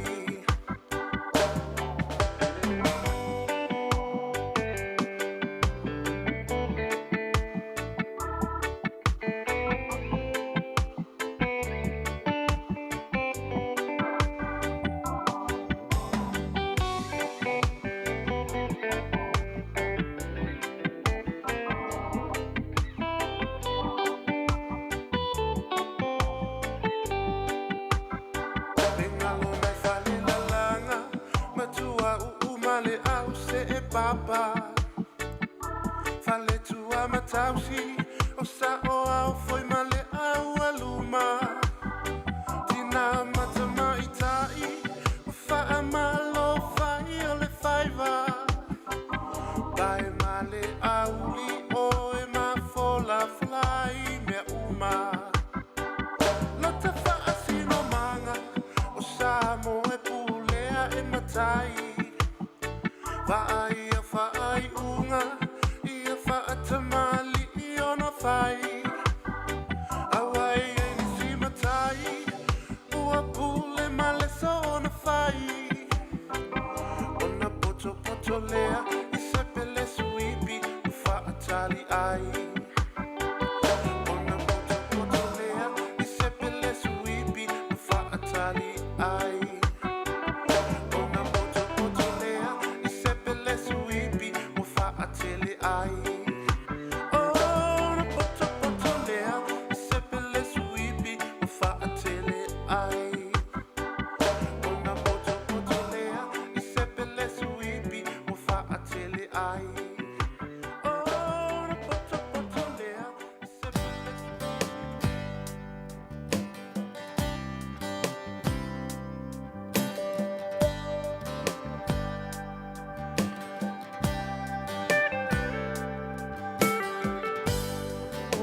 Le galo mai Falelalaga, matua uu ma le au see papa. Faletua ma tausi, o sao ao foi ma le au aluma.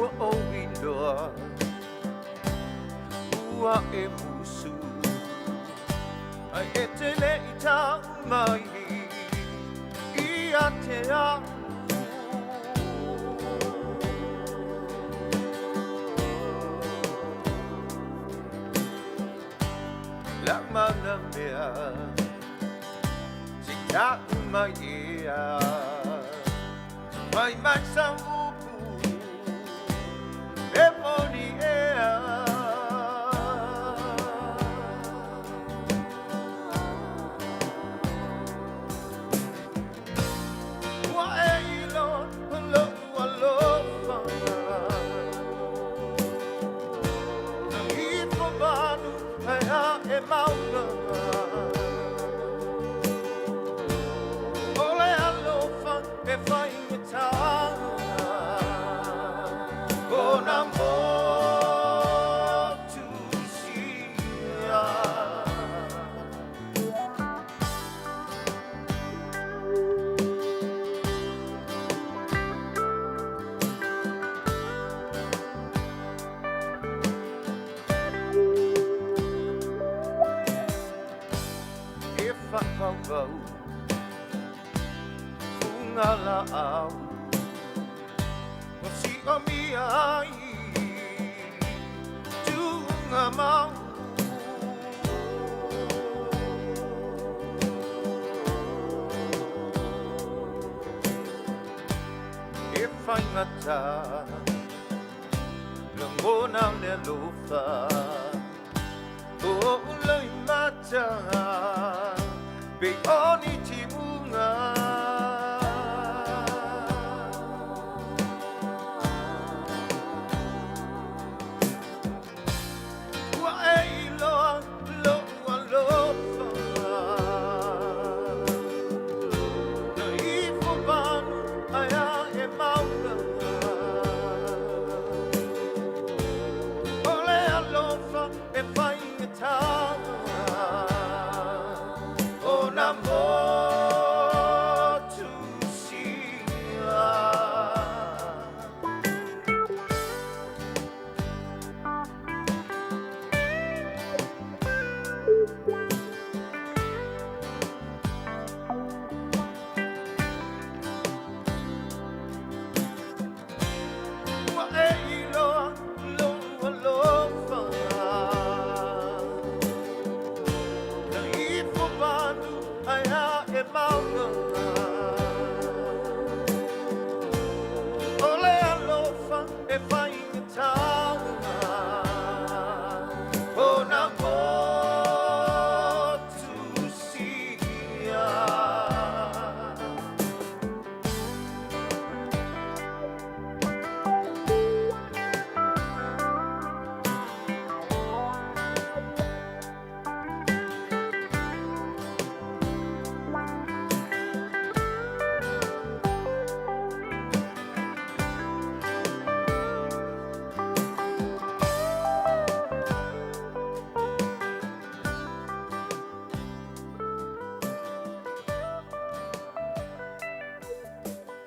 Ua ou iloa Ua e musu Ai e te le i tau mai Ia te au. La mana mea Se tau mai ea Mai mai sa upu E moni ea. Ua e iloa lo'u alofa Na ifo manu ae a'e mauga O le alofa e faigata Ona motusia. E whakaupau Funga la au O si o mia ai Tunga mau. E whaingata Langona le alofa O ulai mata Pe oni timunga. Ua e iloa lo'u alofa Na ifo manu ae a'e mauga O le alofa e faigata Ona motusia. Ua e iloa lo'u alofa Na ifo manu ae a'e mauga O le alofa e faigata Ona motusia.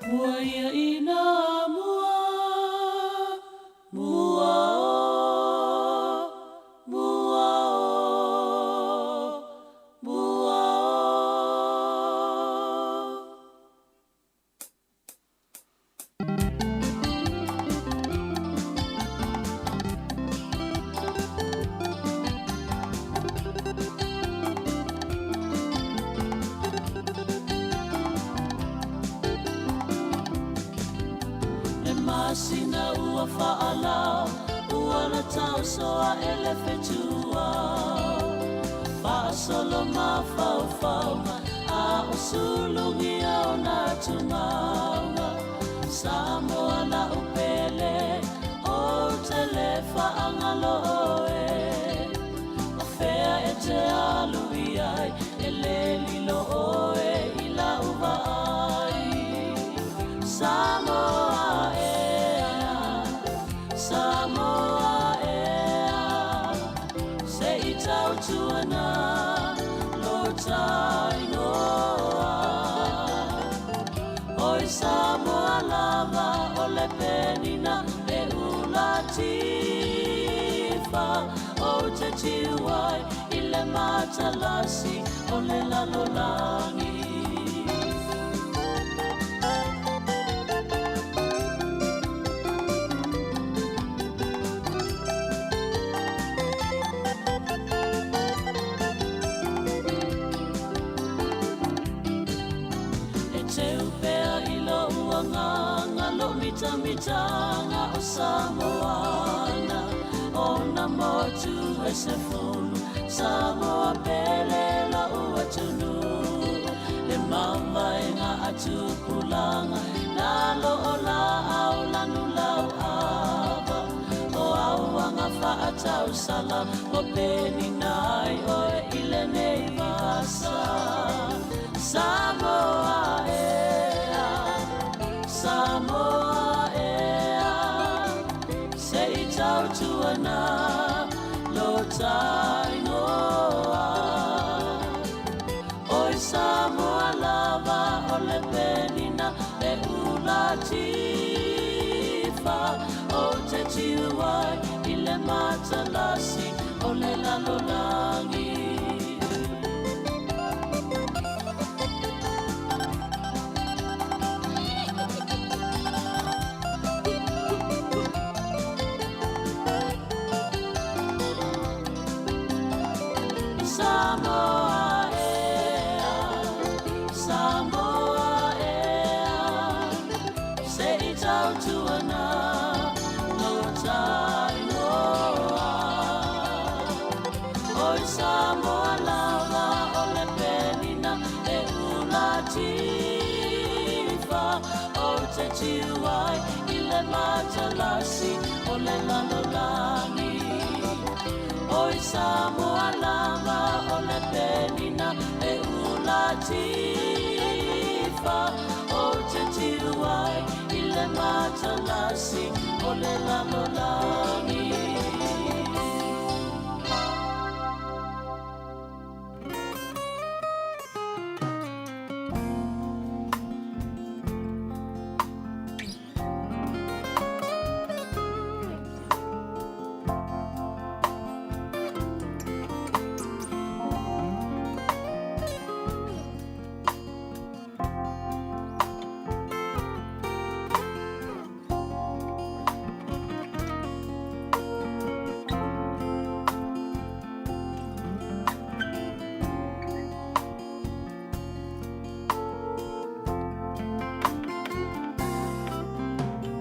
Mua ia ina mua, mua o, mua o, mua o. E masina ua faalao, ua na tausoa e le fetua. Faasolo mafaufauga, a o sulugia o na tumauga. Samoa la upele, o te le faagalo oe. O fea e te alu i ai, e le lilo oe i lau vaai. Samoa ea, Samoa ea, se i tautuana lo tainoa. Oi Samoa lava o le penina e tifa Ou te tiu ai i le matalasi o le lalolagi. E teu pea i lou agaga lou mitamitaga o Samoana Ona motu e sefulu Samoa pele lou atunuu Le mavaega a tupulaga Lalo o laau lanu lau ava O auaga faatausala Ua penina ai oe i lenei vasa Samoa ea Samoa ea Se i tautuana lo taigoa Oi Samoa lava o le penina e ula tifa Ou te tiu ai i le matalasi o le lalolagi. Samoa ea, Samoa ea, se i tautuana lo taigoa. Oi Samoa lava o le penina e ula tifa Ou te tiu ai i le matalasi o le lalolagi. Oi Samoa lava o le penina e ula tifa Ou te tiu ai i le matalasi o le lalolagi.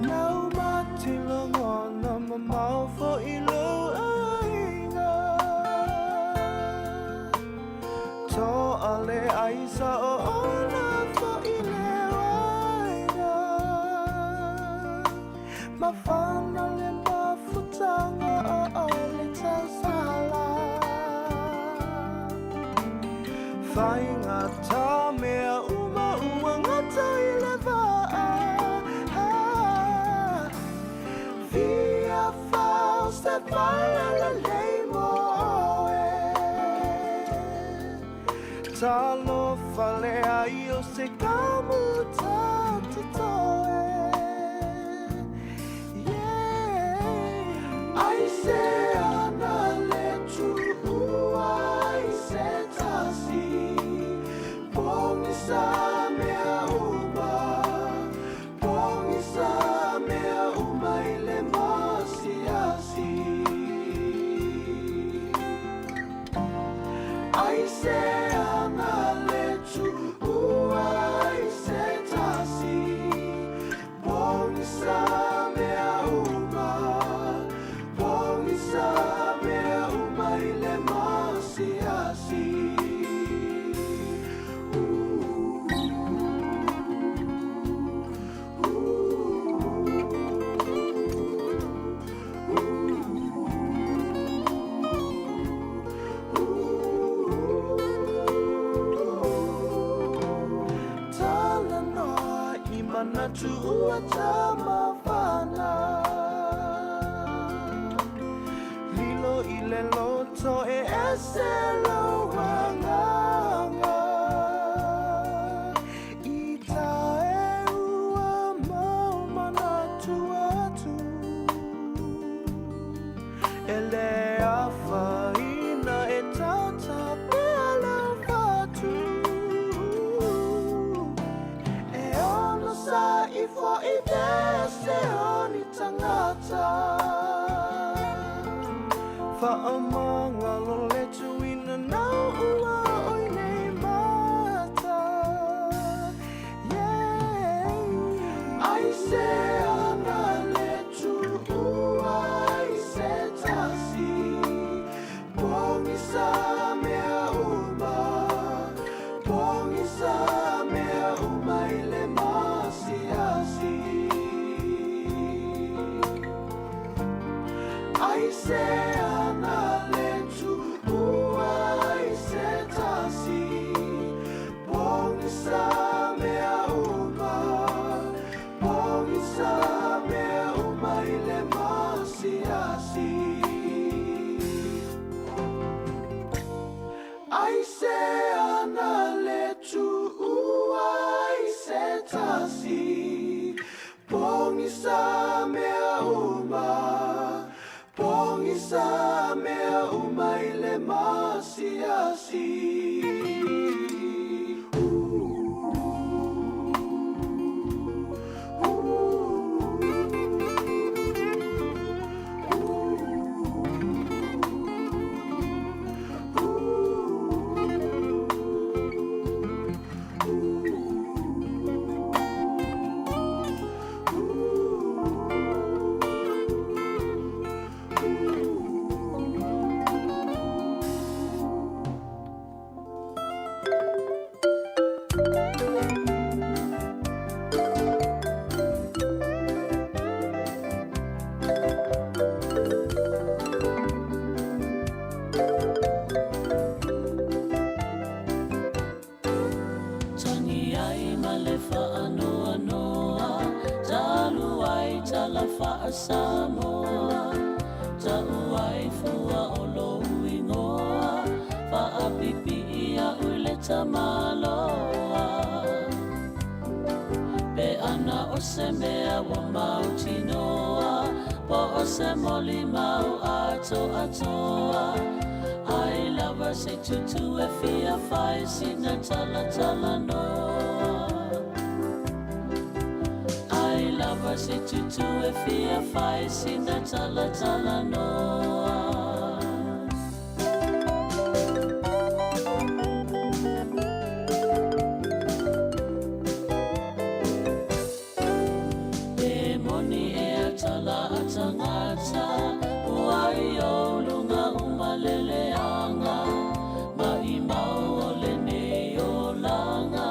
Nau matilogona mamao foi lou aiga Toa le aisa o ola foi le waina Mafana le mafutanga o le tausala Faigata mea uma ua gata i le vaa Fia fao se fale lelei mo oe Talofa le ai o se kamuta totoe Yeah Aisea na le tuua ai se tasi Pogisa mea uma Pogisa mea uma i le masiasi Aisea na le tuua ai se tasi Pogisa mea uma Pogisa mea uma i le masiasi Talanoa i manatu ua tamafana Lilo i le loto e ese lou agaga I taeua mau manatu atu. mata Faamagalo le tuina nau ua oi nei mata Yeah Ai se ana le tuua ai se tasi Pogisa mea uma Pogisa mea uma i le masiasi Ai se ana le tuua ai se tasi Pogisa mea uma Pogisa mea uma i le masiasi Ai se ana le tuua ai se tasi Pogisa mea uma Pogisa mea uma i le masiasi Tagi ai ma le faanoanoa Talu ai tala faa-Samoa Ta'u ai fua o lou igoa Faapipii a'u i le tamaloa Pe ana o se mea ua mautinoa Po o se molimau atoatoa Ai lava se tutu e fia fai sina talatalanoa Ai lava se tutu e fia fai sina talatalanoa E moni ea tala a tagata Ua i ou luga uma le leaga Maʻimau o lenei olaga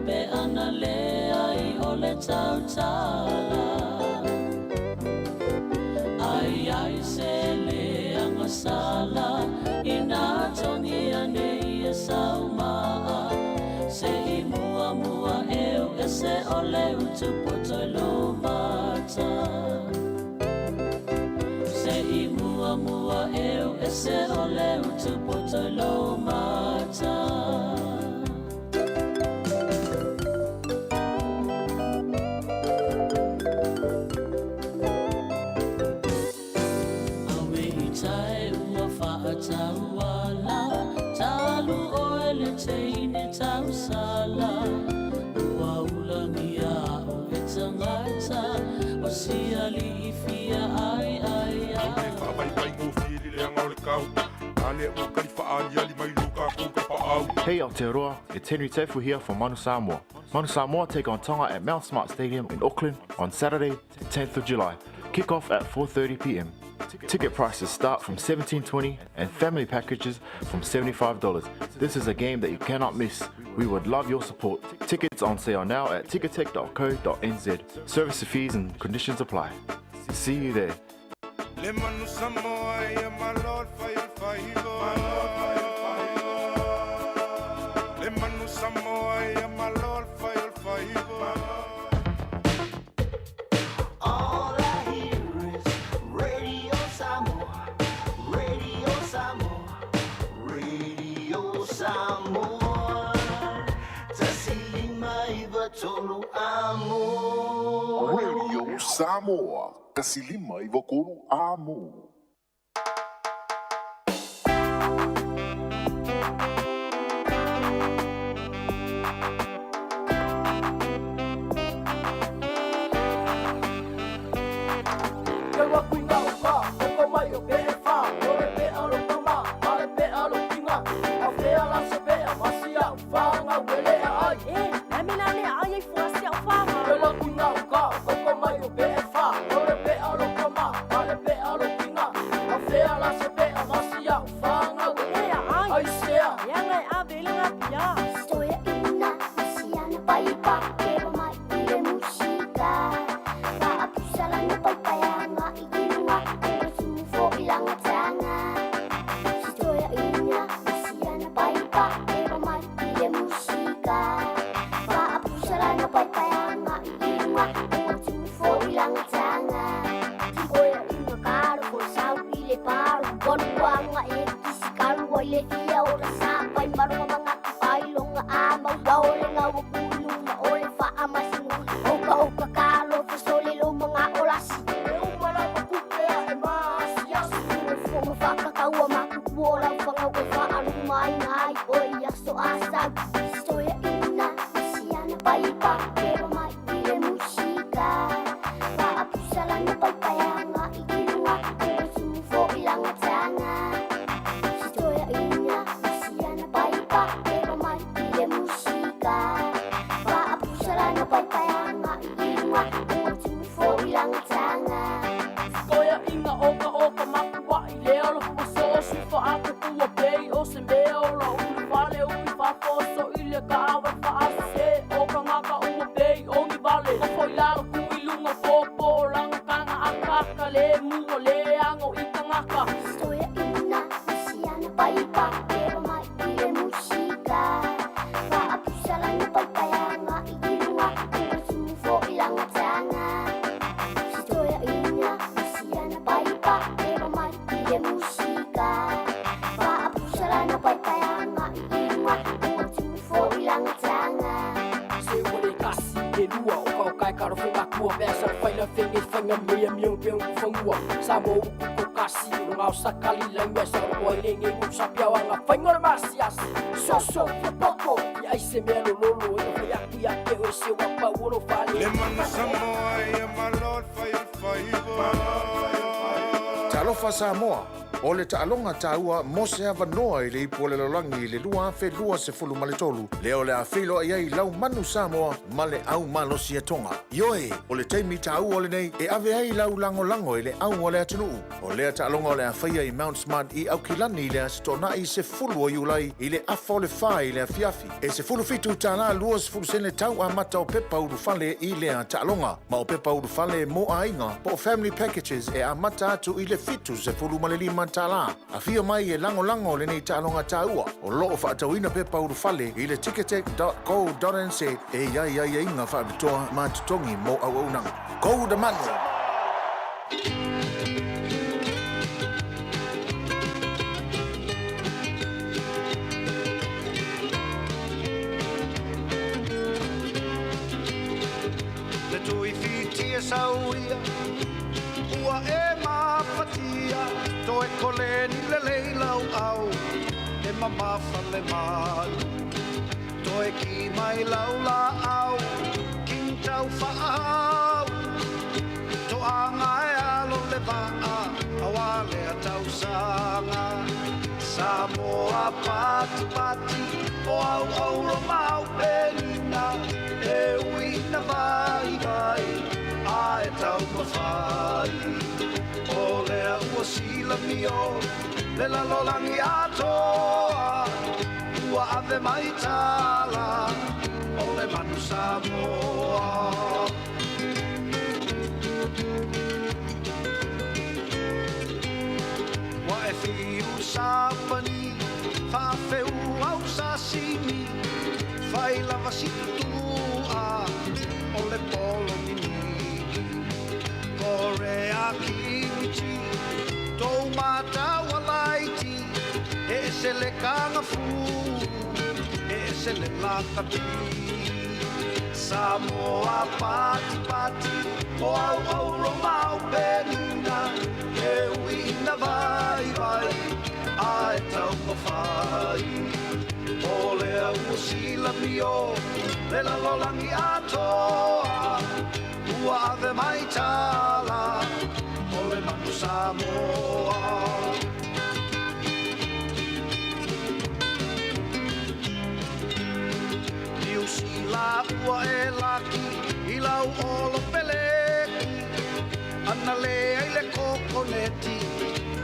Pe ana leai o le tautala Ai ai se leaga sala Inā togi ane ia sau ma'a Se i muamua eu ese o le utu poto i lou mata Se i muamua eu ese o le utu poto i lou mata. Awe i tae ua faatauala Talu oe le teine tausala Ua ulagia a'u e tagata O si alii fia ai ai ai. Hey Aotearoa, it's Henry Tafu here for Manu Samoa. Manu Samoa take on Tonga at Mount Smart Stadium in Auckland on Saturday, the 10th of July. Kick off at 4.30pm. Ticket prices start from $17.20 and family packages from $75. This is a game that you cannot miss. We would love your support. Tickets on sale now at ticketek.co.nz. Service fees and conditions apply. See you there. Le manu Samoa ia malo le fai o le faiva Le manu Samoa ia malo le fai o le faiva All I hear is Radio Samoa, Radio Samoa, Radio Samoa. 159 amo. Radio Samoa, 159 amo. Le manu Samoa ia malo le fai o le faiva. Talofa Samoa, o le taaloga taua mo se avanoa i le ipu o le lalolagi i le 2023, lea o le a feiloai ai lau manu Samoa ma le au malosi a Tonga. Ioe, o le taimi taua lenei e ave ai lau lagolago i le au a le atunuu. O lea taaloga o le a faia i Mount Smart i Aukilani i le Aso Toonai 10 o Iulai i le afa o le 4 i le afiafi. E $17 20 sene tau amata o pepa ulufale i lea taaloga, ma o pepa ulufale mo aiga po o family packages e amata atu i le $75. Afio mai e lagolago lenei taaloga taua. O lo o faatauina pepa ulufale i le ticketek.co.nz e i ai aiaiga faapitoa ma totogi mo auaunaga. Go the Manu! Le tuifitia sauia ua e mafatia toe koleni lelei lau au e mamafa le malu toe ki mai lau laau king tau faahau toaga e alo le vaa auā lea tausaga Samoa patipati o au auro mau penina e ui ina vaivai ae taumafai o lea ua silamio le lalolagi atoa ua ave mai tala o le manu Samoa. Ua e fiu sapani faafeu au sasimi fai lava si tutua o le polo ninii Korea kimchi tou matau alaiti e ese le kagafu e ese le lakapi Samoa patipati o au auro mau penina e ui ina vaivai ae taumafai o lea ua silamio le lalolagi atoa ua ave mai tala o le manu. Samoa. Niu Sila ua e laki i lau olo peleki Ana le ai le kokoneti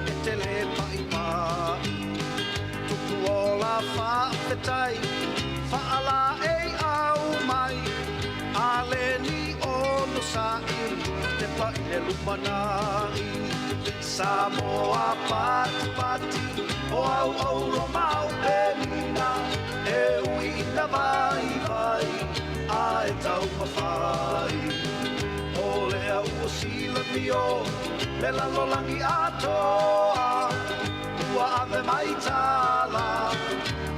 e te le pa'i pa'i Tupu ola whaafetai Whaala e au mai A le ni ono sa'i Te pa'i le lumanai Samoa pati pati O au auro mau penina E ui ina vai vai A e taumafai O lea ua silamio Le lalolagi atoa Ua ave mai tala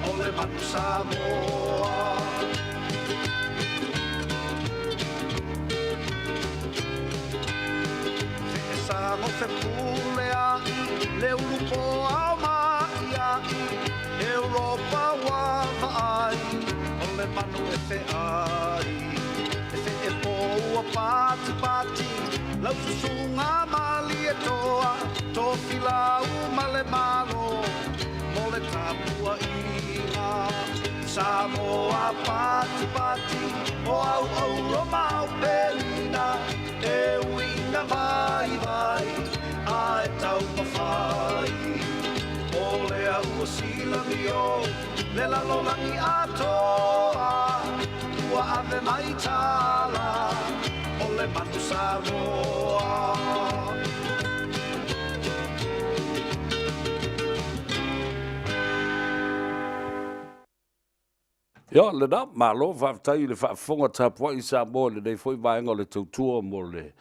O le manu Samoa. Feesago fepulea'i le ulu poa o ma'ia'i Europa ua vaai o le manu e fe'ai E fe'epo ua patipati lau susuga Malietoa Tofilau ma le Malo mo le tapua'iga Samoa patipati o au auro ma au pelina E ui ina vaivai a e taumafai O lea ua silamio le lalolagi atoa Ua ave mai tala o le manu Samoa. Ia, lena, malo faafetai i le faafofoga tapuai Samoa i lenei foi vaega o le tautua mo le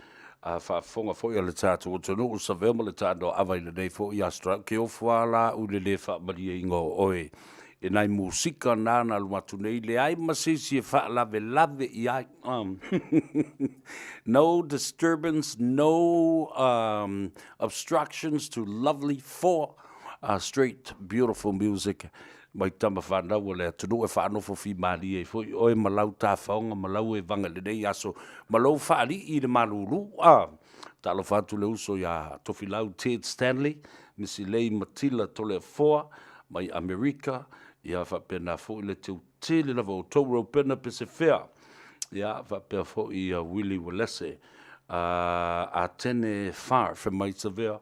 faafofoga foi a le tatou atunuu, savea ma le taanoaava i lenei foi aso Tarau. Ke ofo lava la au i le le faamalieina o oe i nai musika na na alu atu nei, leai ma se isi e faalavelave i ai. No disturbance, no obstructions to lovely for straight beautiful music mai tama fanau o le atunuu e faanofo fimalie ai foi oe ma lau tafaoga ma lau evaga i lenei aso ma lou faalii i le malulu. A talofa atu le uso iā Tofilau Ted Stanley, Misilei Matila Toleafoa mai Amerika, ia faapena foi le teutele lava o outou Reupena Pesefea, ia faapea foi ia Willie Uelese, Atene Farr fai mai Savea,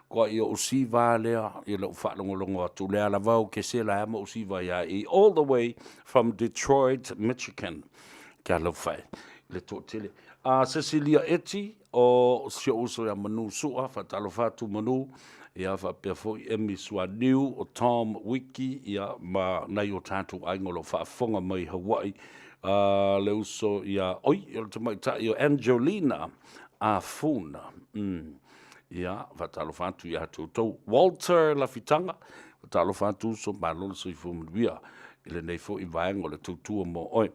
Koa ia o siva lea i lou faalogologo atu lea lava o ke sela ma o siva ia i all the way from Detroit, Michigan. Ke alofa e le toatele. A Cecilia Eti o si ou uso ia Manu Sua, faatalofa atu Manu, ia faapea foi Emi Suaniu o Tom Wiki, ia ma nai o tatou aiga o lo o faafofoga mai Hawaii. Le uso ia, oi, o le tamaitai o Angelina Afuna. Ia, faatalofa atu ia te outou. Walter Lafitaga, faatalofa atu uso, malo le soifua manuia i lenei foi vaega o le tautua mo oe.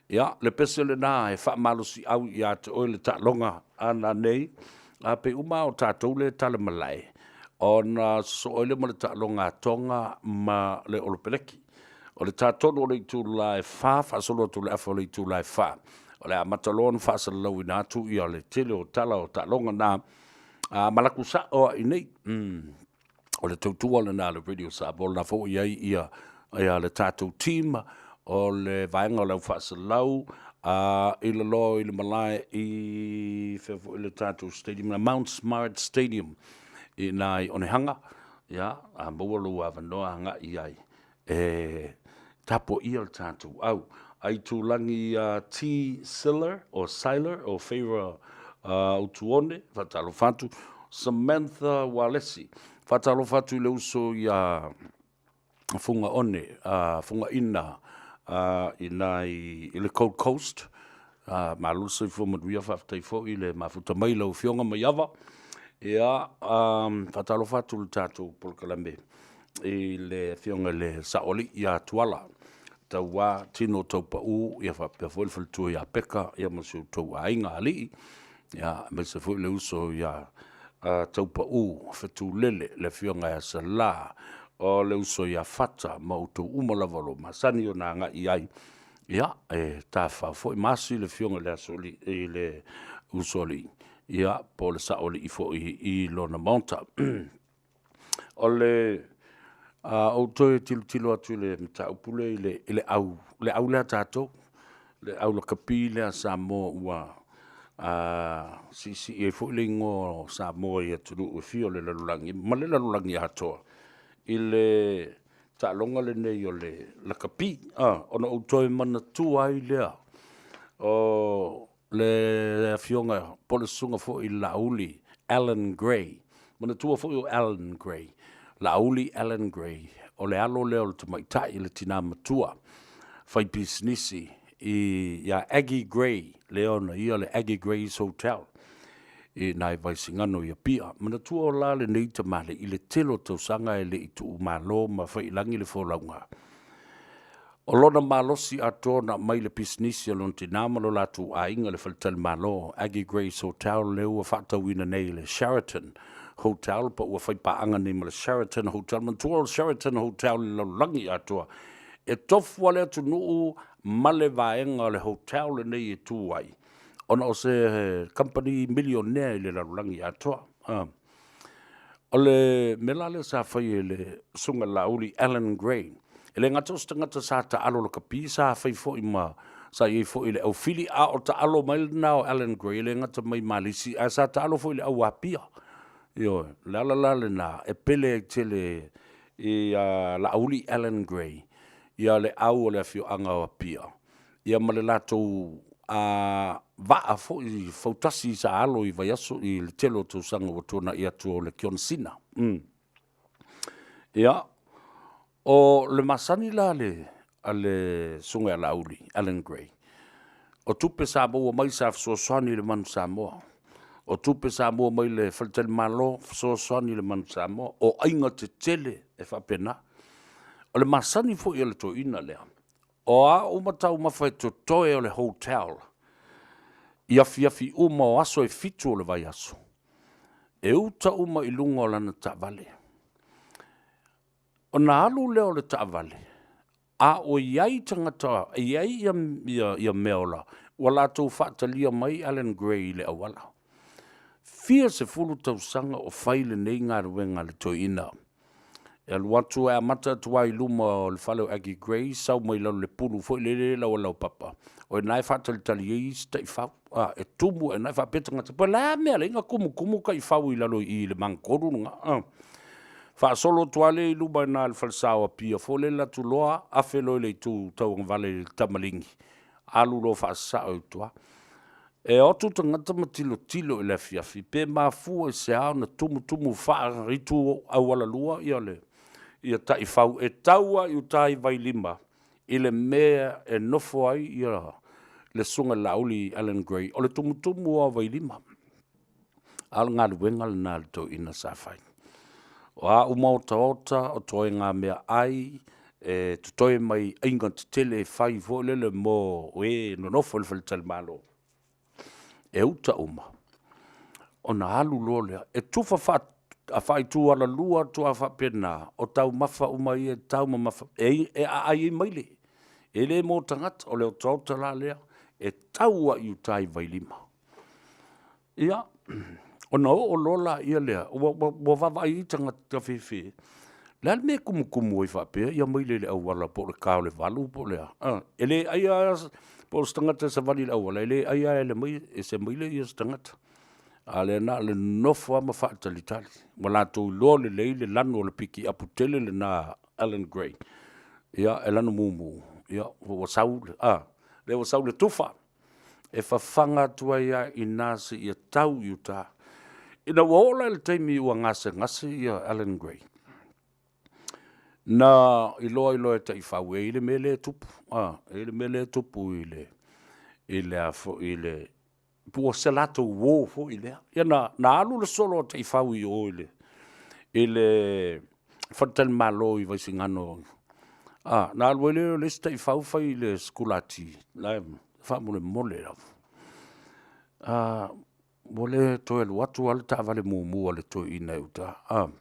Ia, le pese lena e faamalosiau ia te oe le taaloga a nei, a pei uma o tatou le tala malae, ona sosoo ai lea ma le taaloga a Tonga ma le Olopeleki. O le tatolu o le itula e 4, faasolo atu le afa o le itula e 4. O le a amata loa ona faasalalauina atu ia le tele o tala o taaloga na a malaku sa'o a i nei. O le tautua lena a le Radio Samoa lena foi i ai ia, ia le tatou team o le vaega o le au faasalalau i lalo i le malae i fea foi le tatou stadium na Mount Smart Stadium i nā i Onehanga. Ia, a maua lou avanoa agai ai e tapuaia le tatou au. Aitulagi T. Siller o Siler o Feira Utuone, faatalofa atu. Samantha Walesi, faatalofa atu i le uso ia Fugaone, Fugaina i na i le Gold Coast. Malo le soifua manuia, faafetai foi le mafuta mai lau Afioga Maiava. Ia, faatalofa atu i le tatou polokalame i le Afioga i le Saoalii ia Tuala Tauā Tino Taupau, ia faapea foi le faletua ia Peka, ia ma si outou aiga alii, ia aemaise foi le uso ia Taupau Fetulele, le Afioga ia Salā, o le uso ia Fata ma outou uma lava o lo o masani ona agai i ai. Ia, e tafafao foi ma asi le Afioga i le Asoalii, i le Usoalii. Ia, po o le saoalii foi i lona maota. O le a ou toe tilotilo atu i le mataupu lea i le, i le au, le au lea a tatou, le au lakapi lea a Samoa ua siisii ai foi le igoa o Samoa i atunuu e fia o le lalolagi ma le lalolagi atoa i le taaloga lenei o le lakapi. Ona ou toe manatua ai lea o le afioga po o le susuga foi i le Laauli Alan Grey. Manatua foi o Alan Grey, Laauli Alan Grey, o le alo lea o le tamaitai, le tina matua faipisinisi ia Aggie Grey, lea e ona ia le Aggie Grey's Hotel i ina i Vaisigano i Apia. Manatua la lenei tamalii i le tele o tausaga e le i tuumalo ma fai i lagi le folauga, O lona malosi atoa na aumai i le pisinisi a lona tina ma lo latou aiga, le faletalimalo Aggie Grey's Hotel, lea ua faatauina nei e le Sheraton Hotel, po ua faipaaga nei ma le Sheraton Hotel. Manatua o le Sheraton Hotel i le lalolagi atoa, e tofu lava le atunuu ma le vaega o le hotel lenei e tu ai, ona o se kamupani milionea i le lalolagi atoa. O le mea la lea sa fai e le Susuga ia Laauli Alan Grey, e le gata o se tagata sa taalo lakapi, sa fai foi ma sa i ai foi i le aufili, a o taalo mai lena o Alan Grey, e le gata mai Malisi, ae sa taalo foi i le au Apia. Ioe, o le ala la lena e pele ai tele ia Laauli Alan Grey ia le au o le afioaga o Apia, ia ma le latou vaa foi fautasi sa alo i vaiaso i le tele o tausaga ua tuanai atu o le Johnson. Ia, o le masani la a le Susuga ia Laauli Alan Grey, o tupe sa maua mai sa fesoasoani i le Manu Samoa. O tupe sa maua mai le faletalimalo, fesoasoani i le Manu Samoa. O aiga tetele e faapena. O le masani foi a le toeaina lea, O a uma taumafa e totoe o le hotel i afiafi uma o aso e 7 o le vaiaso, e uta uma i luga o lana taavale. Ona alu lea o le taavale, a ua i ai tagata, e i ai ia meaola ua latou faatalia mai Alan Grey i le auala. Fia sefulu tausaga o fai lenei galuega a le toeaina. E alu atu e amata atu lava i luma o le fale o Aggie Grey sau mai lalo i le pulu foi lele e i lau laupapa, o i ina e faatalitali ai isi taifau. A, e tumu ae i ina, faapea tagata, po o le a le mea e ala ai ona tumutumu taifau i lalo i i i le magatolu lena. Faasolo atu lava lea i luma i ina i le falesa o Apia foi lele alu atu loa afe loa i le itu tauagavale i le tamaligi, alu loa faasasao i tua. E o atu tagata ma tilotilo i le afiafi pe mafua i se a ona tumutumu faaitu auala lua ia taifau e tau lava i uta i Vailima i le mea e nofo ai le Susuga i le Laauli Alan Grey, o le tumutumu lava o Vailima. A o le galuega lena a le toeaina sa fai. O a uma otaota, o ituaiga meaai e totoe mai aiga tetele e fai foi lele mo e nonofo i le faletalimalo, e uta uma ona alu loa lea, e tufa faaitualalua atu lava faapena, o taumafa uma ia e taumamafa, e aai ai maile, e le mo tagata. O le otaota la lea e tau lava i uta i Vailima. Ia, ona oo loa lea, ua vaavaai i ai tagata fefe, o le a le mea e tumutumu ai faapea maile i le auala po o le ta o le 8 po o le a. E le aia lava po o se tagata e savali i le auala, e le aia lava e se maile se tagata. A o lea na o le nonofo lava ma faatalitali, ua latou iloa lelei le lanu o le pikiapu tele lena a Alan Grey, ia e lanu mumu, ua sau, lea ua sau le tufa, e fafaga atu ai lava i ina seia tau i uta. Ina ua oo la i le taimi ua gasegase Alan Grey, na iloa ai loa e taifau e i ai le mea lea e tupu, e i ai le mea lea e tupu i le a foi i le… po o se latou uo foi lea. Ia na alu le solo a taifau i o i le faletalimalo i Vaisigano, ona alu ai lea o le isi taifau fai i le sikulati, faamolemole lava, ua le toe alu atu lava le taavale mumu a le toeaina i uta. Ona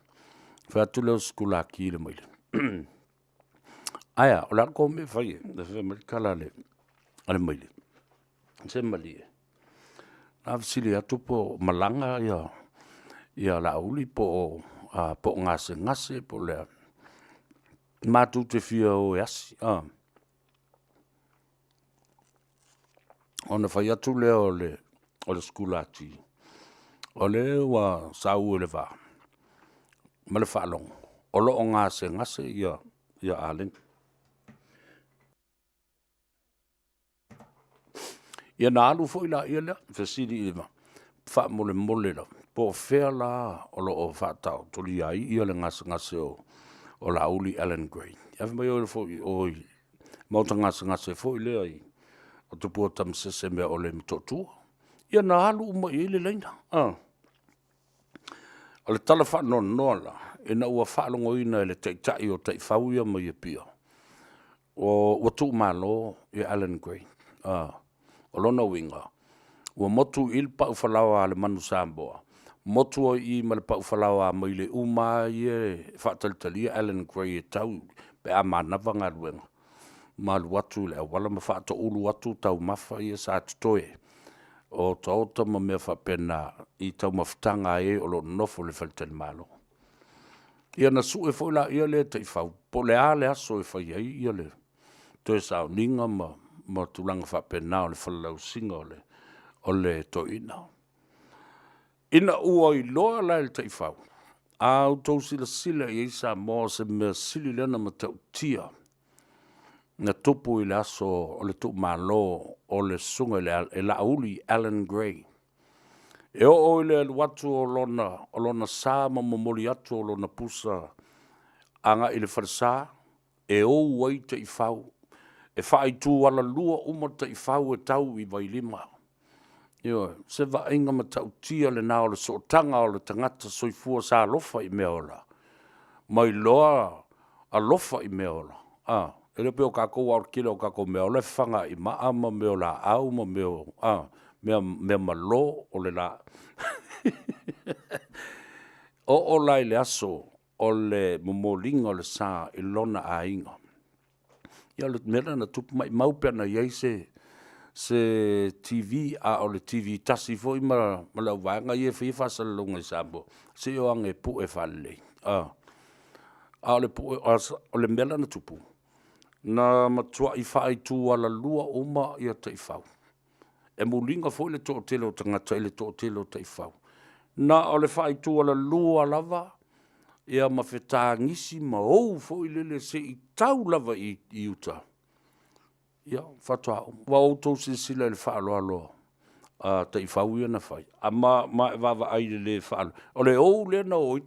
fai atu lea o le sikulaki i le maile, ae a, o le a le tou mea e fai ai? Fai mai le tala a le maile, se malie. Na fesili atu po o malaga ia ia Laauli po o a, po o gasegase po o le a. Matou te fia o e asi. A. Ona fai atu lea o le o le sikulati, o lea ua sau i le va ma le faalogo o lo o gasegase ia ia Aleni. Ia na alu foi laia lea, fesili i le faamolemole lava, po o fea la o lo o faataotolia ai ia le gasegase o Laauli Alan Grey. Ae fai mai o ifo i o i le maota gasegase foi lea i o Tupua Tamasese mea o le i Motootua. Ia na alu uma i ai le laina. O le tala faanoanoa la, ina ua faalogoina e le taitai o taifau ia mai Apia, ua tuumalo ia Alan Grey. O lona uiga, ua motu i i le pau falaoa a le Manu Samoa, motu ai i i ma le pau falaoa a maile uma lava ia e faatalitalia Alan Grey e tau pe a manava galuega, ma alu atu i le auala ma faatoulu atu taumafa ia sa totoe, o otaota ma mea faapena i taumafataga a e o lo o nonofo i le faletalimalo. Ia na sue foi laia lea e taifau po o le a le aso e fai ai ia le toe sauniga ma tulaga faapena o le falalausiga o le toeaina. Ina ua iloa la e le taifau, a outou silasila i ai Samoa o se mea sili lea ona matautia na tupu i le aso o le tuumalo o le Susuga ia Laauli Alan Grey. E oo i le alu atu o lona sa ma momoli atu o lona pusa agai i le falesa, e ou ai taifau, e faaitualalua uma taifau e tau i Vailima. Ioe, o se vaaiga matautia lena o le sootaga o le tagata soifua sa alofa i mea ola ma iloa alofa i mea ola. A, e le pei o tatou aua o le tele o tatou meaola e fafaga i maa ma mea o laau ma mea o a mea malo o le laau. Oo la i le aso o le momoliga o le sa i lona aiga, ia o le mea lena na tupu, maumau pe ana i ai se TV, a o le TV tasi foi ma le auvaega ia e faia faasalalauga i Samoa, se i o ane e pue faalelei. A o le pue, o le mea la na tupu, na matuai faaitualalua uma taifau. E muliga foi le toatele o tagata i le toatele o taifau. Na o le faaitualalua lava ia ma fetagisi ma ou foi lele se i tau lava i uta, ia faatoa uma. Ua outou silasila i le faaaloalo a taifau ia na fai, ma e vaavaai i le le faaaloalo, o le ou lea na o ai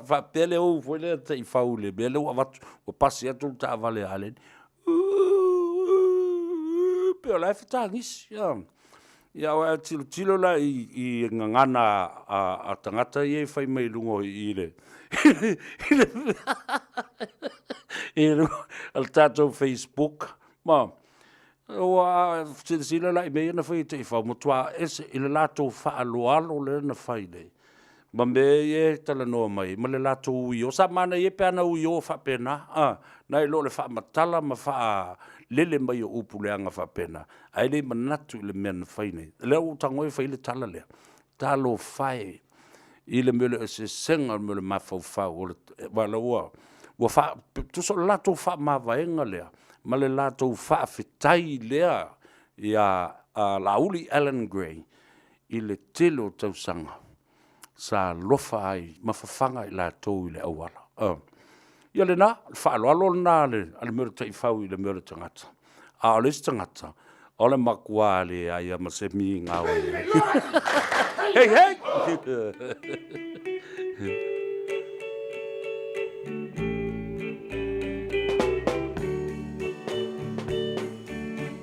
faapea le ou foi lea a taifau i le mea lea ua avatu, ua pasi atu le taavale a Aleni, pei o la e fetagisi. Ia a tilotilo la i gagana a tagata ia e fai mai i luga i i i luga o le tatou facebook ma ua silasila la i mea ia na fai e taifau, ua matua ese i le latou faaaloalo lea na fai ma mea ia e talanoa mai ai ma le latou uio. Sa manaia pe ana uio faapena, a, nai lo le faamatala ma faalele mai o upu leaga faapena, ae le manatu i le mea na fai nei. O lea ua ou tago e fai le tala lea, talofa e i le mea o le eseesega o le mea o le mafaufau, aua o la ua tusa o le latou faamavaega lea ma le latou faafetai lea ia Laauli Alan Grey i le tele o tausaga sa alofa ai ma fafaga i latou i le auala. Ia lena, o le faaaloalo lena a le mea o le taifau i le mea o le tagata, a o le isi tagata, o le matua leai lava ma se migao e i ai. Hei, hei!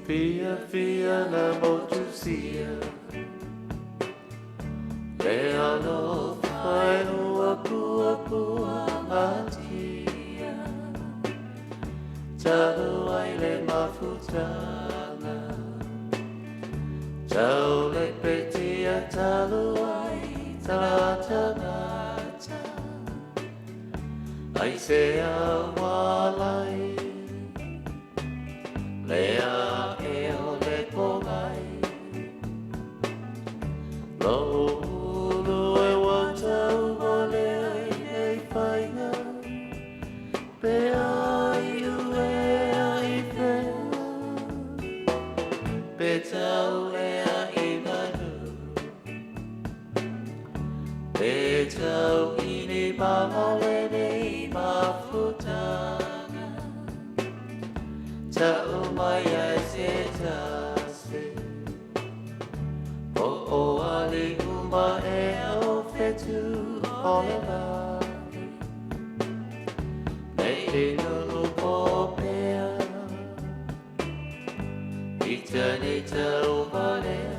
Fia fia na motusia Le alofa e ua pua pua atia Talu ai le mafutanga Tau le petia talu ai tagata Ai se awalai Le a e o le pō. Pe tau i ni mana lenei mafutanga Tau mai ai se tasi O o ali uma e au whetu o le lagi Nei te nuu po pea I tēnei tau valea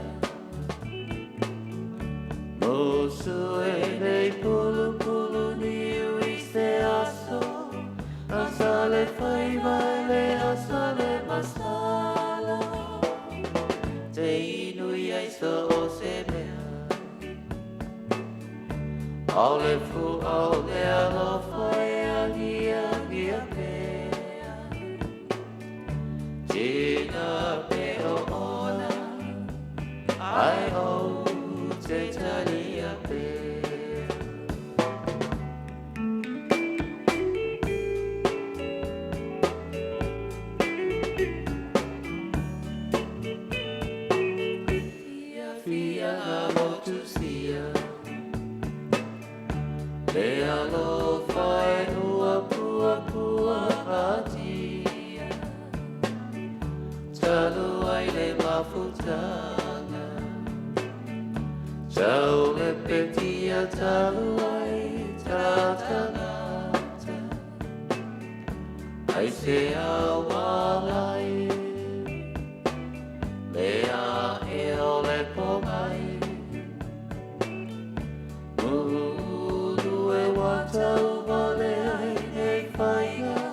Musu e nei pulupulu niu i se aso Asa le faiva le asa le masala Te inu i ai so o se mea Au le fu au le alofa e agia gia pea Tina pe o ona Ai o te talia pea Fia fia nga motu sia Le alofa e ua pua pua atia Talu ai le mafutanga Tau le petia talu ai tātangata Ai se awalai Le a e o le pongai Muulu e watau vale ai nei whainga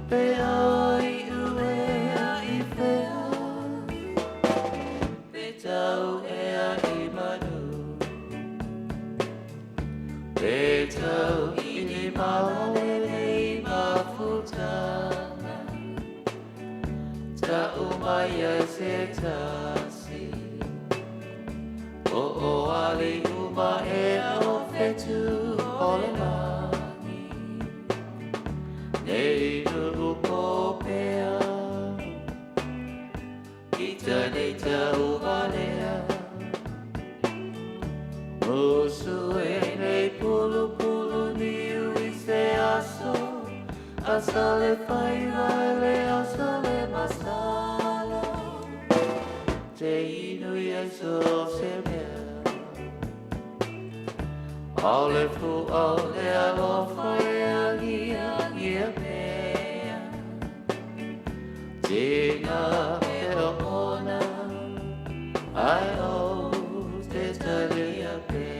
Pe ai uea i whea Pe tau ea i manu Pe tau i ni mana lenei mafutanga Tau mai ai se tasi O o ali uma e o whetu o le lagi Nei nuu po pea I tēnei tau valea Musu e nei pulupulu niu i se aso Asa le faiva le asa le masala Te inu i ai so se mea Au le fu au le alofa e agia gia pea Tina pe o ona Ai o te talia pea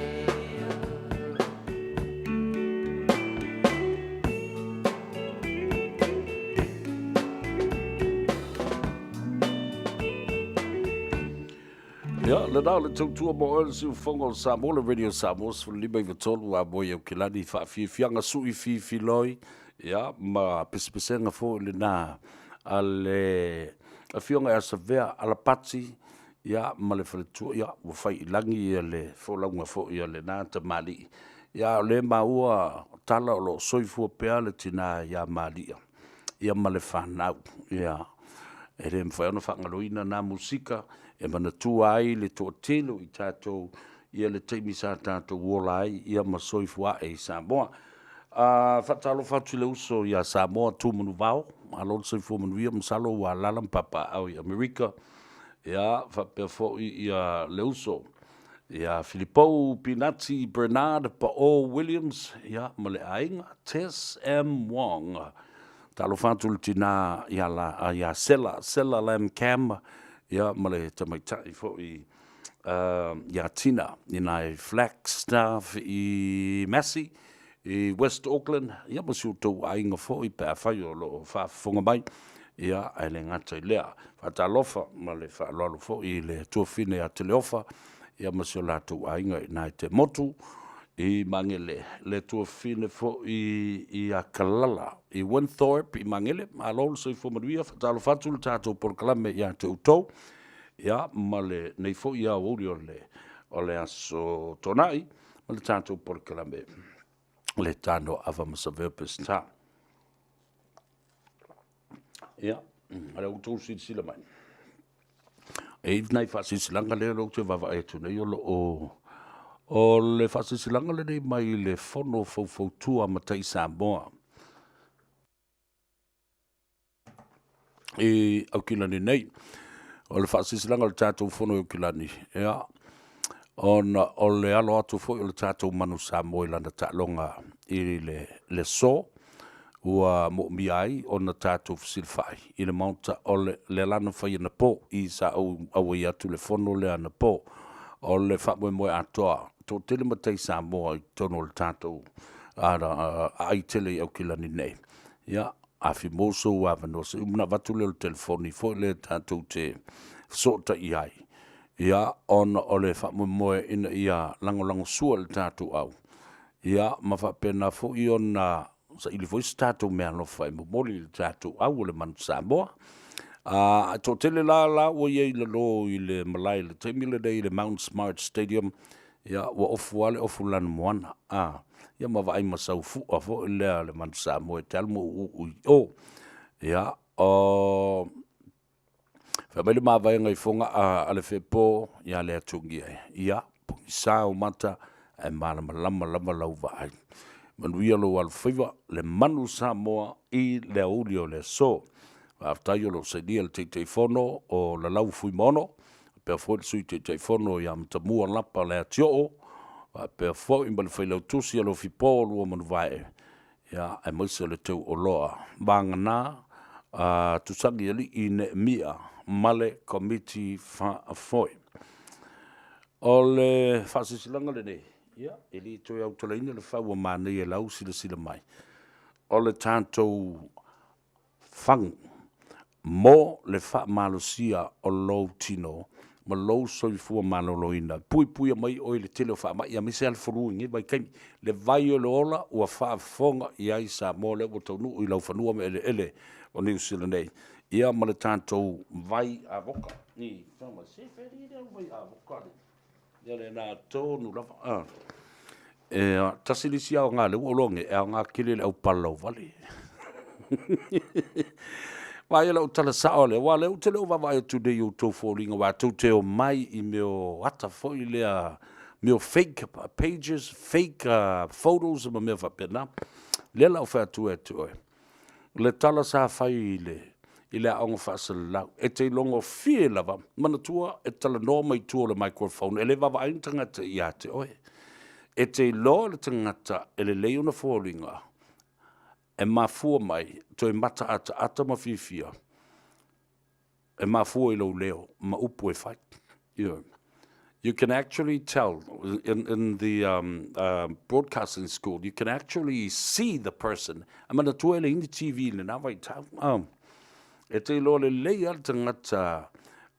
Ia, lena o le tautua mo oe le siufofoga o Samoa, le Radio Samoa 15 93 a moe Aukilani, faafiafiaga sui fifiloi, ia, ma pesepesega foi lena a le Afioga ia Savea Alapati, ia, ma le faletua, ia, ua fai i lagi ia le folauga foi a lena tamalii. Ia, o lea e maua tala o lo o soifua pea le tina ia Malia, ia ma le fanau, ia, e le mafai ona faagaloina na musika e manatua ai le toatele o i tatou ia le taimi sa tatou ola ai ia ma soifua ae i Samoa. Faatalofa atu i le uso ia Samoa Tu Manuvao, malo le soifua manuia, masalo ua alaala ma papaaao i Amerika, ia faapea foi ia le uso ia Filipou Pinati Bernard Pao Williams, ia ma le aiga Tess M Wong. Talofa atu le tina ia la ia Sela, Sela Lam Cam, ia ma le tamaitai foi ia Tina i nai Flagstaff i Massey i West Auckland, ia ma si o outou aiga foi pe afai o lo o faafofoga mai, ia ae le gata i lea. Faatalofa ma le faaaloalo foi i le tuafafine ia Teleofa, ia ma si o latou aiga i ina i te motu i Magele, le tuafafine foi ia Kalala i Winthorpe i Magele. Malo le soifua manuia, faatalofa atu le tatou polokalame ia te outou, ia ma lenei foi aoauli o le o le aso Toonai ma le tatou polokalame le Tano Ava ma Savea Peseta. Ia, o lea ua outou silasila mai. E i ai nai faasilasilaga lea ou te vaavaai atu nei o lo o O le faasilasilaga lenei mai le Fono Faufautua a Matai Samoa i Aukilani nei. O le faasilasilaga o le tatou Fono i Aukilani, ia, ona o le alo atu foi o le tatou Manu Samoa i lana taaloga i le aso, ua moomia ai ona tatou fesilafai i le Maota o le lea na fai anapo i sa ou auai atu i le fono lea anapo. O le faamoemoe atoa, toatele matai Samoa i totonu o le tatou aai tele i Aukilani nei. Ia, a fia maua sou avanoa, se i uma ona avatu lea o le telefoni foi lea tatou te fesootai ai, ia, ona o le faamoemoe ina ia lagolagosua i le tatou au, ia, ma faapena foi ona saili foi se tatou meaalofa e momoli i le tatou au o le Manu Samoa. A toatele la la ua i ai i lalo i le malae i le taimi lenei i le Mount Smart Stadium, ia, ua ofu lava le ofu lanumoana, a, ia ma vaai ma sau fua foi lea a le Manu Samoa e te alu ma uuuu i o. Ia, o Fai mai le mavaega i Fogaa a le Feepo ia Leatugia e, ia, pogisa ou mata ae malamalama lava lau vaai. Manuia lou alofaiva, le Manu Samoa i le aoauli o le aso. Faafetai o lo o sainia e le Taitaifono o Lalau Fuimaono, faapea foi le Sui Taitaifono ia Matamua Lapa Leatioo, faapea foi ma le Failautusi a Alofipo Luamanuvae, ia, aemaise o le teu oloa vagana a Tusagialii Neemia ma le Komiti Faafoe. O le faasilasilaga lenei, ia, e le toe autalaina le fau ua manaia i lau silasila mai, o le tatou fagu mo le faamalosia o lou tino ma lou soifua maloloina, e puipuia mai oe i le tele o faamai, aemaise lava le flu i lenei vaitaimi. Le vai o le ola ua faafofoga i ai Samoa, o lea ua taunuu i laufanua ma eleele o Niu Sila nei, ia ma le tatou vai avoka. Se fea lea vai avoka Ia lena tonu lava. A. E tasi le isi aoga lea ua ou iloa nei, e aoga tele i le au palalauvale. Vaai i lau tala sao lea, aua o lea ou te le o vaavaai atu nei i o outou foliga, aua tou te omai i mea o ata foi lea, mea o fake pages, fake photos ma mea faapena. O lea la ua ou fai atu ia te oe, le tala sa fai i le i le aoga faasalalau, e te ilogofie lava, manatua e talanoa mai tua o le microphone, e le vaavaai ni tagata ia te oe. E te iloa le tagata e lelei ona foliga, e mafua mai, toe mataataata ma fiafia, e mafua i lou leo ma upu e fai. Ioe. You can actually tell in the broadcasting school, you can actually see the person. A manatua e leai ni TV i lena vaitau. E te iloa lelei lava le tagata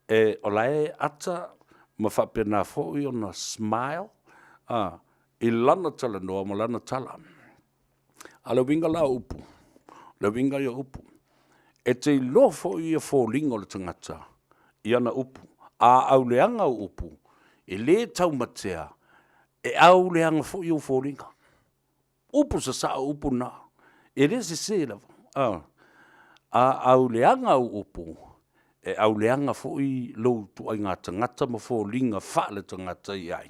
e o la e ata ma faapena foi ona smile i lana talanoa ma lana tala. A o le uiga la o upu, o le uiga ia o upu, e te iloa foi ia foliga o le tagata i ana upu. A auleaga au upu, e le taumatea, e auleaga foi ou foliga. Upu sasao upu na, e le sese lava. A auleaga au upu, e auleaga foi lou ituaiga tagata ma foliga faaletagata e i ai.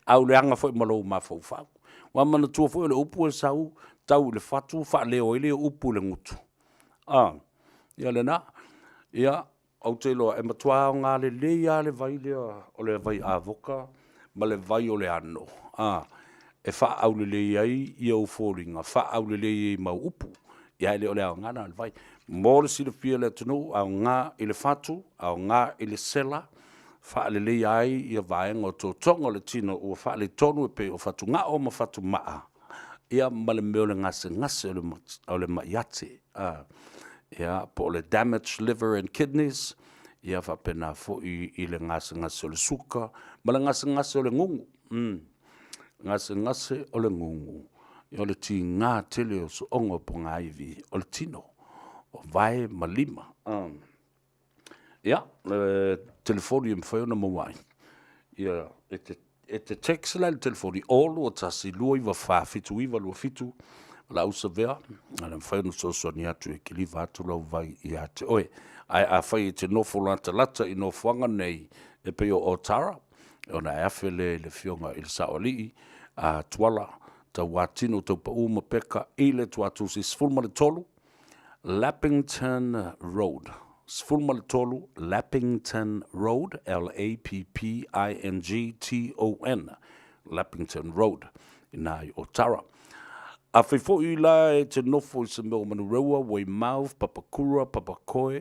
Auleaga foi ma lou mafaufau. Aua manatua foi o le upu e sau tau i le fatu faaleo ai lea o upu i le gutu. A, ia lena. Ia, ou te iloa e matua aoga lelei lava le vai lea o le vai avoka ma le vai o le ano, a, e faaaulelei ai ou foliga, faaaulelei ai ma au upu. Ia ae le o le aoga lena o le vai. Mo le silafia e le atunuu, aoga i le fatu, aoga i le sela, faaleleia ai ia vaega o totoga o le tino ua faaletonu e pei o fatugao ma fatumaa, ia ma le mea o le gasegase o le mai ate, ia po o le damage liver and kidneys, ia faapena foi i le gasegase o le suka ma le gasegase o le gugu. Gasegase o le gugu, o le tiga tele o sooga o pogaivi o le tino, o vae ma lima. Ia, le telefoni e mafai ona maua ai, ia, e te text la i le telefoni 0 2 1 2 9 4 7 9 2 7 o lau Savea, e mafai ona fesoasoani atu e kiliva atu lau vai ia te oe. Ae afai e te nofo latalata i nofoaga nei e pei o Otara, Ona e afe lea i le Afioga i le Saoalii a Tuala Tauatino Taupau ma Peka i le Tuatusi 13 Lappington Road, 13 Lappington Road, L-A-P-P-I-N-G-T-O-N, Lappington Road, ina i Otara. Afai foi la e te nofo i se mea o Manurewa, Weymouth, Papakura, Papakoe,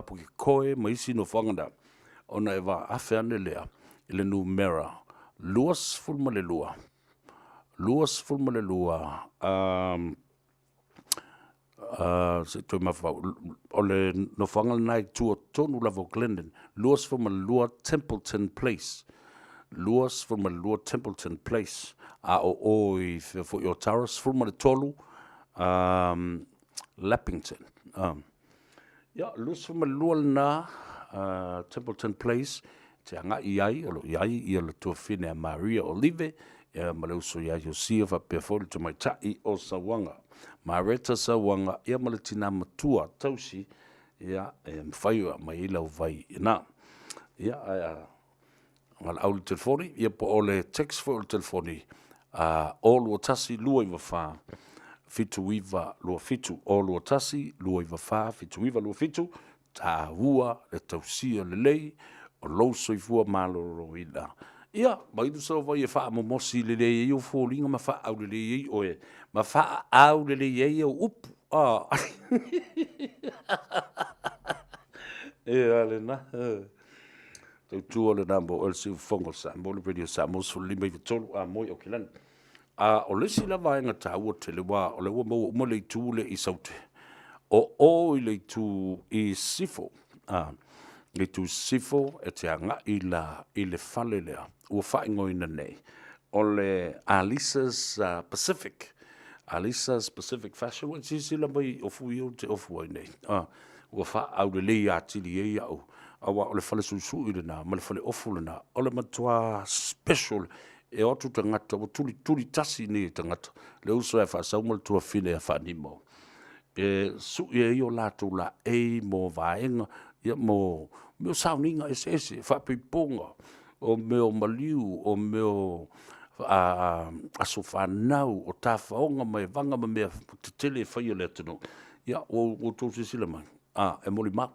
Pukekohe ma isi nofoaga na, ona e vaaafe ane lea i le numera 22, 22, se i toe mafaufau, o le nofoaga lena i tua tonu lava o Glendon, 22 Templeton Place, 22 Templeton Place, a o o i fea foi o Tara, 13 Lappington. Ia, 22 lena Templeton Place, te agai i ai, o lo o i ai ia le tuafine a Maria Olive, ia ma le uso ia Iosia faapea foi le tamaitai o Sauaga. Mareta Sauaga, ia ma le tina matua tausi, ia, e mafai ona aumai ai lau vai i ina. Ia, ae a valaau i le telefoni, ia po o le text foi o le telefoni, 021 294 7927, 021 294 7927, taua le tausia lelei o lou soifua maloloina. Ia, mai le sau vai e faamomosi lelei ai ou foliga ma faaaulelei ai oe, ma faaaulelei ai au upu. Ah. Ia lena. Tautua lena mo oe le siufofoga o Samoa, le Radio Samoa 15 i 3 a moi Aukilani. A o le isi la vaega taua tele, aua o lea ua maua uma le itu lea i Saute, o o i le itu i Sisifo, a, le itu i Sisifo e te agai la i le fale lea ua faaigoaina nei o le Alisa's Pacific, Alisa's Pacific Fashion. Ua e silasila mai i ofu ia ou te ofu ai nei, a, ua faaaulelei atili ai au, aua o le fale suisui lena ma le fale ofu lena, o le matua special. E o atu tagata, ua tulituli tasi nei e tagata le uso ia Faasau ma le tuafine ia Faanimo, e sui ai o latou laei mo vaega, ia mo mea o sauniga eseese, faapeipoga, o mea o maliu, o mea o aso fanau, o tafaoga ma evaga ma mea tetele e faia e le atunuu. Ia, ua outou silasila mai, a, e molimau.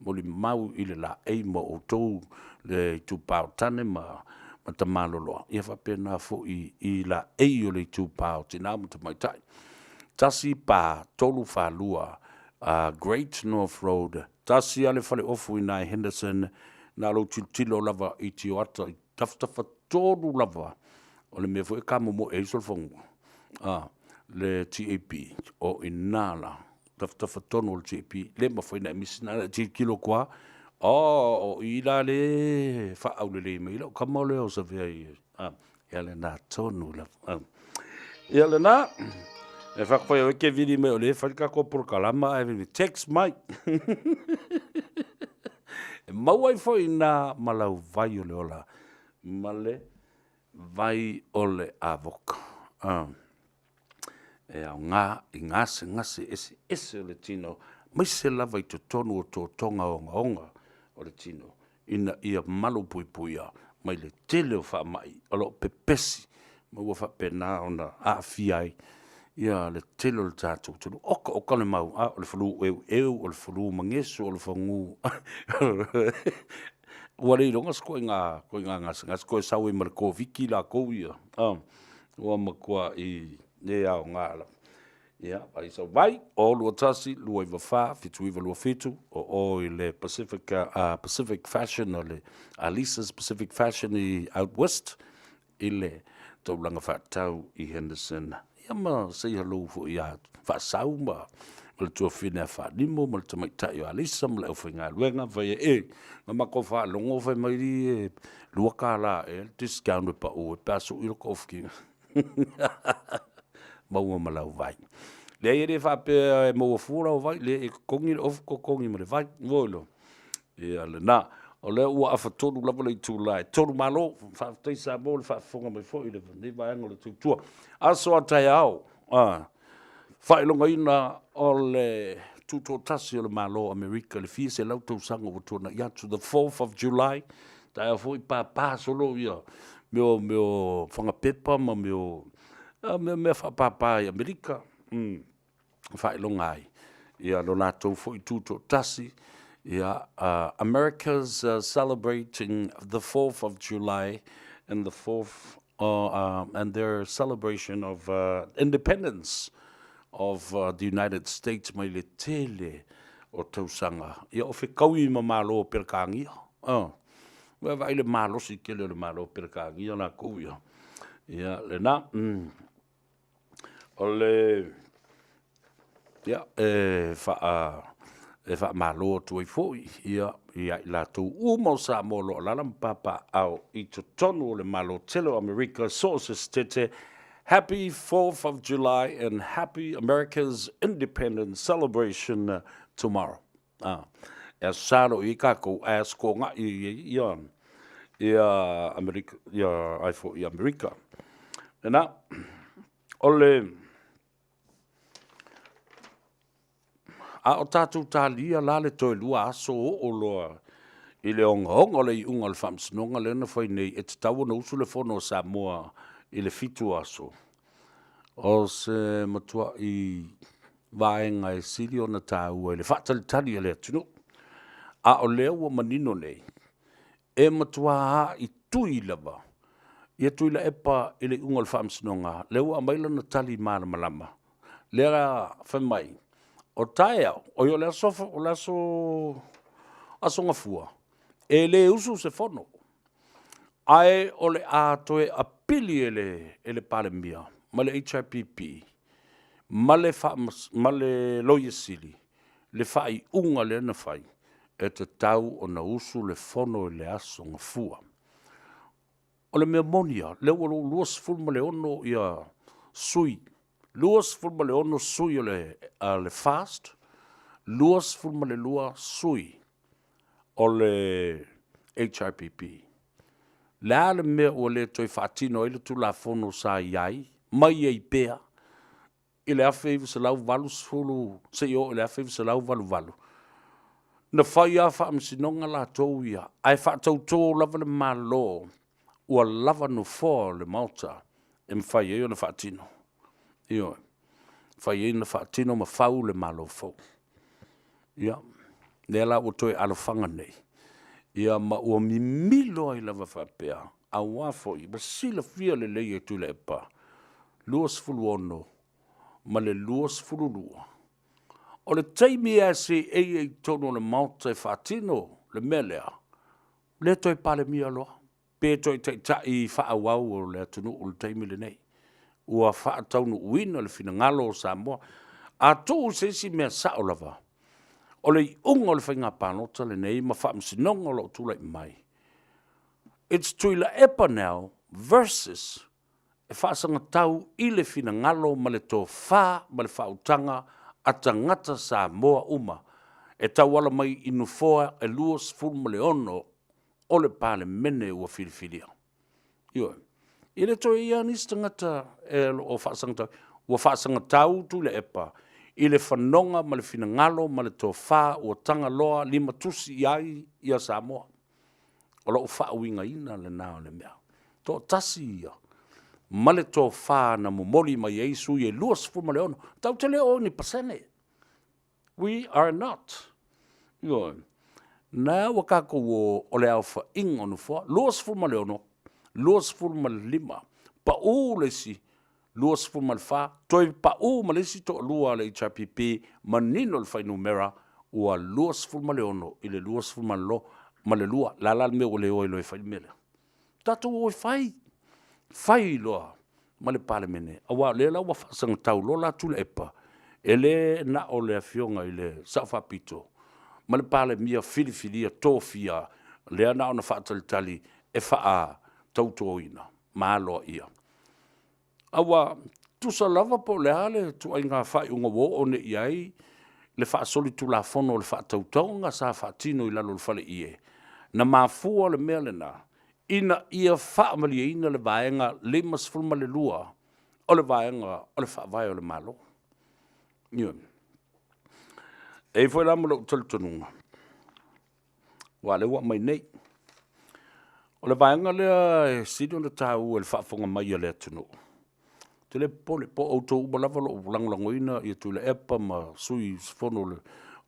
Molimau i le laei ma outou le itupa o tane ma Tamaloloa, ia faapena foi i laei o le itupa o tina ma tamaitai. 1 4 3 4 2 Great North Road, tasi lava le faleofu i ina i Henderson, na o lou tilotilo lava i tioata i tafatafa tonu lava o le mea foi e kamomoe ai solofanua, le TAP, o i ina la tafatafa tonu o le TAP, le mafai ona e misi, na ona e tilotilo atu lava, oh, o i la lea e faaaulelei mai ai lau tama lea o Savea i, ia lena tonu lava. Ia lena, e whakawhai au e ke viri mai o le whai ka ko porokalama ai viri text mai. E mau ai foi nā malau vai o le ola, ma le vai o le avoka. E aoga i gasegase eseese o le tino, aemaise lava i totonu o totoga ogaoga o le tino, ina ia malupuipuia mai le tele o faamai o lo o pepesi ma ua faapena ona aafia ai ia le tele o le tatou atunuu. Oka oka le mau, a o le flu eueu, o le flu mageso, o le fagu ua le iloga se ituaiga gasegase, toe sau ai ma le Koviti latou ia, ua matuai le aoga lava. Ia, vaai sau vai, 0 2 1 2 9 4 7 9 2 7, o o i le Pacific, Pacific Fashion, o le Alisa's Pacific Fashion i out west, i le taulaga faatau i Henderson. Ia ma say hello foi ia Faasau ma le tuafine a Faalimo ma le tamaitai o Alisa ma le aufaigaluega fai e, e, na matou faalogo fai mai e $2 ea le discount e pau ai pe a sui lota ofu Maua ma lau vai. Leai e le faapea e maua fua lau vai, leai e totogi le ofu totogi ma le vai. Ua iloa? Ia lena. O lea ua afatolu lava le itula e tolu malo. Faafetai Samoa le faafofoga mai foi i lenei vaega o le tautua. Aso a taeao, faailogaina o le tutoatasi o le Malo o Amerika i le fia selau tausaga ua tuanai atu, the 4th of July. Taeao foi papa solo ia mea o mea o fagapepa ma mea o mea faapapa i Amerika faailoga ai ia lo latou foi tutoatasi. Ia, America's celebrating the 4th of July and the 4th and their celebration of independence of the United States mai le tele o tausaga. Ia o fekaui ma Malo o Perekania. Ua vaai le malosi tele o le Malo o Perekania lakou ia. Ia lena. O le ia e faa e faamalo atu ai foi ia ia i latou uma o Samoa o lo o alaala ma papaaao i totonu o le Malo tele o Amerika so o se setete. Happy 4th of July and happy America's Independence Celebration tomorrow. Ah, e aso sa lo i ai kākou, ae aso kōgaʻi i ai ia, ia Amerika, ia ai foi i Amerika. Lena, o le, a o tātou talia la le toe lua aso oo loa i le ogaoga o le iuga o le faamasinoga lea na fai nei e tatau ona usu le fono a Samoa i le 7 aso. O se matuai vaega e sili ona taua i le faatalitali a le atunuu. A o lea ua manino nei, e matua aaitui lava ia Tuilaepa i le iuga o le Faamasinoga, lea ua aumai lana tali malamalama, lea fai mai, o taeao, oi o le aso, o le aso, aso Gafua, e le usu se fono, ae o le a toe apili e le Palemia ma le HRPP ma le ma le Loia Sili le faaiuga lea na fai e tatau ona usu le fono i le aso Gafua. O le mea moni lava, lea ua 26 ia sui, 26 sui o le, le FAST, 22 sui o le HRPP. Le a le mea ua le toe faatino ai le Tulafono sa i ai ma i ai pea i le 1980 seia oo i le 1988, na fai lava faamasinoga latou ia, ae faatauto lava le Malo ua lava nofoa o le Maota e mafai ai ona faatino. Ioe. Mafai ai ona faatino ma fau le Malo fou. Ia, lea la ua toe alofaga nei, ia ma ua mimilo ai lava faapea, aua foi ua silafia lelei e Tuilaepa, 26 ma le 22, o le taimi lava e seei ai i totonu o le Maota e faatino le mea lea, le toe Palemia loa, pe toe taitai faaauau o le atunuu i le taimi lenei. Ua faataunuuina le finagalo o Samoa. A tuu se isi mea sao lava, o le iuga o le faiga palota lenei ma faamasinoga o lo o tulai mai, it's Tuilaepa now versus e faasagatau i le finagalo ma le tofa ma le faautaga a tagata Samoa uma e tauala mai i nofoa e 26 o le Palemene ua filifilia. Ioe. E le toe i ai lava nisi tagata e o lo o faasagatau, ua faasagatau Tuilaepa i le fanoga ma le finagalo ma le tofa ua tagaloa limatusi i ai ia Samoa. O lou faauigaina lena o le mea. Toatasi ia ma le tofa na momoli mai ai sui e 26. Tatou te le o i ni pasene. We are not. Ioe. Na ua tatou o, o le aofaiga o nofoa, 26, 25, pau le isi 24, toe pau ma le isi toalua a le HRPP, manino le fuainumera ua 26 i le 22. O le a la le mea ua le o ai loa e fai le mea lea? Tatou o e fai, fai loa ma le Palemene, aua o lea la ua faasagatau loa la Tuilaepa, e le na o le Afioga i le Sao Faapito ma le Palemia filifilia tofia lea na ona faatalitali e faatautoina ma aloaia. A ua tusa lava po o le a le ituaiga faaiuga ua oo nei i ai le faasolitulafono o le faatautauga sa faatino i lalo o le faleie, na mafua le mea lena ina ia faamalieina le Vaega 52 o le Vaega o le Faavae o le Malo. Ioe. E i ai foi la ma lou talitonuga, aua o lea ua aumai nei. O le vaega lea e sili ona taua i le faafofoga mai a le atunuu, ou te le popole po o outou uma lava o lo o lagolagoina ia Tuilaepa ma sui usufono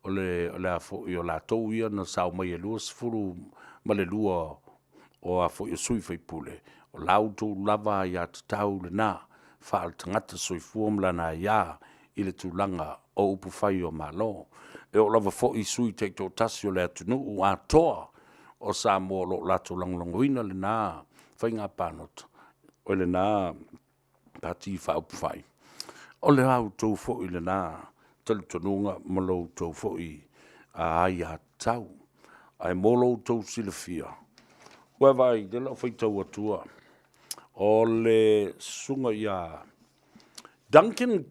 o le a foi o latou ia na sao mai e 22 o a foi o sui usufono, o la outou lava aiatatau lena faale-tagata soifua ma lana aia i le tulaga o upufai o Malo. E oo lava foi i sui usufono taitoatasi o le atunuu atoa o Samoa o lo o latou lagolagoina lena faiga palota, o lena Pati Faaupufai, o le a outou foi lena talitonuga ma lo outou foi aiatatau. Ae mo lo outou silafia, ua e vaai, o lea o le a ou faitau atua, o le susuga ia Duncan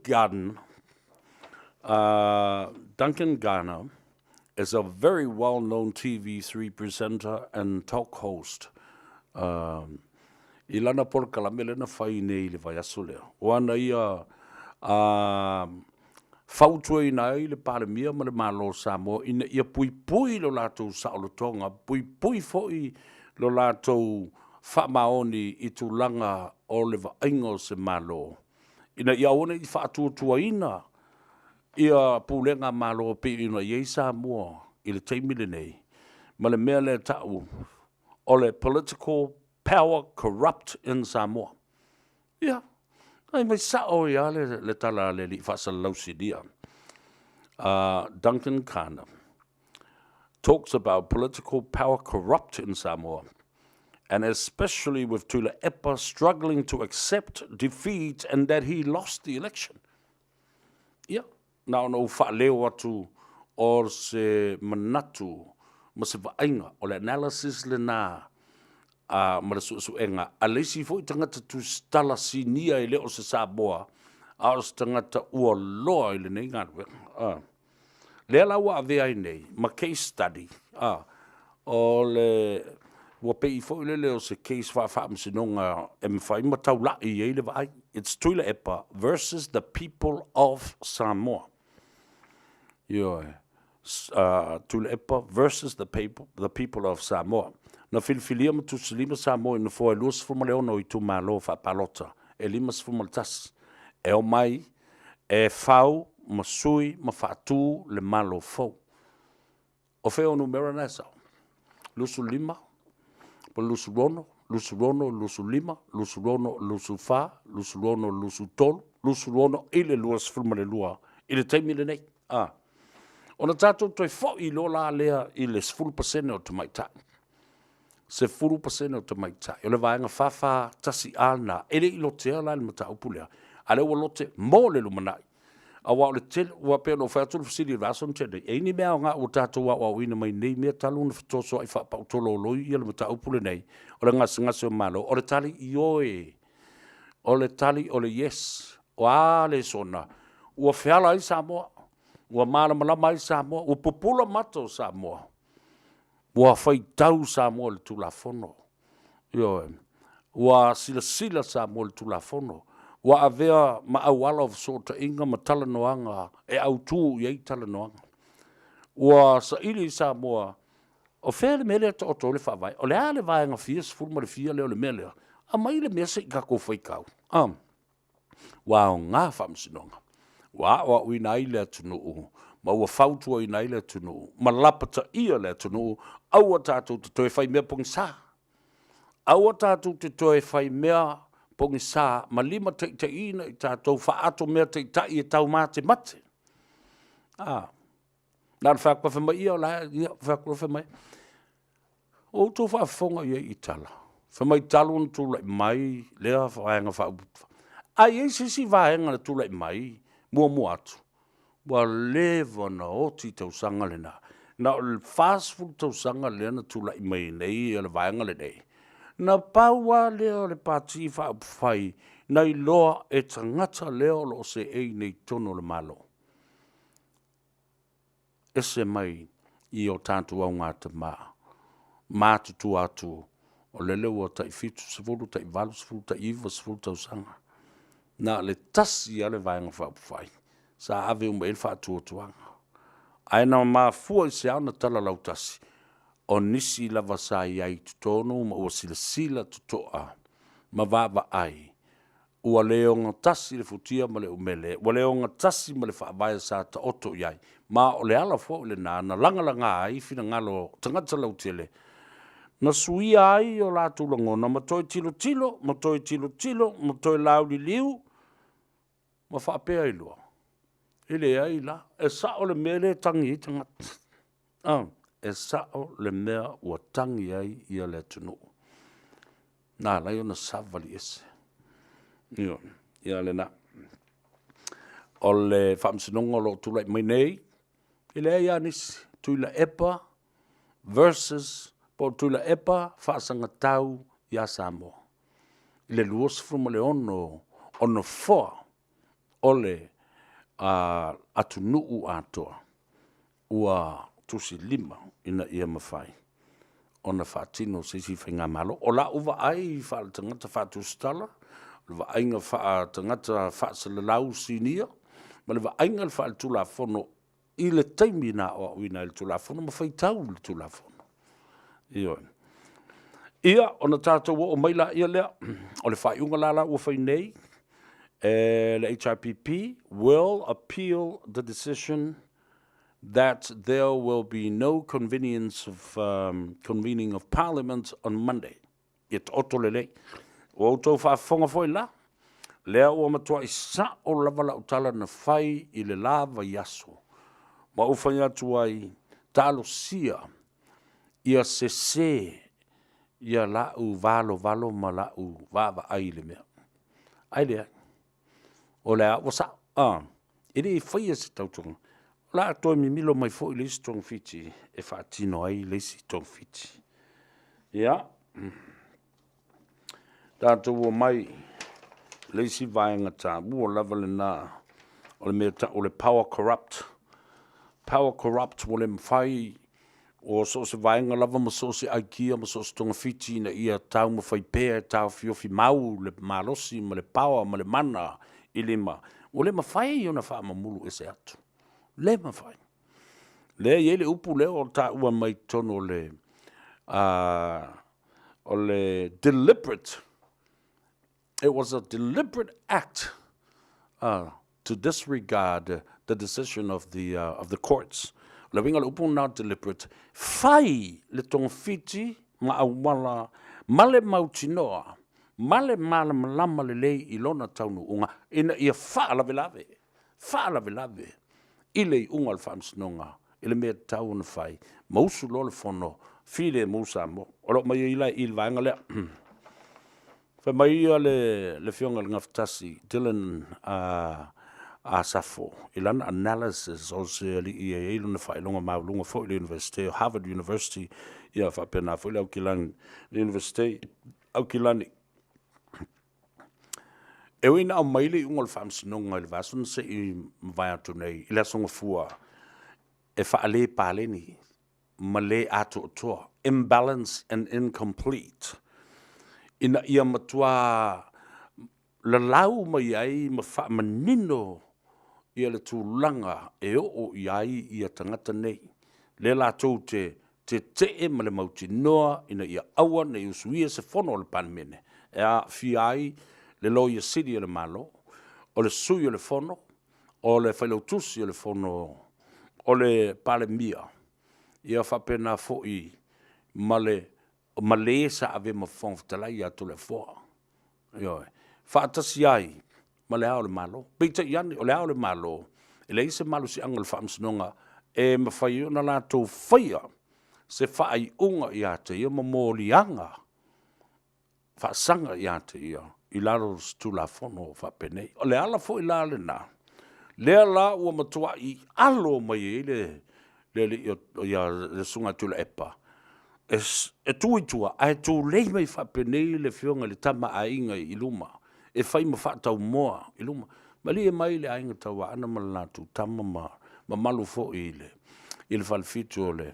Garner is a very well-known TV3 presenter and talk host. I lana polokalame lea na fai nei i le vaiaso lea, o ana ia fautuaina ai le Palemia ma le Malo o Samoa ina ia puipui lo latou saolotoga, puipui foi lo latou faamaoni i tulaga o le vaaiga o se Malo, ina ia aua ne i faatuatuaina ia pulega a Malo e pei ona i ai Samoa i le taimi lenei, ma le mea lea e tau o le political power corrupt in Samoa. Ia, fai mai sao ai lava le tala a le alii faasalalau sinia a Duncan Kana talks about political power corrupt in Samoa and especially with Tuilaepa struggling to accept defeat and that he lost the election. Ia, na ona ou faaleo atu o se manatu ma se vaaiga, o le analysis lena a, ma le suesuega a le isi foi tagata tusitala sinia e le o se Samoa, a o se tagata ua loa i lenei galuega. A. Lea la ua avea ai nei ma case study, a, o le, ua pei foi lele o se case faa-faamasinoga e mafai ma taulai i ai le vaai. It's Tuilaepa versus the people of Samoa. Ioe. Tuilaepa versus the people, the people of Samoa. Na filifilia ma tusilima Samoa i nofoa e 26 o itumalo faapalota e 51 e omai e fau ma sui ma faatu le Malo fou. O fea o numera na e sao? 25, po o le 26, 26, 25, 26, 24, 26, 23, 26 i le 22 i le taimi lenei. A. Ona tatou toe foi loa la lea i le 10% o tamaitai. 10% o tamaitai. O le vaega 441A lena, e le i lotea la i le mataupu lea, a o lea ua lote mo le lumanai. Aua o le tele, aua pei ona ou fai atu le fesili i le vaiaso na tea nei, e i ai ni mea aoga ua tatou aoaoina mai nei mea talu ona fetosoai faapautololoi le mataupu lenei o le gasegase o Malo? O le tali, ioe. O le tali o le yes. O a lesona ua feala ai Samoa, ua malamalama ai Samoa, ua pupula mata o Samoa, ua faitau Samoa i le Tulafono. Ioe. Ua silasila Samoa i le Tulafono. Ua avea ma auala o fesootaiga ma talanoaga e autu i ai talanoaga. Ua saili Samoa o fea le mea lea e taoto ai le Faavae, o le a le vaega fia sefulu ma le fia lea o le mea lea, aumai le mea se i tatou faitau. Ua aoga faamasinoga, ua aoaoina ai le atunuu ma ua fautuaina ai le atunuu ma lapataia le atunuu, aua tatou te toe fai mea pogisa. Aua tatou te toe fai mea pogisa ma limataitaiina i tatou faaatomea taitai e taumatemate. A, na ona fai atu fai mai, ia o la e, ia, fai atu loa fai mai, Ua outou faafofoga i ai i tala, fai mai talu ona tulai mai lea Vaega Faaupufai, a i ai se isi vaega na tulai mai muamua atu, ua leva ona oti tausaga lena. Na o le 40 tausaga lea na tulai mai nei le vaega lenei, na pau lava lea o le Pati Faaupufai na iloa e tagata lea o lo o seei nei i totonu o le Malo. Ese mai i o tatou augatama matutua atu, o lele ua tai 70, tai 80, tai 90 tausaga, na o le tasi lava le Vaega Faaupufai sa ave uma i ai le faatuatuaga. Ae na mafua i se a ona tala lautasi? O nisi lava sa i ai i totonu ma ua silasila totoa ma vaavaai, ua le ogatasi le futia ma le umele, ua le ogatasi ma le faavae sa taoto i ai, ma o le ala foi lena na lagalaga ai finagalo o tagata lautele, na suia ai o latou lagona ma toe tilotilo ma toe tilotilo ma toe lauliliu ma faapea ai loa, e leai la, e sao le mea lea e tagi ai tagata. A, e sao le mea ua tagi ai ia le atunuu. Na ala ai ona savali ese. Ioe, ia lena. O le faamasinoga o lo o tulai mai nei, e leai lava nisi, Tuilaepa versus po o Tuilaepa faasagatau ia Samoa i le 26 o nofoa o le atunuu atoa ua tusilima ina ia mafai ona faatino se isi faigamalo. O lau vaai faaletagata faatusitala, o le vaaiga faaletagata faasalalau sinia, ma le vaaiga faaletulafono i le taimi na aoaoina ai i le Tulafono ma faitau le Tulafono. Ioe. Ia, ona tatou oo mai lea, o le faaiuga la ua fai nei e le HRPP will appeal the decision that there will be no convenience of convening of Parliament on Monday. Ia taoto lelei. Ua outou faafofoga foi la, lea ua matuai sao lava lau tala na fai i le la vaiaso, ma ou fai atu ai, talosia ia sese ia la'u valovalo ma la'u vaavaai i le mea, ae leai, o lea ua sa'o a, e le faia se tautoga, o le a toe mimilo mai foi le isi togafiti e faatino ai le isi togafiti. Ia, tatou omai i le isi vaega taua lava lena o le mea e tau o le power corrupt. Power corrupt ua le mafai o so o se vaega lava ma so o se aikia ma so o se togafiti ina ia taumafai pea e taofiofi mau le malosi ma le power ma le mana i lima, ua le mafai ona faamamulu ese atu. Le mafai. Lea e i ai le upu lea ua taua mai totonu o le deliberate, it was a deliberate act to disregard the decision of the courts. O le uiga o le upu lena deliberate, fai le togafiti ma auala ma le mautinoa ma le malamalama lelei i lona taunuuga ina ia faalavelave, faalavelave i le iuga o le Faamasinoga i le mea e tatau ona fai ma usu loa le fono filemu Samoa. O lo o aumai ai la i i le vaega lea. Fai mai ia le Afioga i le Gafatasi Dylan Asafo i lana analysis o se alii e i ai lona faailoga maualuga foi i le Iunivesite o Harvard University, ia faapena foi le Aukilani, le Iunivesite Aukilani. E ui ina aumai le iuga o le Faamasinoga i le vaiaso na se i mavae atu nei i le Aso Gafua e faale paleni ma le atoatoa, imbalance and incomplete, ina ia matua lalau mai ai ma faamanino ia le tulaga e oo i ai ia tagata nei, lea latou te tetee ma le mautinoa ina ia aua ne i usuia se fono a le Palemene e aafia ai le Loia Sili a le Malo, o le Sui o le Fono, o le Failautusi o le Fono, o le Palemia, ia faapena foi ma le ma le sa avea ma Fofoga Fetalai ia Toleafoa. Ioe. Faatasi ai ma le Ao o le Malo. Peitai ane, o le Ao o le Malo, e leai se malosiaga o le Faamasinoga e mafai ai ona latou faia se faaiuga ia te ia ma moliaga faasaga ia te ia i lalo o se Tulafono faapenei. O le ala foi la lena, lea la ua matuai alo mai ai le alii ia le Susuga ia Tuilaepa e tu i tua ae tulei mai faapenei le Afioga i le Tama a Aiga i luma e fai ma faataumoa i luma. Malie mai le Aiga Tauaana ma le latou Tama ma mamalu foi i le Falefitu o le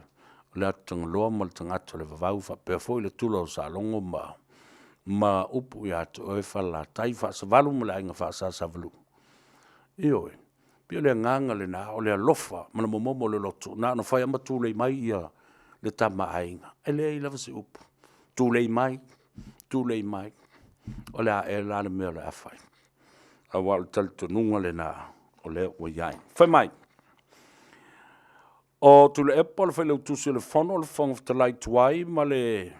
Atu Tagaloa ma le tagata o le Vavau faapea foi le Tula o Salogo ma upu ia te oe Falelatai, Faasavalu ma le Aiga Faasasavalu. Ioe, pei o le agaga lena o le alofa ma le momomo o le loto, na ona fai lava ma tulei mai ia le le Tama a Aiga. E leai lava se upu. Tulei mai, tulei mai, o le a ea la le mea o le a fai? Aua o le talitonuga lena o lea ua i ai. Fai mai, o Tuilaepa le Failautusi o le Fono, le Fofoga Fetalai tuai ma le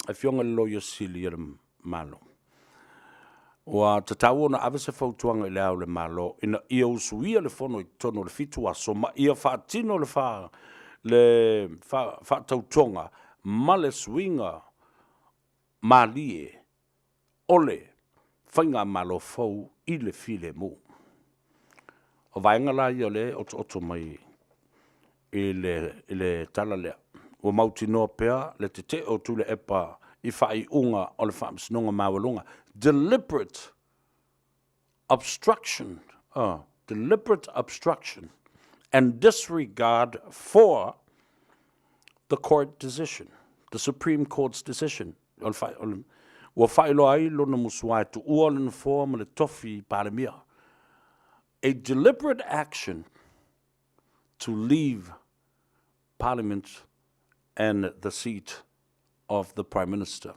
Afioga i le Loia Sili a le Malo. Ua tatau ona ave se fautuaga i Le Ao o le Malo ina ia usuia le Fono i totonu o le 7 aso ma ia faatino le faatautoga ma le suiga malie o le Faigamalo fou i le filemu. O vaega la ia o lea e otooto mai i le tala lea, ua mautinoa pea le tetee o Tuilaepa i faaiuga o le Faamasinoga Maualuga, deliberate obstruction, deliberate obstruction and disregard for the court decision, the Supreme Court's decision. Ua faailoa ai lona musuā e tuua le nofoa ma le tofi Palemia. A deliberate action to leave Parliament and the seat of the Prime Minister.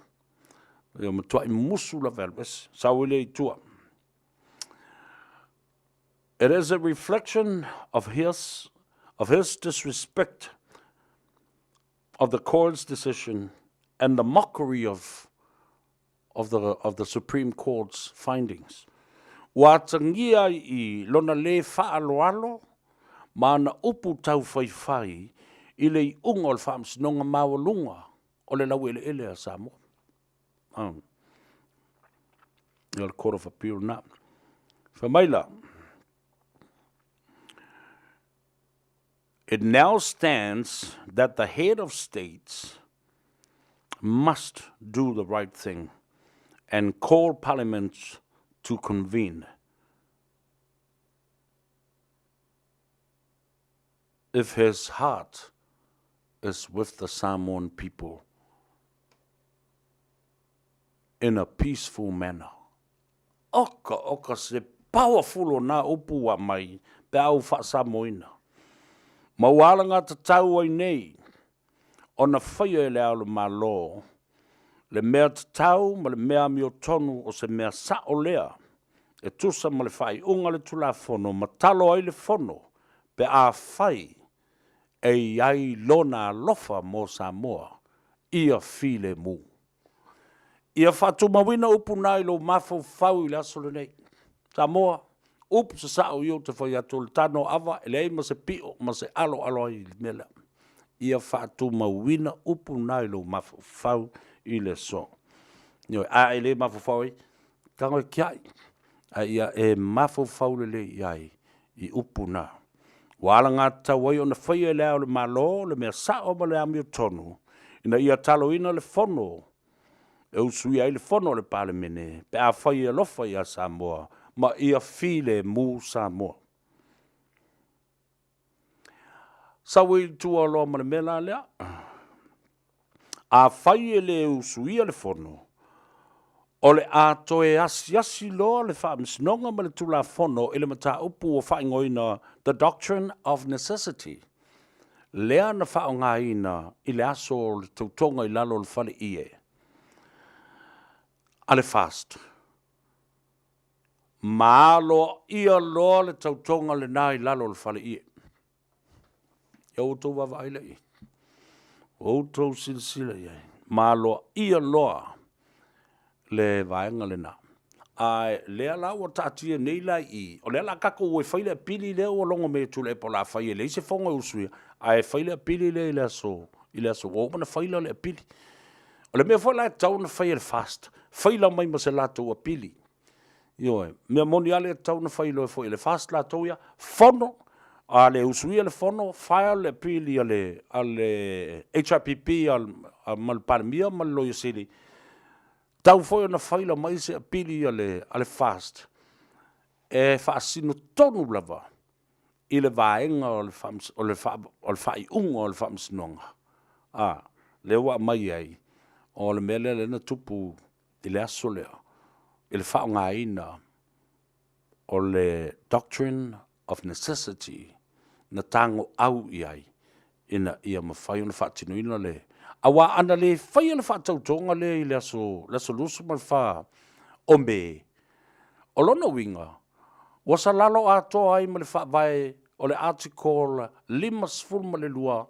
Ia matuai musu lava e alu ese. Sau ai lea i tua. It is a reflection of his, of his disrespect of the court's decision and the mockery of, of, the, of the Supreme Court's findings. Ua atagia ai i lona lē faaaloalo ma ana upu taufaifai i le iuga o le Faamasinoga Maualuga o le Laueleele a Samoa. Ah. O le Court of Appeal na. Fai mai la, It now stands that the head of states must do the right thing and call parliament to convene. If his heart is with the Samoan people in a peaceful manner. Oka, oka se powerful o nā upu ua mai pe a ou faasamoina. Ma ua alagatatau ai nei ona faia e Le Ao o le Malo le mea tatau ma le mea amiotonu o se mea sa'o lea e tusa ma le faaiuga a le Tulafono ma talo ai le Fono pe afai e i ai lona alofa mo Samoa ia filemu. Ia faatumauina upu na i lou mafaufau i le aso lenei. Samoa, upu sasao ia ou te fai atu o le tano ava e leai ma se pio ma se aloalo ai i le mea lea. Ia faatumauina upu na i lou mafaufau i le aso. Ioe, a e le mafaufau ai, tago e tiai, a ia e mafaufau lelei i ai i upu na. Ua alagatatau ai ona faia e Le Ao o le Malo le mea sao ma le amiotonu ina ia taloina le Fono e usuia ai le Fono a le Palemene pe afai e alofa ia Samoa ma ia filemu Samoa. Sau ai i tua loa ma le mea la lea. Afai e le usuia le Fono, o le a toe asiasi loa le Faamasinoga ma le Tulafono i le mataupu ua faaigoaina The Doctrine of Necessity, lea na faaaogaina i le aso o le tautoga i lalo o le fale ie a le FAST. Ma aloaia loa le tautoga lena i lalo o le fale ie. Ia outou vaavaai lea i ai. Outou silasila i ai. Ma aloaia loa le vaega lena. A lea la ua taatia nei la i i, o lea la tatou o e fai le apili lea ua logo mai e Tuilaepa o le a fai e leai se fono e usuia, ae fai le apili lea i le aso, i le aso ua uma ona faila le apili. O le mea foi la e tatau ona fai e le FAST, faila mai ma se latou apili. Ioe, mea moni lava lea e tatau ona fai loa foi e le FAST latou ia, fono, a le usuia le fono, file le apili a le, a le HRPP a, a, ma le Palemia ma le Loia Sili, tau foi ona faila mai se apili a le, a le FAST e faasino tonu lava i le vaega o le, o le, o le faaiuga o le faamasinoga, a, lea ua aumai ai, o le mea lea lea na tupu i le aso lea i le faaaogaina o le doctrine of necessity na tagoau i ai. ina ia mafai ona faatinoina le aua ana le faia le faatautoga lea i le aso le aso 24 o Me, o lona uiga, ua salalo atoa ai ma le faavae o le Article 52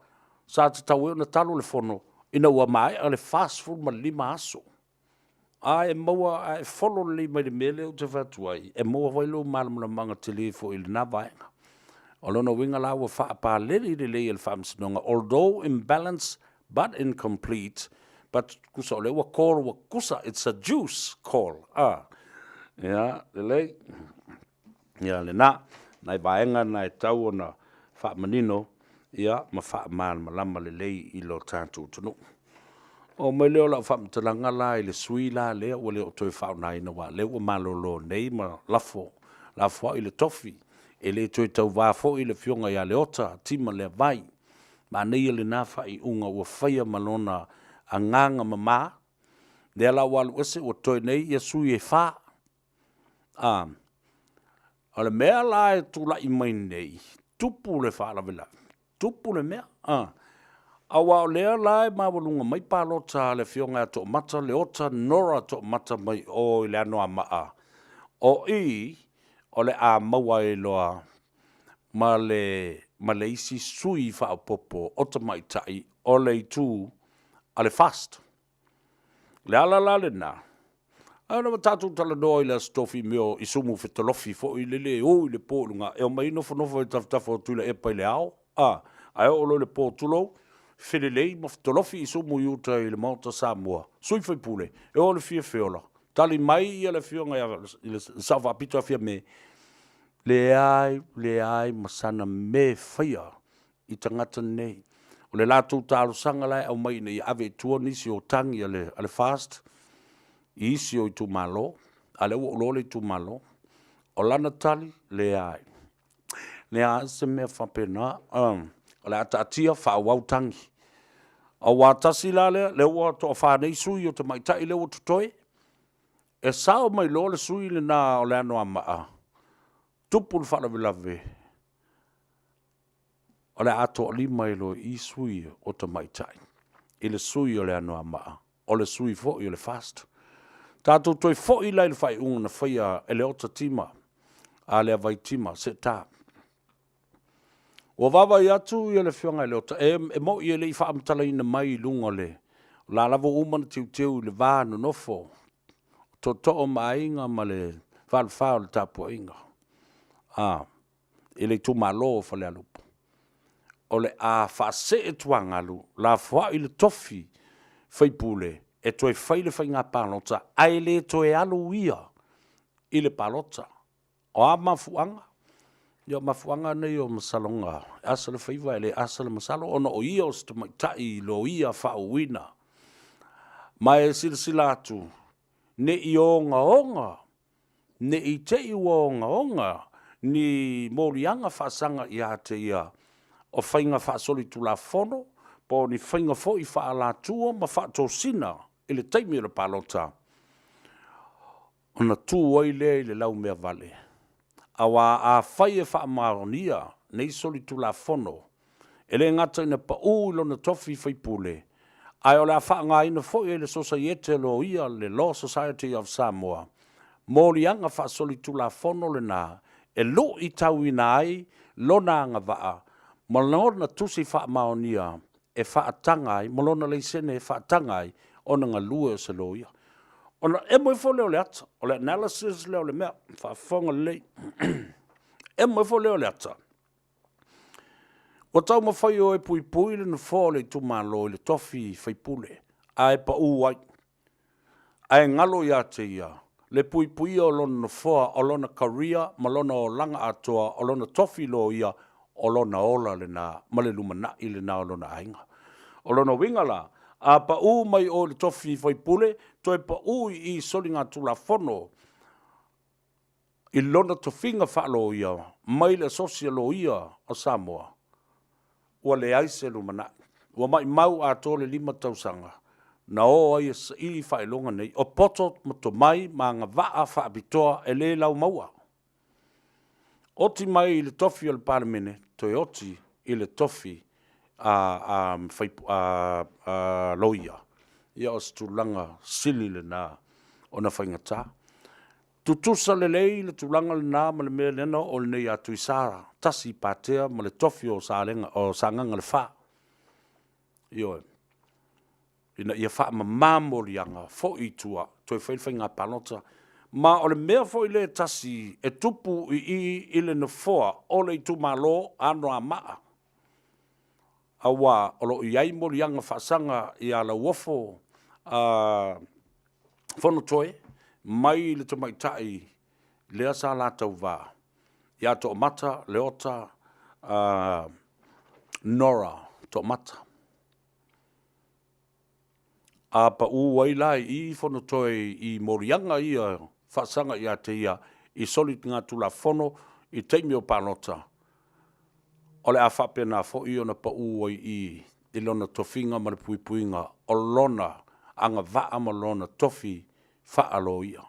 sa tatau ai ona talo le fono ina ua maea le 45 aso. A e maua, a e follow lelei mai le mea lea ou te fai atu ai, e maua foi lou malamalamaga tele foi i lena vaega. O lona uiga la ua faapaleni lelei e le Faamasinoga, although imbalance but incomplete, but tusa o lea ua call, ua tusa, it's a juice call. A, ia, lelei. Ia lena, nai vaega na e tau ona faamanino ia ma faamalamalama lelei i lo tatou atunuu. Oo mai lea o lau faamatalaga la i le sui la lea ua le o toe faaaogaina aua o lea ua malolo nei ma lafo lafoai le tofi, e le toe tauva foi le Afioga ia Leota Tima Leavai. Manaia lena faaiuga ua faia ma lona agaga mama, lea la ua alu ese ua totoe nei ia sui e fa. A, o le mea la e tulai mai nei, tupu le faalavelave, tupu le mea, a, aua o lea la e maualuga mai palota a le Afioga ia Toomata Leota Nora Toomata mai o i le Anoamaa, o i o le a maua ai loa ma le, ma le isi sui faaopoopo o tamaitai o le itu a le FAST. O le ala la lena, a na ua tatou talanoa i le Aso Tofi i mea o isumu fetolofi foi lele e o i le po i luga, e omai nofonofo i tafatafa o Tuilaepa i le ao, a, ae oo loa i le po, tulou, felelei ma fetolofi isumu i uta i le Maota Samoa, sui faipule, e o i le fia feola, tali mai ia le afioga i le Sao Faapito ia Fiame, leai, leai ma sana mea e faia i tagata nei. O le latou talosaga la e aumai ina ia ave i tua nisi o tagi a le, a le FAST i isi o itumalo, a lea ua ou iloa le itumalo. O lana tali, leai. Leai se mea faapena. O le a taatia, faaauau tagi. Aua tasi la lea, lea ua toafa nei sui o tamaitai lea ua totoe, e sao mai loa le sui lena o le Anoamaa, tupu le faalavelave, o le a toalima ai loa i i sui o tamaitai i le sui o le Anoamaa, o le sui foi o le FAST. Tatou toe foi la i le faaiuga na faia e Leota Tima, a Leavai Tima Seeta. Ua vaavaai atu ia le Afioga ia Leota, e, e moi e le i faamatalaina mai i luga o le, o la lava ua uma ona teuteu i le va nonofo, tootoo ma aiga ma le falefa o le tapuaiga. A, i le itumalo o Falealupo, o le a faasee tuagalu, lafoai le tofi faipule e toe fai le faiga palota ae le toe alu ia i le palota. O a mafuaaga? Ia o mafuaaga nei o masaloga, e asa le faiva e le asa le masalo, ona o ia o se tamaitai loia faauuina. Ma e silasila atu, ne i ogaoga Ne i te i ua ogaoga ni moliaga faasaga ia te ia o faiga faasolitulafono po o ni faiga foi faaalatua ma faatosina i le taimi o le palota, ona tu ai lea i le laumeavale. Aua afai e faamaonia nei solitulafono, E le gata ina pau i lona tofi faipule, ae o le a faaaogaina foi e le Sosaiete a Loia, le Law Society of Samoa, moliaga faasolitulafono lena e luitauina ai lona agavaa ma lona tusi faamaonia e faataga ai, ma lona laisene e faataga ai ona galue o se loia. Ona emo ifo lea o le ata, o le analysis lea o le mea, faafofoga lelei, emo ifo lea o le ata, Ua taumafai o e puipui le nofoa o le itumalo i le tofi faipule ae pau ai. Ae galo ia te ia le puipuia o lona nofoa, o lona career ma lona olaga atoa, o lona tofi loia, o lona ola lena ma le lumanai lena o lona aiga. O lona uiga la, a pau mai oe i le tofi faipule, toe pau i i soligatulafono i lona tofiga faaloia mai le Asosi a Loia o Samoa, ua leai se lumanai. Ua maimau atoa le 5 tausaga na o ai e saili faailoga nei, o poto ma tomai ma agavaa faapitoa e le laumaua. Oti mai i le tofi o le Palemene, toe oti i le tofi. a, a, a, a loia, ia o se tulaga sili lena ona faigata. Tutusa lelei le tulaga lena ma le mea lea na oo lenei ia Tuisa tasi i Patea ma le tofi o Salega, o Sagaga le Fa. Ioe. Ina ia faamama moliaga, foi i tua, toe fai le faiga palota. Ma o le mea foi lea e tasi e tupu i i i le nofoa o le itumalo Anoamaa, aua o lo o i ai moliaga faasaga ia Lauofo Fonotoe mai le tamaitai lea sa la tauva ia Toomata Leota Nora Toomata. A pau ai la i i Fonotoe i moliaga ia faasaga ia te ia i soligatulafono i taimi o palota, o le a faapena foi ona pau ai i i i lona tofiga ma le puipuiga o lona agavaa ma lona tofi faa-loia.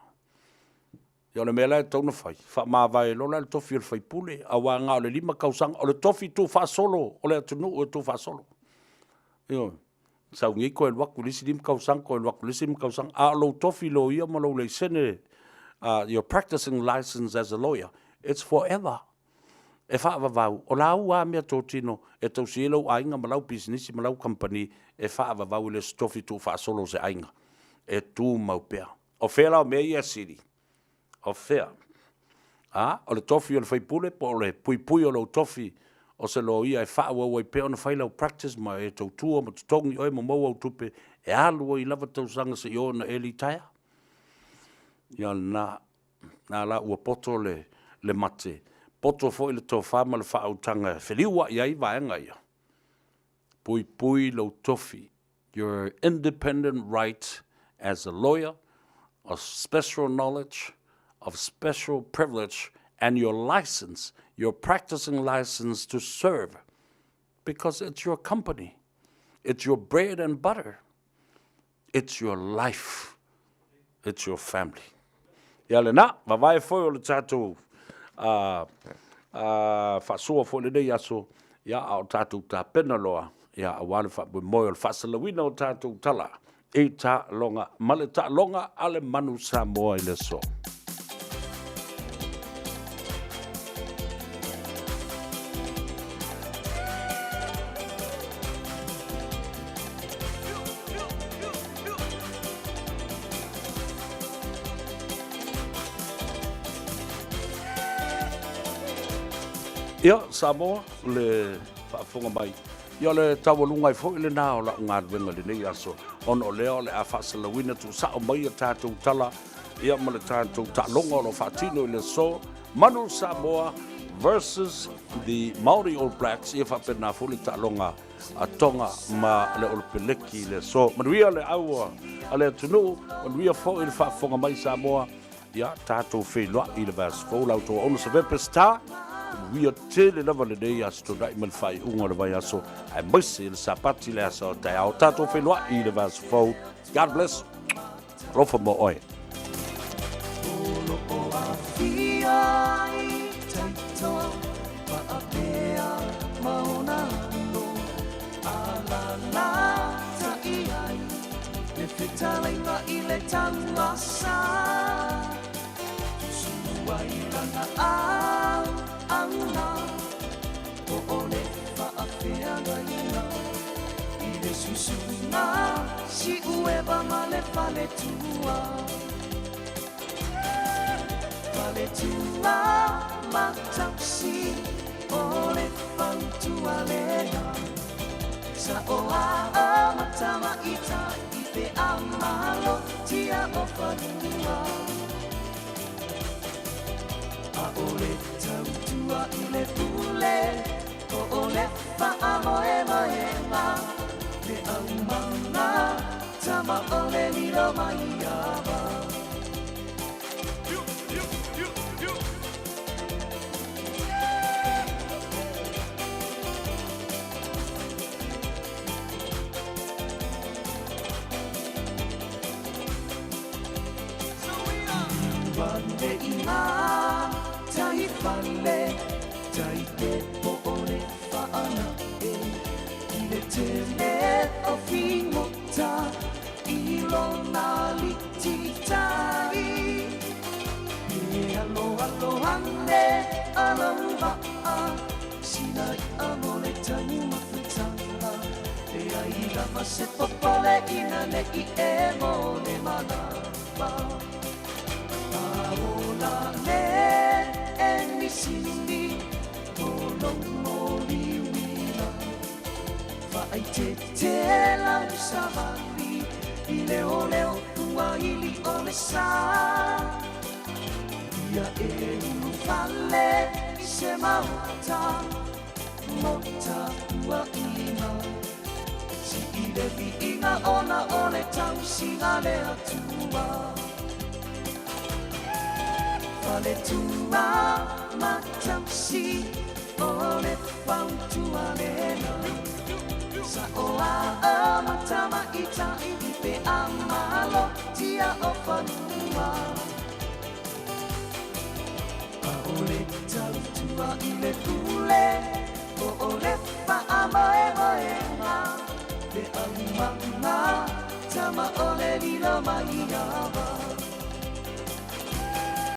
Ia o le mea la e tatau ona fai, faamavae loa la le tofi o le faipule, aua na o le 5 tausaga, o le tofi tuufaasolo o le atunuu e tuufaasolo. Ioe. Sau nei toe alu atu i le isi 5 tausaga toe alu atu i le isi 5 tausaga, a o lou tofi loia ma lou laisene, your practicing license as a lawyer, it's forever. E faavavau, o lau lava meatotino e tausi ai lou aiga ma lau pisinisi ma lau kamupani, e faavavau e le o se tofi tuufaasolo o se aiga, e tumau pea. O fea la o mea ia e sili? O fea? A, o le tofi o le faipule po o le puipui o lou tofi o se loia e faaauau ai pea ona fai lau practice ma e tautua ma totogi oe ma maua au tupe e alu ai lava tausaga seia oo ina e litaea? Ia lena. Na la ua poto le, le mate, poto foi le tofa ma le faautaga e feliuai ai vaega ia. Puipui lou tofi, your independent right as a lawyer of special knowledge, of special privilege and your license, your practicing license to serve because it's your company, it's your bread and butter. It's your life. It's your family. Ia lena, vavae foi o le tatou faasoa foi lenei aso, ia a o tatou tapena loa, ia aua le faamoemoe o le faasalauina o tatou tala i taaloga ma le taaloga a le Manu Samoa i le aso. Ia, Samoa, le faafofoga mai. Ia, o le taualuga ai foi lena o lau galuega i lenei aso, ona o lea o le a faasalauina tuusao mai a tatou tala, ia ma le tatou taaloga o lo o faatino i le aso, Manu Samoa versus the Māori All Blacks, ia faapena foi le taaloga a Tonga ma le Olopeleki i le aso. Manuia le aua a le atunuu, manuia foi le faafofoga mai Samoa. Ia, tatou feiloai i le vaiaso fou, la outou auauna Savea Peseta. Manuia tele lava lenei Aso Toonai ma le faaiuga o le vaiaso, aemaise le Sapati le aso a taeao. Tatou feiloai i le vaiaso fou. God bless. Alofa mo oe. lona alititai. E alo alo ane alau va'a sina i'a mo le taumafutaga. E ai lava se popole ina ne'i e mo le malama. Aola le e nisini o lou moliuina. Faaitete lau savali i le oleo ua ili o le sa. Ia e ulufale i se maota mo tapuaʻiga. Sii le viiga ona o le tausiga le Atua. Faletua ma tausi o le fautua lena. Sa o a matama i tai i pe a malo tia o fanua. A o le tautua i le pule o o le faamoemoega. Le aumaga tama o le lilo mai ava.